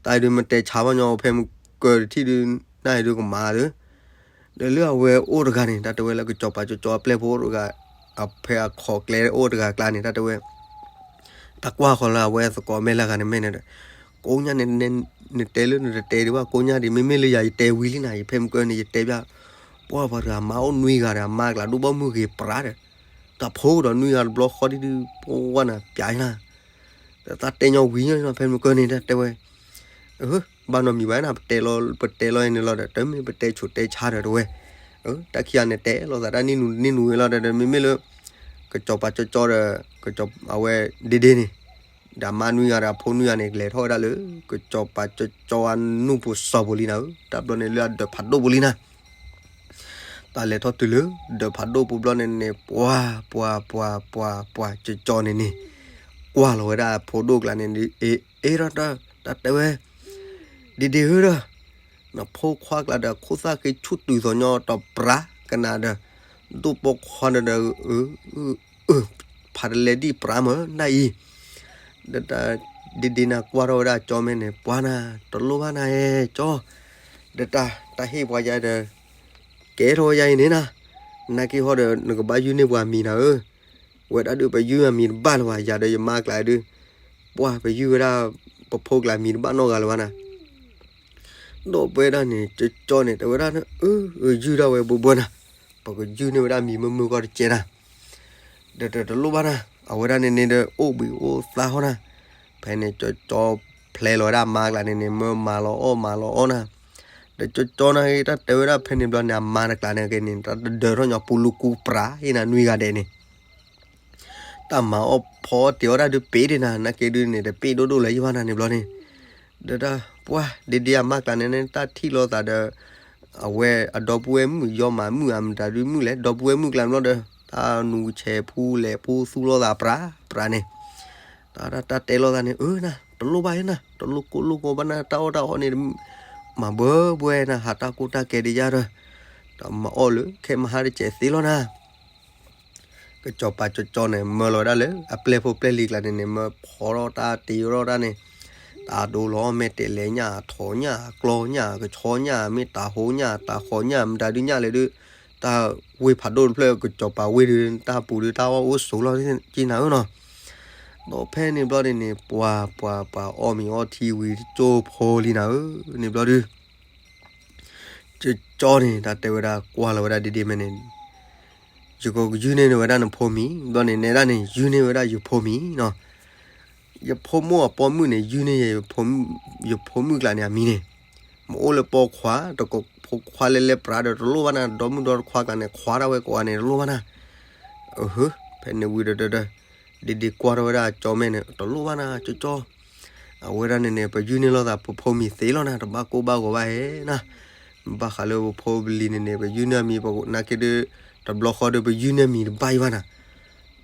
တၢ်အံၤဒု မ့ၢ်တဲဆါဘၣ်ညီဖဲမုၢ်ကၢၤတထံၣ်ဒု နၢ်အံၤဒုကမၤသု ဒီးလၢအဝဲအိၣ်တဂၤန့ၣ် တၢ်တဲဝဲလၢကစီၤပၤကၠီကၠီအပျဲၢ်ဖိအိၣ်တဂၤ, အဖဲအခိးကျဲအိၣ်တဂၤကျါန့ၣ် တၢ်တဲဝဲ, တၢ်ကွၢ်ဃီၤလၢအဝဲသကိးမဲာ်လၢဂၤန့ၣ် မဲာ်န့ၣ်ဒီး, ကိးညါန့ၣ် နတဲလၢနတတဲဒံးဘၣ် ကိးညါဒံး မ့မ့ၢ်လၢယၤယတဲဝံၤလံနၤ ယဖဲမုၢ်ကၢၤန့ၣ် ယတဲဘၣ်, ပှၢ်ပှၤတဂၤမါအိၣ်နွံဂၤဒီး အမါကျါဒိၣ်ဘီမုၢ်ဂ့ၤပြးဒီး, တၢ်ဖိဒီးနွံဂၤတဘျီဃီဒ်ဒု ပှၢ်နၤပျးနၤ ဒီးတၢ်တဲညီဝံၤညီဖဲမုၢ်ကၢၤန့ၣ် တၢ်တဲဝဲ ဘၣ်နီတမံၤဘၣ်နၤ ပတဲလီၤ ပတဲလီၤအံၤန့ၣ်လီၤဒီး တမ့ၢ်ပတဲဆိးတဲဆါဒီးတဝဲ, တၢ်ခံဂၤန့ၣ်တဲလိာ်သးတၢ်နံၣ်နူၤနံၣ်နူၤဝဲလီၤဒီး မ့မ့ၢ်လၢ ကစီၤပၤကၠီကၠီဒီး အဝဲဒ့ဒ့န့ၣ်, ဒီးအမါနွံဂၤဒီးအဖိနွံဂၤန့ၣ် လဲၤထီၣ်ဝဲဒၣ်လၢ ကစီၤပၤကၠီကၠီအနူၢ်ပူၤစီၤပူၤလံနၤဧၢ, တၢ်ဘျီန့ၣ်လၢအဒၢးဖးဒိၣ်ပူၤလံနၤ တၢ်လဲၤထီၣ်တုၤလၢ ဒၢးဖးဒိၣ်ပူၤဘျီန့ၣ်န့ၣ် ပှၤ ပှၤ ပှၤ ပှၤ ပှၤ ကၠီကၠီန့ၣ်န့ၣ် ကွၢ်လီၤဝဲဒၣ်ဖိဒိၣ်ကျါန့ၣ် အ့ အ့ဒီးတၢ် တၢ်တဲဝဲ ဒ့ဒ့ဧၢဒီး နဖိခွါကျါဒီး ခိၣ်သၣ်ဃ့ဆူၣ်တုၤသိးညီတီးပြးကနၤဒီး ဒိၣ်ပိာ်ခွါဒီး ဖးတလဲဒံၣ်ပြးမၢ်နၢ်အံၤ ဒီးတၢ်ဒ့ဒ့နၤကွၢ်ထီၣ်ဝဲဒၣ်ကၠီမဲာ်န့ၣ် ပှၤနၤ တလိၣ်ဘၣ်နၤဧၢကၠီ, ဒီးတၢ် တၢ်ဟ့ၣ်ပှၤယၤဒီး ကဲထီၣ်ဝဲယၤအံၤန့ၣ်နၤ, နာ်က့ဟီဒီး နကဘၣ်ယုၢ်န့ၢ်ပှၤမံၤနၤဧၢ, ဝဲဒၣ်ဒုးပယုၢ်အမံၤတဘၣ်လၢၤဘၣ်, ယၤဒီးယမါကျါဒုး ပှၤပယုၢ်ဝဲဒၣ် ပဖိကျါမံၤတဘၣ်နီတဂၤလၢၤဘၣ်နၤ ဒီးပဝဲဒၣ်န့ၣ် ကၠီကၠီန့ၣ် တဲဝဲဒၣ် အၢ ယုၢ်ဒၣ်ဝဲဘိဘိနၤ, ပကယုၢ်န့ၢ်ဝဲဒၣ်မံၤမုၢ်မုၢ်ဂီၢ်တကဲနၤ, ဒီးတလိၣ်ဘၣ်နၤ, အဝဲဒၣ်န့ၣ်န့ၣ်ဒီး အိၣ်ဘှံးအိၣ်သါဟီနၤ, ဖဲန့ၣ် ကၠီကၠီဖျဲလီၤဝဲဒၣ်မါကျါန့ၣ်န့ၣ် မၢမၤလီၤအီၣ်မၤလီၤအီၣ်နၤ, ဒီးကၠီကၠီနၤဂ့ၤ တၢ်တဲဝဲဒၣ်ဖဲန့ၣ်ဘျီန့ၣ် အမါတကျါန့ၣ်ဂ့ၤန့ၣ် တၢ်တဒၢထီၣ်ညီပူၤလူၤကူပြးဟ့ၣ်နၤနွံဂၤဒဲးန့ၣ် တၢ်မၤအီၣ်ဖီအီၣ်တ့ၤအီၣ်တၢ်ဒုးပ့ၤဒံးနၤ နာ်က့ဒုးန့ၣ် တပ့ၤဒိၣ်ဒိၣ်လၢၤယဘၣ်နၤန့ၣ်ဘျီန့ၣ်, ဒီးတၢ်ပှၢ်ဒ့ဒ့အမါကျါန့ၣ်န့ၣ် တၢ်ထံၣ်လိာ်သးဒီး အဝဲအဒီပုၢ်ဝဲၢ်မုၣ် ယီမးမုၣ်ဧါ မတၤဒုးမုၣ်လဲၣ် ဒီပုၢ်ဝဲၢ်မုၣ်ကျါန့ၣ်ဘျီဒီး တၢ်နူၤဆဲးဖူလဲၤဖူသူၣ်လိာ်သးပြးပြးန့ၣ်, တၢ် တၢ်တဲလိာ်သးန့ၣ် အၢနၤ တလိၣ်ဘၣ်ယဲနၤ တလိၣ်ကိၣ်လိၣ်ကီဘၣ်နၤ တၢ်အီၣ်တၢ်အီန့ၣ် မၤဘၢဘှဲနၤ ဟးတၢ်ကိၢ်တၢ်ကဲဒံးယါဒီး တၢ်မၤအီၣ်လၢခဲမဟါတကဲးသ့လီၤနၤ ကစီၤပၤကၠီကၠီန့ၣ် မၢလီၤဝဲဒၣ်လၢ အပျဲၢ်ဖိပျဲၢ်လံၤကျါန့ၣ်န့ၣ် မၢဖီထီၣ်တၢ်တ့ထီၣ်တၢ်န့ၣ်, တၢ်ဒိလီၤမဲာ်တဲးလဲးညၣ် ထိးညၣ် ကျီညၣ် ကဆီညၣ် မ့ၢ်တၤဟိညၣ် တၤဃီညၣ် မတၤဒုးညၣ်လဲၣ်ဒုး, တၢ်ဝ့ၢ်ဖးဒိၣ်တဖျၢၣ် ကစီၤပၤဝ့ၢ်ဒုး တၢ်ပူၤဒုး တၢ်အီၣ်အိၣ်ဆိးလီၤက့နၤဧၢနီၤ. ဒီးဖဲန့ၣ်ဘျီန့ၣ်န့ၣ် ပှၤ ပှၤ ပှၤအီၣ်မ့ၤအီထံဝံၤတကၠိဖိလံနၤဧၢ, န့ၣ်ဘျီဒုး ကၠီကၠီန့ၣ် တၢ်တဲဝဲဒၣ် ကွၢ်လီၤဝဲဒၣ်ဒ့ဒ့မဲန့ၣ်, ယကယုၢ်န့ၢ်ဝဲဒၣ်နဖိမံၤ, ဘျီန့ၣ်နဲဒၣ်န့ၣ် ယုၢ်န့ၢ်ဝဲဒၣ်ယဖိမံၤနီၤ. ယဖိမုၣ်အပိာ်မုၣ်န့ၣ် ယုၢ်န့ၢ်ယ ယဖိမုၣ်ကျါန့ၣ်အမံၤန့ၣ်, မ့ၢ်အိၣ်လၢပိာ်ခွါ, တကဖိခွါလဲၤလဲၤပြးဒီးတလိၣ်ဘၣ်နၤ, ဒီမုၣ်ဒီတခွါကျါန့ၣ် ခွါဒၣ်ဝဲကိးဂၤန့ၣ် တလိၣ်ဘၣ်နၤ. အဟၢ, ဖဲန့ၣ်ဝံၤဒီး ဒ့ဒ့ကွၢ်ထီၣ်ဝဲဒၣ်အကၠီမဲန့ၣ် တလိၣ်ဘၣ်နၤ ကၠီကၠီ, အဝဲဒၣ်န့ၣ်န့ၣ် ပယုၢ်န့ၢ်လိာ်သးပဖိမံၤသ့လီၤနၤ, တဘၣ်ကိၢ်ဘၣ်ဂီၤဘၣ်ဟဲနၤ. ဘၣ်ဃးလၢပဖိပလံၤန့ၣ်န့ၣ် ပယုၢ်န့ၢ်အမံၤ ပနာ်က့ဒုး တဘျီဃီဒီး ပယုၢ်န့ၢ်မံၤတဘၣ်အံၤဘၣ်နၤ.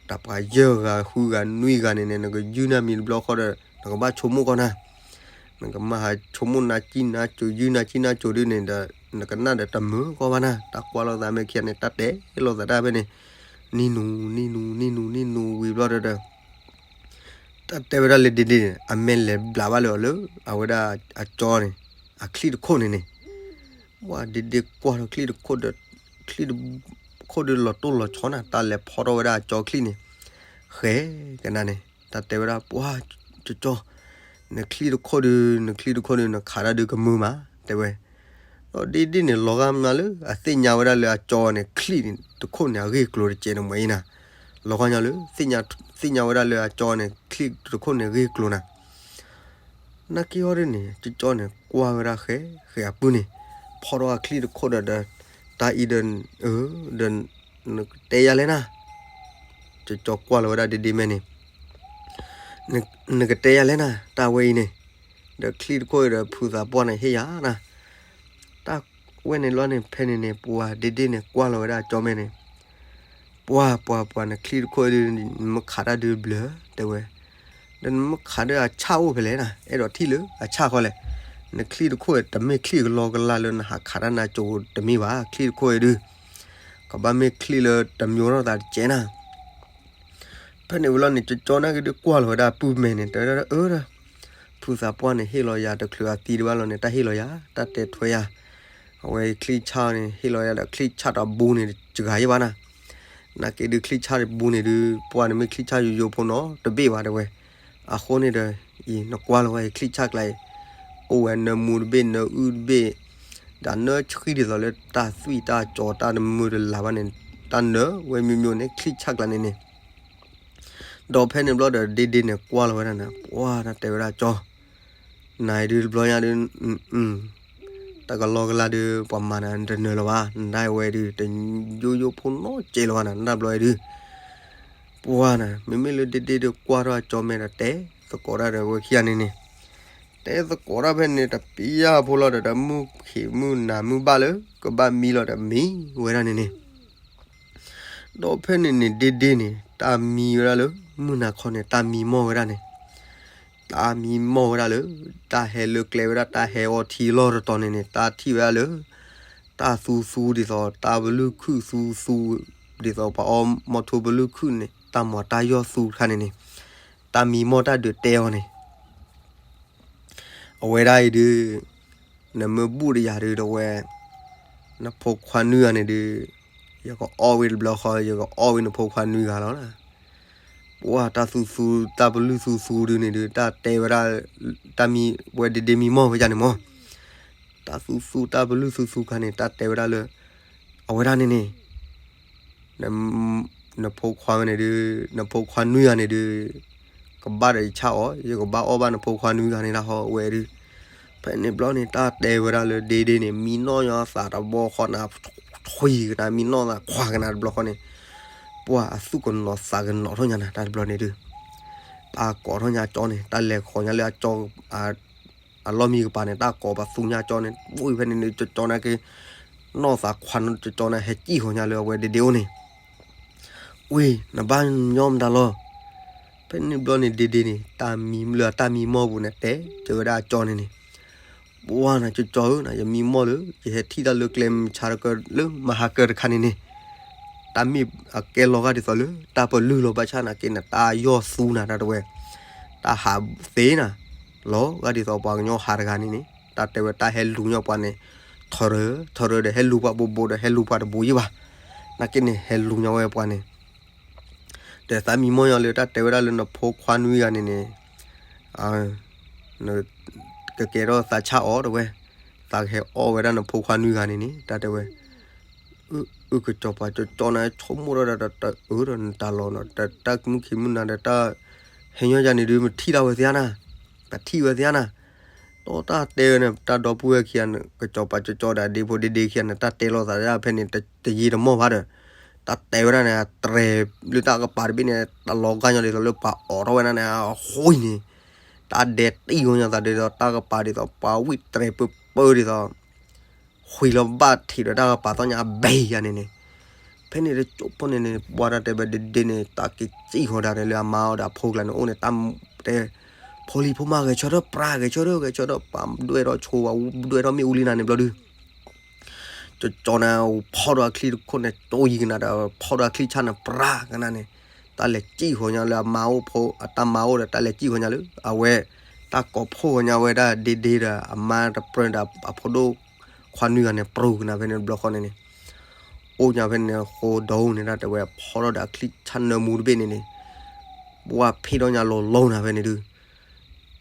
တၢ်ပှၤယဲၢ်ဂၤဃုဂၤနွံဂၤန့ၣ်န့ၣ် နကယုၢ်န့ၢ်အမံၤတဘျီဃီဒီး နကဘၣ်ဆိကမိၣ်ကီးနၤ, နကမၤဟးဆိကမိၣ်နၤကံနၤစိၤ ယုၢ်နၤကံနၤစိၤဒုးန့ၣ်ဒီး နကနၣ်ဒီးတမုာ်ကီးဘၣ်နၤ. တၢ်ကွၢ်လိာ်သးမဲာ်ခံဂၤန့ၣ် တၢ်တဲလိာ်သးတၢ်ဖဲန့ၣ်, နံၤနူၤ နံၤနူၤ နံၤနူၤ နံၤနူၤဝံၤဘျီဒီး တၢ်တဲဝဲဒၣ်လၢဒ့ဒ့န့ၣ် အမဲာ်လဲၤဘျးဘၣ်လၢအီၤလၢ အဝဲဒၣ်အကၠီန့ၣ် အချံၣ်တခိၣ်န့ၣ်န့ၣ်, ပှၤဒ့ဒ့ကွၢ်ထီၣ်ချံၣ်တခိၣ်ဒီး ချံၣ်တခိၣ်ဒုးလီၤတိၢ်လီၤဆီနၤ, တၢ်လဲၤဖီထီၣ်ဝဲဒၣ်အကၠီချံၣ်န့ၣ်, ဃဲကနၤန့ၣ် တၢ်တဲဝဲဒၣ် ပှၤကၠီကၠီ, နချံၣ်တခိၣ်ဒုး နချံၣ်တခိၣ်ဒုး နခးတၢ်ဒုးကမုာ်မး တဲဝဲ. ဒီးဒ့ဒ့န့ၣ် လီၤဂာ်မးလၢ အသ့ၣ်ညါဝဲဒၣ်လၢအကၠီန့ၣ် ချံၣ်တခိၣ်န့ၣ် အဂ့ၢ်ကျိၤတကဲးန့ၣ်မ့ၢ်အံၤနၤ, လီၤဂာ်ညါလၢ သ့ၣ်ညါဝဲဒၣ်လၢအကၠီန့ၣ် ချံၣ်တခိၣ်န့ၣ် အဂ့ၢ်ကျိၤနၤ. နာ်က့အီၤဒ်န့ၣ် ကၠီကၠီန့ၣ် ကွၢ်ဝဲဒၣ်ဃဲ ဃဲအပုၢ်န့ၣ် ဖီထီၣ်အချံၣ်တခိၣ်ဒီး ဒီး တၢ်အံၤဒီး အၢ ဒီး နကတဲယၤလဲၣ်နၤ, ကၠီကၠီကွၢ်လီၤဝဲဒၣ်ဒ့ဒ့မဲန့ၣ်, နကတဲယၤလဲၣ်နၤ တၢ်ဝဲအံၤန့ၣ်, ဒီးချံၣ်တခိၣ်အံၤဒီး ဖုသးပှၢ်န့ၣ်ဟ့ၣ်ယၤနၤ. တၢ်ဝဲန့ၣ်လီၤန့ၣ် ဖဲန့ၣ်န့ၣ် ပှၤဒ့ဒ့န့ၣ် ကွၢ်လီၤဝဲဒၣ်အကၠီမဲန့ၣ်, ပှၤ ပှၤ ပှၤ နချံၣ်တခိၣ်အံၤဒုး နမ့ၢ်ခးတၢ်ဒုးဘျၢ တဲဝဲ, ဒီးနမ့ၢ်ခးဒီးအဆၣ်အိၣ်ဖဲလဲၣ်နၤ, အဲၣ်ဒိးထံၣ်လၢအဆၣ်ဃီလဲၣ်. နချံၣ်တခိၣ်အံၤ တမ့ၢ်ချံၣ်ကလီကလီလၢနဟးခးတၢ်နၤစိၤတမ့ၢ်ဘၣ်, ချံၣ်တခိၣ်အံၤဒုး ကဘၣ်မ့ၢ်ချံၣ်လၢတမံၤထီၣ်သးတကဲးနၤ. ဖဲန့ၣ်ဝံၤလီၤန့ၣ် ကၠီကၠီနာ်က့ဒုးကွၢ်လီၤဝဲဒၣ်အပုၢ်မဲန့ၣ် တဲဝဲဒၣ် အၢ ဖုသးပှၢ်န့ၣ် ဟ့ၣ်လီၤယၤတချုးအသံတဘၣ်လီၤန့ၣ် တၢ်ဟ့ၣ်လီၤယၤ တၢ်တဲထွဲယၤ, အဝဲချံၣ်ဆၣ်န့ၣ် ဟ့ၣ်လီၤယၤဒီး ချံၣ်ဆၣ်တဘိန့ၣ် တဂၤယဲဘၣ်နၤ. နာ်က့ဒုး ချံၣ်ဆၣ်တဘိန့ၣ်ဒုး ပှၤန့ၣ်မ့ၢ်ချံၣ်ဆၣ်ယိယိဖိနီတဘ့ၣ်ဘၣ်တဲဝဲ. အဃိန့ၣ်ဒီး အံၤ နကွၢ်လီၤဝဲချံၣ်ဆၣ်ကျါအံၤ အိၣ်ဝဲနၢမူတဘ့ၣ် နၢအုၣ်တဘ့ၣ်, ဒီးနၢဆှံဒ်သိးလၢတၢ်သွံၣ်တၢ်ကၠီတၢ်တမုာ်တလၤဘၣ်န့ၣ်, တၢ်နၢဝဲမ့ၢ်မ့ၢ်န့ၣ် ချံၣ်ဆၣ်ကျါန့ၣ်န့ၣ် ဒီးဖဲန့ၣ်ဘျီဒီး ဒ့ဒ့န့ၣ် ကွၢ်လီၤဝဲဒၣ်န့ၣ် ပှၤတၢ်တဲဝဲဒၣ်ကၠီ, နၤအံၤဒုးတဘျီညါဒုး တၢ်ကလီကလီဒုး ပှၤမၤနၤတနၢၤလၢၤဘၣ်, နဒၣ်ဝဲဒုး တယိယိဖိနီတကဲးလၢၤဘၣ်နၤ နတၢ်ဘျီအံၤဒုး. ပှၤနၤ မ့မ့ၢ်လၢဒ့ဒ့ဒုးကွၢ်ထီၣ်အကၠီမဲဒီး တဲသကိးတၢ်ဒီးဝဲခံဂၤန့ၣ်န့ၣ်, တဲသကိးတၢ်ဖဲန့ၣ် တပျၢ်ဖိလီၤဒီး တၢ်မုၢ်ခံးမုၢ်နၤမုၢ်ဘၣ်လၢ ကဘၣ်မံလီၤဒီးမံဝဲဒၣ်န့ၣ်န့ၣ် ဒီးဖဲန့ၣ်န့ၣ် ဒ့ဒ့န့ၣ် တၢ်မံဝဲဒၣ်လၢ မုၢ်နၤခီန့ၣ် တၢ်မံမီၢ်ဝဲဒၣ်န့ၣ်, တၢ်မံမီၢ်ဝဲဒၣ်လၢ တၢ်ဟဲလၢကျဲဝဲဒၣ် တၢ်ဟဲအီထံလီၢ်တတီၤန့ၣ်န့ၣ် တၢ်ထံၣ်ဝဲဒၣ်လၢ တၢ်သူသူဒ်သိး တၢ်ပလုၢ်ခုၣ်သူသူ ဒ်သိးပှၤအီမီထိပလုၢ်ခုၣ်န့ၣ် တၢ်မၤတၢ်ယီၢ်သူတခါန့ၣ်န့ၣ်, တၢ်မံမီၢ်တၢ်ဒုးတဲအီၤန့ၣ် အဝဲဒၣ်အံၤဒုး နမ့ၢ်ဘူၣ်တယၤဒုး တဝဲ နဖိခွါနွံဂၤန့ၣ်ဒုး ယကအီၣ်ဝဲတဘျီဃီ ယကအီၣ်ဝဲနဖိခွါနွံဂၤလီၤ. ပှၤတၢ်သူသူ တၢ်ပလုၢ်သူသူဒုးန့ၣ်ဒုး တၢ်တဲဝဲဒၣ် တၢ်မံဝဲဒ့ဒ့မံမီၢ်ဝဲဒၣ်န့ၣ်မီၢ်, တၢ်သူသူတၢ်ပလုၢ်သူသူခါန့ၣ် တၢ်တဲဝဲဒၣ်လၢ အဝဲဒၣ်န့ၣ်န့ၣ် နဖိခွါဝဲန့ၣ်ဒုး နဖိခွါနွံဂၤန့ၣ်ဒုး ကဘၣ်ဒီးယဆၣ်အီၤ ယကဘၣ်အီၣ်ဘၣ်နဖိခွါနွံဂၤန့ၣ်ဒၣ်ဟီဝဲဒုး. ဖဲန့ၣ်ဘျီန့ၣ် တၢ်တဲဝဲဒၣ်လၢဒ့ဒ့န့ၣ် မံနီၢ်ညီသးတဘျီဃီနၤ ထွံၣ်ကနၤ မံနီၢ်သးခွါကနၤတဘျီဃီန့ၣ်, ပှၤအသူၣ်ကနီၤသးကနီၤထီၣ်ညါနၤ တၢ်တဘျီန့ၣ်ဒုး တၢ်ကိးထီၣ်ညါကၠီန့ၣ် တၢ်လဲၤဃီၤညါလၢအကၠီ အလီၢ်မံကပၤန့ၣ် တၢ်ကိးပသူညါကၠီန့ၣ် ဝံၤဖဲန့ၣ်န့ၣ် ကၠီကၠီန့ၣ်က့ နီၢ်သးခွါနီၢ်ကၠီကၠီန့ၣ် ဟဲစံၣ်ဃီၤညါလၢအဝဲဒ့ဒ့အိၣ်န့ၣ်, ဝံၤ နဘၣ်ညီမတၤလီၤ. ဖဲန့ၣ်ဘျီန့ၣ် ဒ့ဒ့န့ၣ် တၢ်မံလၢအတၢ်မံမီၢ်ပူၤန့ၣ် တဲကၢဝဲဒၣ်အကၠီန့ၣ်န့ၣ်, ပှၤနၤကၠီကၠီဧၢ နၤယမံမီၢ်လၢ ယဟဲထံၣ်တၢ်လၢကျဲမုၢ်ဆါတကၢလၢမဟါကၢတခါန့ၣ်န့ၣ်, တၢ်မ့ၢ်အကဲလီၤဂာ်ဒ်သိးလၢ တၢ်ပလုၢ်လီၤဘၣ်ဆၣ်နာ်က့နၤ တၢ်ယီၢ်သူနၤတၢ်တဝဲ, တၢ်ဟးသ့နၤ လီၤဂာ်ဒ်သိးပှၤကညီဟးတဂၤန့ၣ်န့ၣ် တၢ်တဲဝဲတၢ်ဟဲလူၤညီပှၤန့ၣ် ထရၢ ထရၢဒီးဟဲလူၤပှၤဘိးဘိးဒီးဟဲလူၤပှၤတဘိးယံၤဘၣ်. နာ်က့န့ၣ် ဟဲလူၤညီဝဲပှၤန့ၣ်, ဒီးသးမံမီၢ်ညီလၢတၢ်တဲဝဲဒၣ်လၢနဖိခွါနွံဂၤန့ၣ်န့ၣ်, ကကဲထီၣ်သးဆၣ်အီၤတဲဝဲ, သးကဟဲအီၣ်ဝဲဒၣ်နဖိခွါနွံဂၤန့ၣ်န့ၣ် တၢ်တဲဝဲ, အၢ ကစီၤပၤကၠီကၠီန့ၣ် ဆိကမိၣ်ထီၣ်ဒီးတၢ်အၢဒီးနတၢ်လီၤနီၤ, တၢ်မုၢ်ခံမုၢ်နၤဒီးတၢ် ဟဲညီယၤန့ၣ်ဒုး မထံၣ်တၢ်ဝဲသ့ဧါနၤ, ပထံၣ်ဝဲသ့ဧါနၤ, ဒီးတၢ်တဲဝဲန့ၣ် တၢ်ဒီပုၢ်ဝဲၢ်ခံဂၤန့ၣ် ကစီၤပၤကၠီကၠီဒီးဒ့ဖိဒ့ဒ့ခံဂၤန့ၣ် တၢ်တဲလိာ်သးဒၣ်ဖဲန့ၣ် တယံာ်တမီၢ်ဘၣ်ဒီး, တၢ်တဲဝဲဒၣ်န့ၣ် အတြဲၤလၢတၢ်ကပၤတဘ့ၣ်န့ၣ် တလီၤဂာ်ညီဒ်သိးလၢပှၤအိးထီၣ်ဝဲဒၣ်န့ၣ် အဃိန့ၣ်, တၢ်ဒဲးတံၢ်ဃီညီသးဒ်သိး တၢ်ကပၤဒ်သိး ပှၤဝံၣ်တြဲၤပၢပၢဒ်သိး ဃံလီၤဘၣ်ထံးဒီးတၢ်ကပၤသီၣ်ညါအဘဲယၤန့ၣ်န့ၣ်, ဖဲန့ၣ်တကၠိဖိန့ၣ်န့ၣ် ပှၤတၢ်တဲဝဲဒ့ဒ့န့ၣ် တၢ်က့ၤစံၣ်ဃီၤဒၣ်ဒီးလၢအမါအီၤဒီးအဖိကျါန့ၣ် အိၣ်န့ၣ် တၢ်တဲ ဖိလံၤဖိမါ ဂဲၤဆၢထၢၣ်ပြး ဂဲၤဆၢထၢၣ် ဂဲၤဆၢထၢၣ် ပှၤဒွဲၣ်ထီၣ်ဆိဝဲ ဒွဲၣ်ထီၣ်မ့ၣ်အူလံနၤန့ၣ်ဘျီဒုး ကၠီကၠီန့ၣ် ဖီၣ်ဒီးအချံတခိၣ်န့ၣ် ကၠီယံၤကနၤဒီး ဖီၣ်ဒီးအချံဆၣ်န့ၣ် ပြးကနၤန့ၣ်, တၢ်လဲၤစံၣ်ဃီၤညါလၢအမါအိၣ်ဖိ အတၢ်မါအိၣ်ဒီး တၢ်လဲၤစံၣ်ဃီၤညါလၢ အဝဲ တၢ်ကိးဖှိၣ်ဃီၤညါဝဲဒၣ်ဒ့ဒ့ဒီး အမါတပြၢဒီး အဖိဒိၣ်ခွါနွံဂၤန့ၣ် ပြူၤကနၤဖဲန့ၣ်တဘျီဃီန့ၣ်န့ၣ်, အိၣ်ညါဖဲန့ၣ်ဃိဒီးန့ၣ် တၢ်တဲဝဲဖီၣ်ထီၣ်ဒီးအချံဆၣ်နၢမူတဘ့ၣ်န့ၣ်န့ၣ်, ပှၤဖ့ၣ်ထီၣ်ညါလီၤလီၤနၤဖဲန့ၣ်ဒုး ဆ့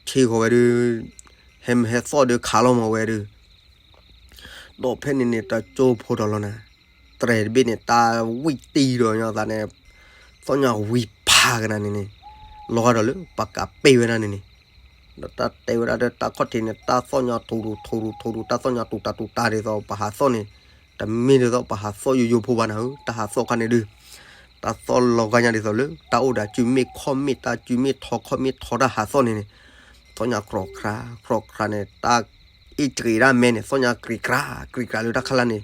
ဃီၤဝဲဒုး, ဟဲမ့ၢ်ဟဲသီၣ်ဒုးခးလီၤမးဝဲဒုး, ဒီးဖဲန့ၣ်န့ၣ် တၢ်ကၠိဖိဒီးလီၤနၤ, တြဲၤတဘ့ၣ်န့ၣ် တၢ်ဝံၣ်တံၢ်ဒီးညီသးန့ၣ်, သီၣ်ညါဝံၤဖးကနၤန့ၣ်န့ၣ်, လီၤဂာ်ဒီးလၢပှၤကးပ့ၢ်ဝဲဒၣ်န့ၣ်န့ၣ်, ဒီးတၢ်တဲဝဲဒၣ်ဒီးတၢ်ခီၣ်ထံးန့ၣ် တၢ်သီၣ်ညါထူးထူးထူးထူးထူး တၢ်သီၣ်ညါတူၤတၢ်တူၤတၢ်ဒ်သိး ပှၤဟးသီၣ်န့ၣ်, တမ့ၢ်ဒ်သိးပှၤဟးသီၣ်ယိယိဖိဘၣ်နၤဧၢ, တၢ်ဟးသီၣ်ခါန့ၣ်ဒုး တၢ်သီၣ်လီၤဂာ်ညါဒ်သိးလၢ တၢ်အိၣ်ဒီးစုမ့ၣ်ခီၣ်မ့ၣ် တၢ်စုမ့ၣ်ထီခီၣ်မ့ၣ်ထီတၢ်ဟးသီၣ်န့ၣ်န့ၣ်, သီၣ်ညါခြီးခြး ခြီးခြးန့ၣ် တၢ်အ့ၣ်တဂ့ၤဒၣ်မဲန့ၣ် သီၣ်ညါကြံးကြၤ ကြံးကြၤလၢတၢ်ခါလၢ်န့ၣ်,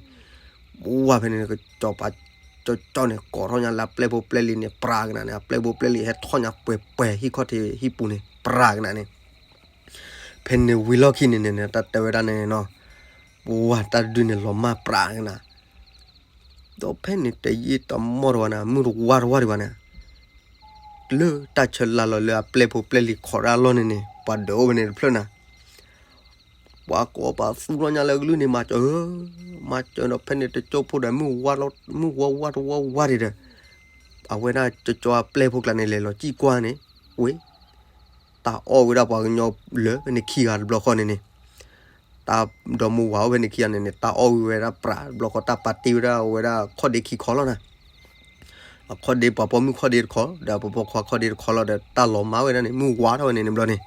ပှၤဖဲန့ၣ် ကစီၤပၤကၠီကၠီန့ၣ် ကိးထီၣ်ညါလၢအပျဲၢ်ဖိပျဲၢ်လံၤန့ၣ် ပြးကနၤန့ၣ် အပျဲၢ်ဖိပျဲၢ်လံၤဟဲထီၣ်ညါပှဲၤပှဲၤဟံၣ်ခီၣ်ထံးဟံၣ်ပူၤန့ၣ် ပြးကနၤန့ၣ် ဖဲန့ၣ်ဝံၤလီၢ်ခံန့ၣ်န့ၣ် တၢ်တဲဝဲဒၣ်န့ၣ်နီၤ, ပှၤတၢ်ဒုးန့ၣ်လီၤမၢ်ပြးကနၤ, ဒီးဖဲန့ၣ်တယံာ်တမီၢ်တဝဲနၤ မုၢ်တဝါတဝါဒံးဘၣ်နၤ, လၢတၢ်ဆၢလၢ်လီၤလၢအပျဲၢ်ဖိပျဲၢ်လံၤခိးတၢ်အလီၢ်န့ၣ်န့ၣ် ပှၤဒၢးအိၣ်ဝဲန့ၣ်တဖျၢၣ်နၤ ပှၤကိးပှၤသူၣ်ထီၣ်ညါလၢအကလုၢ်န့ၣ် မၤစၢၤဧၢ, မၤစၢၤဒီးဖဲန့ၣ်တကၠိဖိဒီး မုၢ်ဝါဝါတဝါဝါဒံးဒီး အဝဲဒၣ်ကၠီကၠီအပျဲၢ်ဖိကျါန့ၣ် လဲၤလီၤစံၣ်ကွၢ်န့ၣ်, ဝ့ၢ်, တၢ်အီၣ်ဝဲဒၣ်ပှၤကညီလၢန့ၣ်ခံဂၤတဘျီဃီန့ၣ်န့ၣ်, တၢ်ဒီမါဝၤအိၣ်ဖဲန့ၣ်ခံဂၤန့ၣ်န့ၣ် တၢ်အီၣ်ဝံၤဝဲဒၣ်ပြးတဘျီဃီ တၢ်ပာ်တ့ၢ်ဝဲဒၣ်အဝဲဒၣ်ခီၣ်ဒ့ခံခီလီၤနၤ အခီၣ်ဒ့ပှၤပိာ်မုၣ်ခီၣ်ဒ့တခီ ဒီးပှၤပိာ်ခွါခီၣ်ဒ့တခီလီၤဒီး တၢ်လီၤမၢ်ဝဲဒၣ်န့ၣ် မုၢ်ဝါထီၣ်ဝဲန့ၣ်န့ၣ်ဘျီန့ၣ်,